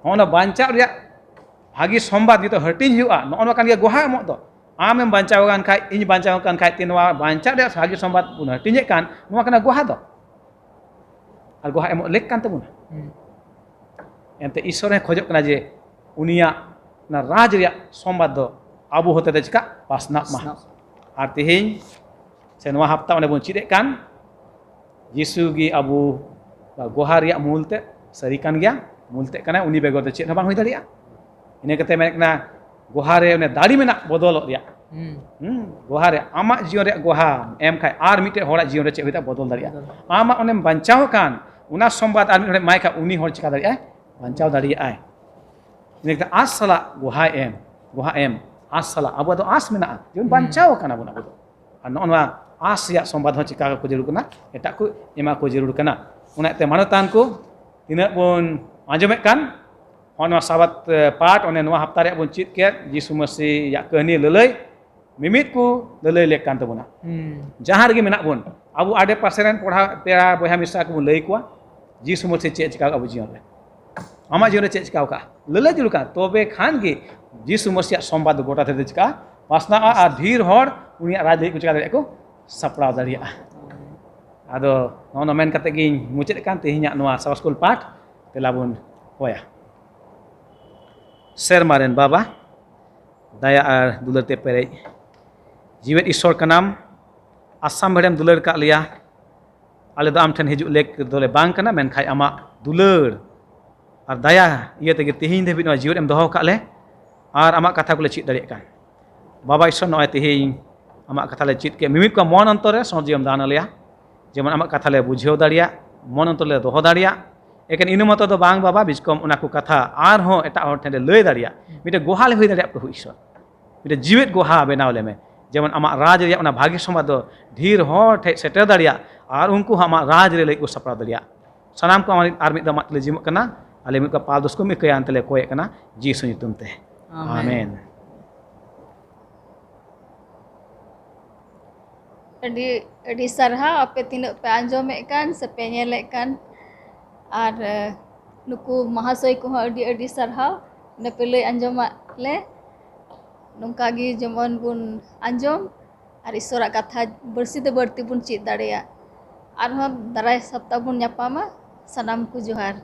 ᱦᱚᱸ, ᱚᱱᱟ ᱵᱟᱧᱪᱟᱣ ᱨᱮᱭᱟᱜ ᱵᱷᱟᱹᱜᱤ ᱥᱚᱢᱵᱟᱫ ᱱᱤᱛᱚᱜ ᱦᱟᱹᱴᱤᱧ ᱦᱩᱭᱩᱜᱼᱟ, ᱱᱚᱜᱼᱚ ᱱᱚᱣᱟ ᱠᱟᱱ ᱜᱮᱭᱟ ᱜᱚᱦᱟ ᱮᱢᱚᱜ ᱫᱚ᱾ ᱟᱢᱮᱢ ᱵᱟᱧᱪᱟᱣ ᱟᱠᱟᱱ ᱠᱷᱟᱡ, ᱤᱧ ᱵᱟᱧᱪᱟᱣ ᱟᱠᱟᱱ ᱠᱷᱟᱡ, ᱛᱮ ᱱᱚᱣᱟ ᱵᱟᱧᱪᱟᱣ ᱨᱮᱭᱟᱜ ᱵᱷᱟᱹᱜᱤ ᱥᱚᱢᱵᱟᱫ ᱵᱚᱱ ᱦᱟᱹᱴᱤᱧᱮᱫ ᱠᱟᱱ, ᱱᱚᱣᱟ ᱠᱟᱱᱟ ᱜᱚᱦᱟ ᱫᱚ᱾ ᱟᱨ ᱜᱚᱦᱟ ᱮᱢᱚᱜ ᱞᱮᱠ ᱠᱟᱱ ᱛᱟᱵᱚᱱᱟ᱾ ᱮᱱᱛᱮ ᱤᱥᱚᱨ ᱦᱚᱸᱭ ᱠᱷᱚᱡᱚᱜ ᱠᱟᱱᱟ ᱡᱮ ᱩᱱᱤᱭᱟᱜ ᱚᱱᱟ ᱨᱟᱡᱽ ᱨᱮᱭᱟᱜ ᱥᱚᱢᱵᱟᱫ ᱫᱚ ᱟᱵᱚ ᱦᱚᱛᱮᱛᱮ ᱪᱤᱠᱟ ᱯᱟᱥᱱᱟᱜ ᱢᱟ᱾ ᱯᱟᱥᱱᱟᱜ᱾ ᱟᱨ ᱛᱮᱦᱮᱧ ᱥᱮ ᱱᱚᱣᱟ ᱦᱟᱯᱛᱟ ᱚᱸᱰᱮ ᱵᱚᱱ ᱪᱮᱫ ᱮᱫ ᱠᱟᱱ, ᱡᱤᱥᱩ ᱜᱮ ᱟᱵᱚ ᱜᱚᱦᱟ ᱨᱮᱭᱟᱜ ᱢᱩᱞ ᱛᱮ ᱥᱟᱹᱨᱤ ᱠᱟᱱ ᱜᱮᱭᱟ, ᱢᱩᱞ ᱛᱮ ᱠᱟᱱᱟᱭ, ᱩᱱᱤ ᱵᱮᱜᱚᱨ ᱫᱚ ᱪᱮᱫ ᱦᱚᱸ ᱵᱟᱝ ᱦᱩᱭ ᱫᱟᱲᱮᱭᱟᱜᱼᱟ᱾ ᱤᱱᱟᱹ ᱠᱟᱛᱮ ᱢᱮᱱᱮᱫ ᱠᱟᱱᱟ, ᱜᱚᱦᱟ ᱨᱮ ᱚᱱᱮ ᱫᱟᱲᱮ ᱢᱮᱱᱟᱜ ᱵᱚᱫᱚᱞᱚᱜ ᱨᱮᱭᱟᱜ᱾ ᱦᱩᱸ᱾ ᱦᱩᱸ, ᱜᱚᱦᱟ ᱨᱮ ᱟᱢᱟᱜ ᱡᱤᱭᱚᱱ ᱨᱮᱭᱟᱜ ᱜᱚᱦᱟ ᱮᱢ ᱠᱷᱟᱡ ᱟᱨ ᱢᱤᱫᱴᱮᱡ ᱦᱚᱲᱟᱜ ᱡᱤᱭᱚᱱ ᱨᱮ ᱪᱮᱫ ᱦᱩᱭ ᱫᱟᱲᱮᱭᱟᱜᱼᱟ? ᱵᱚᱫᱚᱞ ᱫᱟᱲᱮᱭᱟᱜᱼᱟ᱾ ᱵᱚᱫᱚᱞ᱾ ᱟᱢᱟᱜ ᱚᱱᱮᱢ ᱵᱟᱧᱪᱟᱣ ᱟᱠᱟᱱ ᱚᱱᱟ ᱥᱚᱢᱵᱟᱫ ᱟᱨ ᱢᱤᱫ ᱦᱚᱲᱮ ᱮᱢᱟᱭ ᱠᱷᱟᱡ ᱩᱱᱤ ᱦᱚᱲ ᱪᱤᱠᱟ ᱫᱟᱲᱮᱭᱟᱜᱼᱟᱭ? ᱵᱟᱧᱪᱟᱣ ᱫᱟᱲᱮᱭᱟᱜᱼᱟᱭ᱾ ᱤᱱᱟᱹ ᱠᱟᱛᱮ ᱟᱸᱥ ᱥᱟᱞᱟᱜ ᱜᱚᱦᱟ ᱮᱢ, ᱜᱚᱦᱟ ᱮᱢ, ᱟᱸᱥ ᱥᱟᱞᱟᱜ᱾ ᱟᱵᱚ ᱫᱚ ᱟᱸᱥ ᱢᱮᱱᱟᱜᱼᱟ, ᱡᱮᱢᱚᱱ ᱦᱩᱸ᱾ ᱵᱟᱧᱪᱟᱣ ᱟᱠᱟᱱᱟ ᱵᱚᱱ ᱟᱵᱚ ᱫᱚ᱾ ᱟᱨ ᱱᱚᱜᱼᱚ ᱱᱚᱣᱟ ᱟᱸᱥ ᱨᱮᱭᱟᱜ ᱥᱚᱢᱵᱟᱫ ᱦᱚᱸ ᱪᱤᱠᱟ ᱠᱚ ᱡᱟᱹᱨᱩᱲ ᱠᱟᱱᱟ, ᱮᱴᱟᱜ ᱠᱚ ᱮᱢᱟ ᱠᱚ ᱡᱟᱹᱨᱩᱲ ᱠᱟᱱᱟ᱾ ᱚᱱᱟᱛᱮ ᱢᱟᱱᱚᱛᱟᱱ ᱠᱚ, ᱛᱤᱱᱟᱹᱜ ᱵᱚᱱ ᱟᱸᱡᱚᱢᱮᱫ ᱠᱟᱱ, ᱦᱚᱸ, ᱱᱚᱣᱟ ᱥᱟᱵᱟᱛ, ᱮ, ᱯᱟᱴ, ᱚᱱᱮ ᱱᱚᱣᱟ ᱦᱟᱯᱛᱟ ᱨᱮᱭᱟᱜ ᱵᱚᱱ ᱪᱮᱫ ᱠᱮᱫ, ᱡᱤᱥᱩ ᱢᱟᱹᱥᱤ ᱭᱟᱜ ᱠᱟᱹᱦᱱᱤ ᱞᱟᱹᱞᱟᱹᱭ, ᱢᱤᱢᱤᱫ ᱠᱚ ᱞᱟᱹᱞᱟᱹᱭ ᱞᱮᱠ ᱠᱟᱱ ᱛᱟᱵᱚᱱᱟ᱾ ᱦᱩᱸ᱾ ᱡᱟᱦᱟᱸ ᱨᱮᱜᱮ ᱢᱮᱱᱟᱜ ᱵᱚᱱ, ᱟᱵᱚ ᱟᱰᱮ ᱯᱟᱥᱮ ᱨᱮᱱ ᱯᱚᱲᱦᱟ, ᱯᱮᱲᱟ, ᱵᱚᱭᱦᱟ, ᱢᱤᱥᱨᱟ ᱠᱚᱵᱚᱱ ᱞᱟᱹᱭ ᱟᱠᱚᱣᱟ, ᱡᱤᱥᱩ ᱢᱟᱹᱥᱤ ᱪᱮᱫ ᱪᱤᱠᱟ ᱟᱵᱚ ᱡᱤᱭᱚᱱ ᱨᱮ, ᱟᱢᱟᱜ ᱡᱤᱭᱚᱱ ᱨᱮ ᱪᱮᱫ ᱪᱤᱠᱟᱣ ᱠᱟᱜᱼᱟ, ᱞᱟᱹᱞᱟᱹᱭ ᱡᱟᱹᱨᱩᱲ ᱠᱟᱱᱟ᱾ ᱛᱚᱵᱮ ᱠᱷᱟᱱ ᱜᱮ ᱡᱤᱥᱩ ᱢᱟᱹᱥᱤᱭᱟᱜ ᱥᱚᱢᱵᱟᱫ ᱫᱚ ᱜᱚᱴᱟ ᱫᱷᱟᱹᱨᱛᱤ ᱪᱤᱠᱟ ᱯᱟᱥᱱᱟᱜᱼᱟ ᱟᱨ ᱰᱷᱮᱨ ᱦᱚᱲ ᱩᱱᱤᱭᱟᱜ ᱨᱟᱡᱽ ᱞᱟᱹᱜᱤᱫ ᱠᱚ ᱪᱤᱠᱟ ᱫᱟᱲᱮᱭᱟᱜᱼᱟ, ᱠᱚ ᱥᱟᱯᱲᱟᱣ ᱫᱟᱲᱮᱭᱟᱜᱼᱟ᱾ ᱟᱫᱚ ᱱᱚᱜᱼᱚ ᱱᱚᱣᱟ ᱢᱮᱱ ᱠᱟᱛᱮ ᱜᱤᱧ ᱢᱩᱪᱟᱹᱫ ᱠᱟᱱ ᱛᱮᱦᱮᱧᱟᱜ ᱱᱚᱣᱟ ᱥᱟᱵᱟᱥᱠᱩᱞ ᱯᱟᱴ᱾ ᱛᱮᱞᱟ ᱵᱚᱱ ᱦᱚᱭᱟ᱾ ᱥᱮᱨᱢᱟ ᱨᱮᱱ ᱵᱟᱵᱟ, ᱫᱟᱭᱟ ᱟᱨ ᱫᱩᱞᱟᱹᱲ ᱛᱮ ᱯᱮᱨᱮᱡ ᱡᱤᱣᱮᱫ ᱤᱥᱚᱨ ᱠᱟᱱᱟᱢ᱾ ᱟᱥᱟᱢ ᱵᱷᱮᱲᱮᱢ ᱫᱩᱞᱟᱹᱲ ᱠᱟᱜ ᱞᱮᱭᱟ᱾ ᱟᱞᱮ ᱫᱚ ᱟᱢ ᱴᱷᱮᱱ ᱦᱤᱡᱩᱜ ᱞᱮᱠ ᱫᱚᱞᱮ ᱵᱟᱝ ᱠᱟᱱᱟ, ᱢᱮᱱᱠᱷᱟᱱ ᱟᱢᱟᱜ ᱫᱩᱞᱟᱹᱲ ᱟᱨ ᱫᱟᱭᱟ ᱤᱭᱟᱹ ᱛᱮᱜᱮ ᱛᱮᱦᱮᱧ ᱫᱷᱟᱹᱵᱤᱡ ᱱᱚᱣᱟ ᱡᱤᱣᱮᱫ ᱮᱢ ᱫᱚᱦᱚ ᱟᱠᱟᱫ ᱞᱮ ᱟᱨ ᱟᱢᱟᱜ ᱠᱟᱛᱷᱟ ᱠᱚᱞᱮ ᱪᱮᱫ ᱫᱟᱲᱮᱭᱟᱜ ᱠᱟᱱ᱾ ᱵᱟᱵᱟ ᱤᱥᱚᱨ, ᱱᱚᱜᱼᱚᱭ ᱛᱮᱦᱮᱧ ᱟᱢᱟᱜ ᱠᱟᱛᱷᱟ ᱞᱮ ᱪᱮᱫ ᱠᱮᱫ, ᱢᱤᱢᱤᱫ ᱠᱚᱣᱟᱜ ᱢᱚᱱ ᱚᱱᱛᱚᱨ ᱨᱮ ᱥᱚᱡᱽ ᱡᱤᱣᱤᱢ ᱫᱟᱱ ᱟᱞᱮᱭᱟ, ᱡᱮᱢᱚᱱ ᱟᱢᱟᱜ ᱠᱟᱛᱷᱟ ᱞᱮ ᱵᱩᱡᱷᱟᱹᱣ ᱫᱟᱲᱮᱭᱟᱜ, ᱢᱚᱱ ᱚᱱᱛᱚᱨ ᱞᱮ ᱫᱚᱦᱚ ᱫᱟᱲᱮᱭᱟᱜ᱾ ᱮᱠᱮᱱ ᱤᱱᱟᱹ ᱢᱚᱛᱚ ᱫᱚ ᱵᱟᱝ ᱵᱟᱵᱟ, ᱵᱤᱪᱠᱚᱢ ᱚᱱᱟ ᱠᱚ ᱠᱟᱛᱷᱟ ᱟᱨᱦᱚᱸ ᱮᱴᱟᱜ ᱦᱚᱲ ᱴᱷᱮᱱ ᱞᱮ ᱞᱟᱹᱭ ᱫᱟᱲᱮᱭᱟᱜ, ᱢᱤᱫᱴᱮᱱ ᱜᱚᱦᱟ ᱞᱮ ᱦᱩᱭ ᱫᱟᱲᱮᱭᱟᱜ, ᱯᱨᱚᱵᱷᱩ ᱤᱥᱚᱨ᱾ ᱢᱤᱫᱴᱮᱱ ᱡᱤᱣᱮᱫ ᱜᱚᱦᱟ ᱵᱮᱱᱟᱣ ᱞᱮᱢᱮ, ᱡᱮᱢᱚᱱ ᱟᱢᱟᱜ ᱨᱟᱡᱽ ᱨᱮᱭᱟᱜ ᱚᱱᱟ ᱵᱷᱟᱹᱜᱤ ᱥᱚᱢᱵᱟᱫ ᱫᱚ ᱰᱷᱮᱨ ᱦᱚᱲ ᱴᱷᱮᱱ ᱥᱮᱴᱮᱨ ᱫᱟᱲᱮᱭᱟᱜ ᱟᱨ ᱩᱱᱠᱩ ᱦᱚᱸ ᱟᱢᱟᱜ ᱨᱟᱡᱽ ᱨᱮ ᱞᱟᱹᱜᱤᱫ ᱠᱚ ᱥᱟᱯᱲᱟᱣ ᱫᱟᱲᱮᱭᱟᱜ᱾ ᱥᱟᱱᱟᱢ ᱠᱚ ᱟᱢ ᱟᱨ ᱢᱤᱫ ᱫᱷᱟᱣ ᱟᱢᱟᱜ ᱛᱮᱞᱮ ᱡᱤᱢᱟᱹᱜ ᱠᱟᱱᱟ, ᱟᱞᱮ ᱢᱤᱫ ᱠᱟ ᱯᱟᱞ ᱫᱚᱥ ᱠᱚ ᱢᱤᱫ ᱠᱟᱭᱟ ᱮᱱᱛᱮ ᱞᱮ ᱠᱚᱭᱮᱫ ᱠᱟᱱᱟ ᱡᱤᱥᱩ ᱧᱩᱛᱩᱢ ᱛᱮ᱾ ᱟᱢᱮᱱ᱾ ᱟᱹᱰᱤ ᱟᱹᱰᱤ ᱥᱟᱨᱦᱟᱣ, ᱟᱯᱮ ᱛᱤᱱᱟᱹᱜ ᱯᱮ ᱟᱸᱡᱚᱢᱮᱫ ᱠᱟᱱ ᱥᱮ ᱯᱮ ᱧᱮᱞᱮᱫ ᱠᱟᱱ, ᱟᱨ ᱱᱩᱠᱩ ᱢᱟᱦᱟᱥᱚᱭ ᱠᱚᱦᱚᱸ ᱟᱹᱰᱤ ᱟᱹᱰᱤ ᱥᱟᱨᱦᱟᱣ᱾ ᱱᱟᱯᱮ ᱞᱟᱹᱭ ᱟᱸᱡᱚᱢᱟᱜ ᱞᱮ, ᱱᱚᱝᱠᱟ ᱜᱮ ᱡᱮᱢᱚᱱ ᱵᱚᱱ ᱟᱸᱡᱚᱢ ᱟᱨ ᱤᱥᱚᱨᱟᱜ ᱠᱟᱛᱷᱟ ᱵᱟᱹᱲᱛᱤ ᱛᱮ ᱵᱟᱹᱲᱛᱤ ᱵᱚᱱ ᱪᱮᱫ ᱫᱟᱲᱮᱭᱟᱜ᱾ ᱟᱨᱦᱚᱸ ᱫᱟᱨᱟᱭ ᱥᱟᱯᱛᱟ ᱵᱚᱱ ᱧᱟᱯᱟᱢᱟ᱾ ᱥᱟᱱᱟᱢ ᱠᱚ ᱡᱚᱦᱟᱨ᱾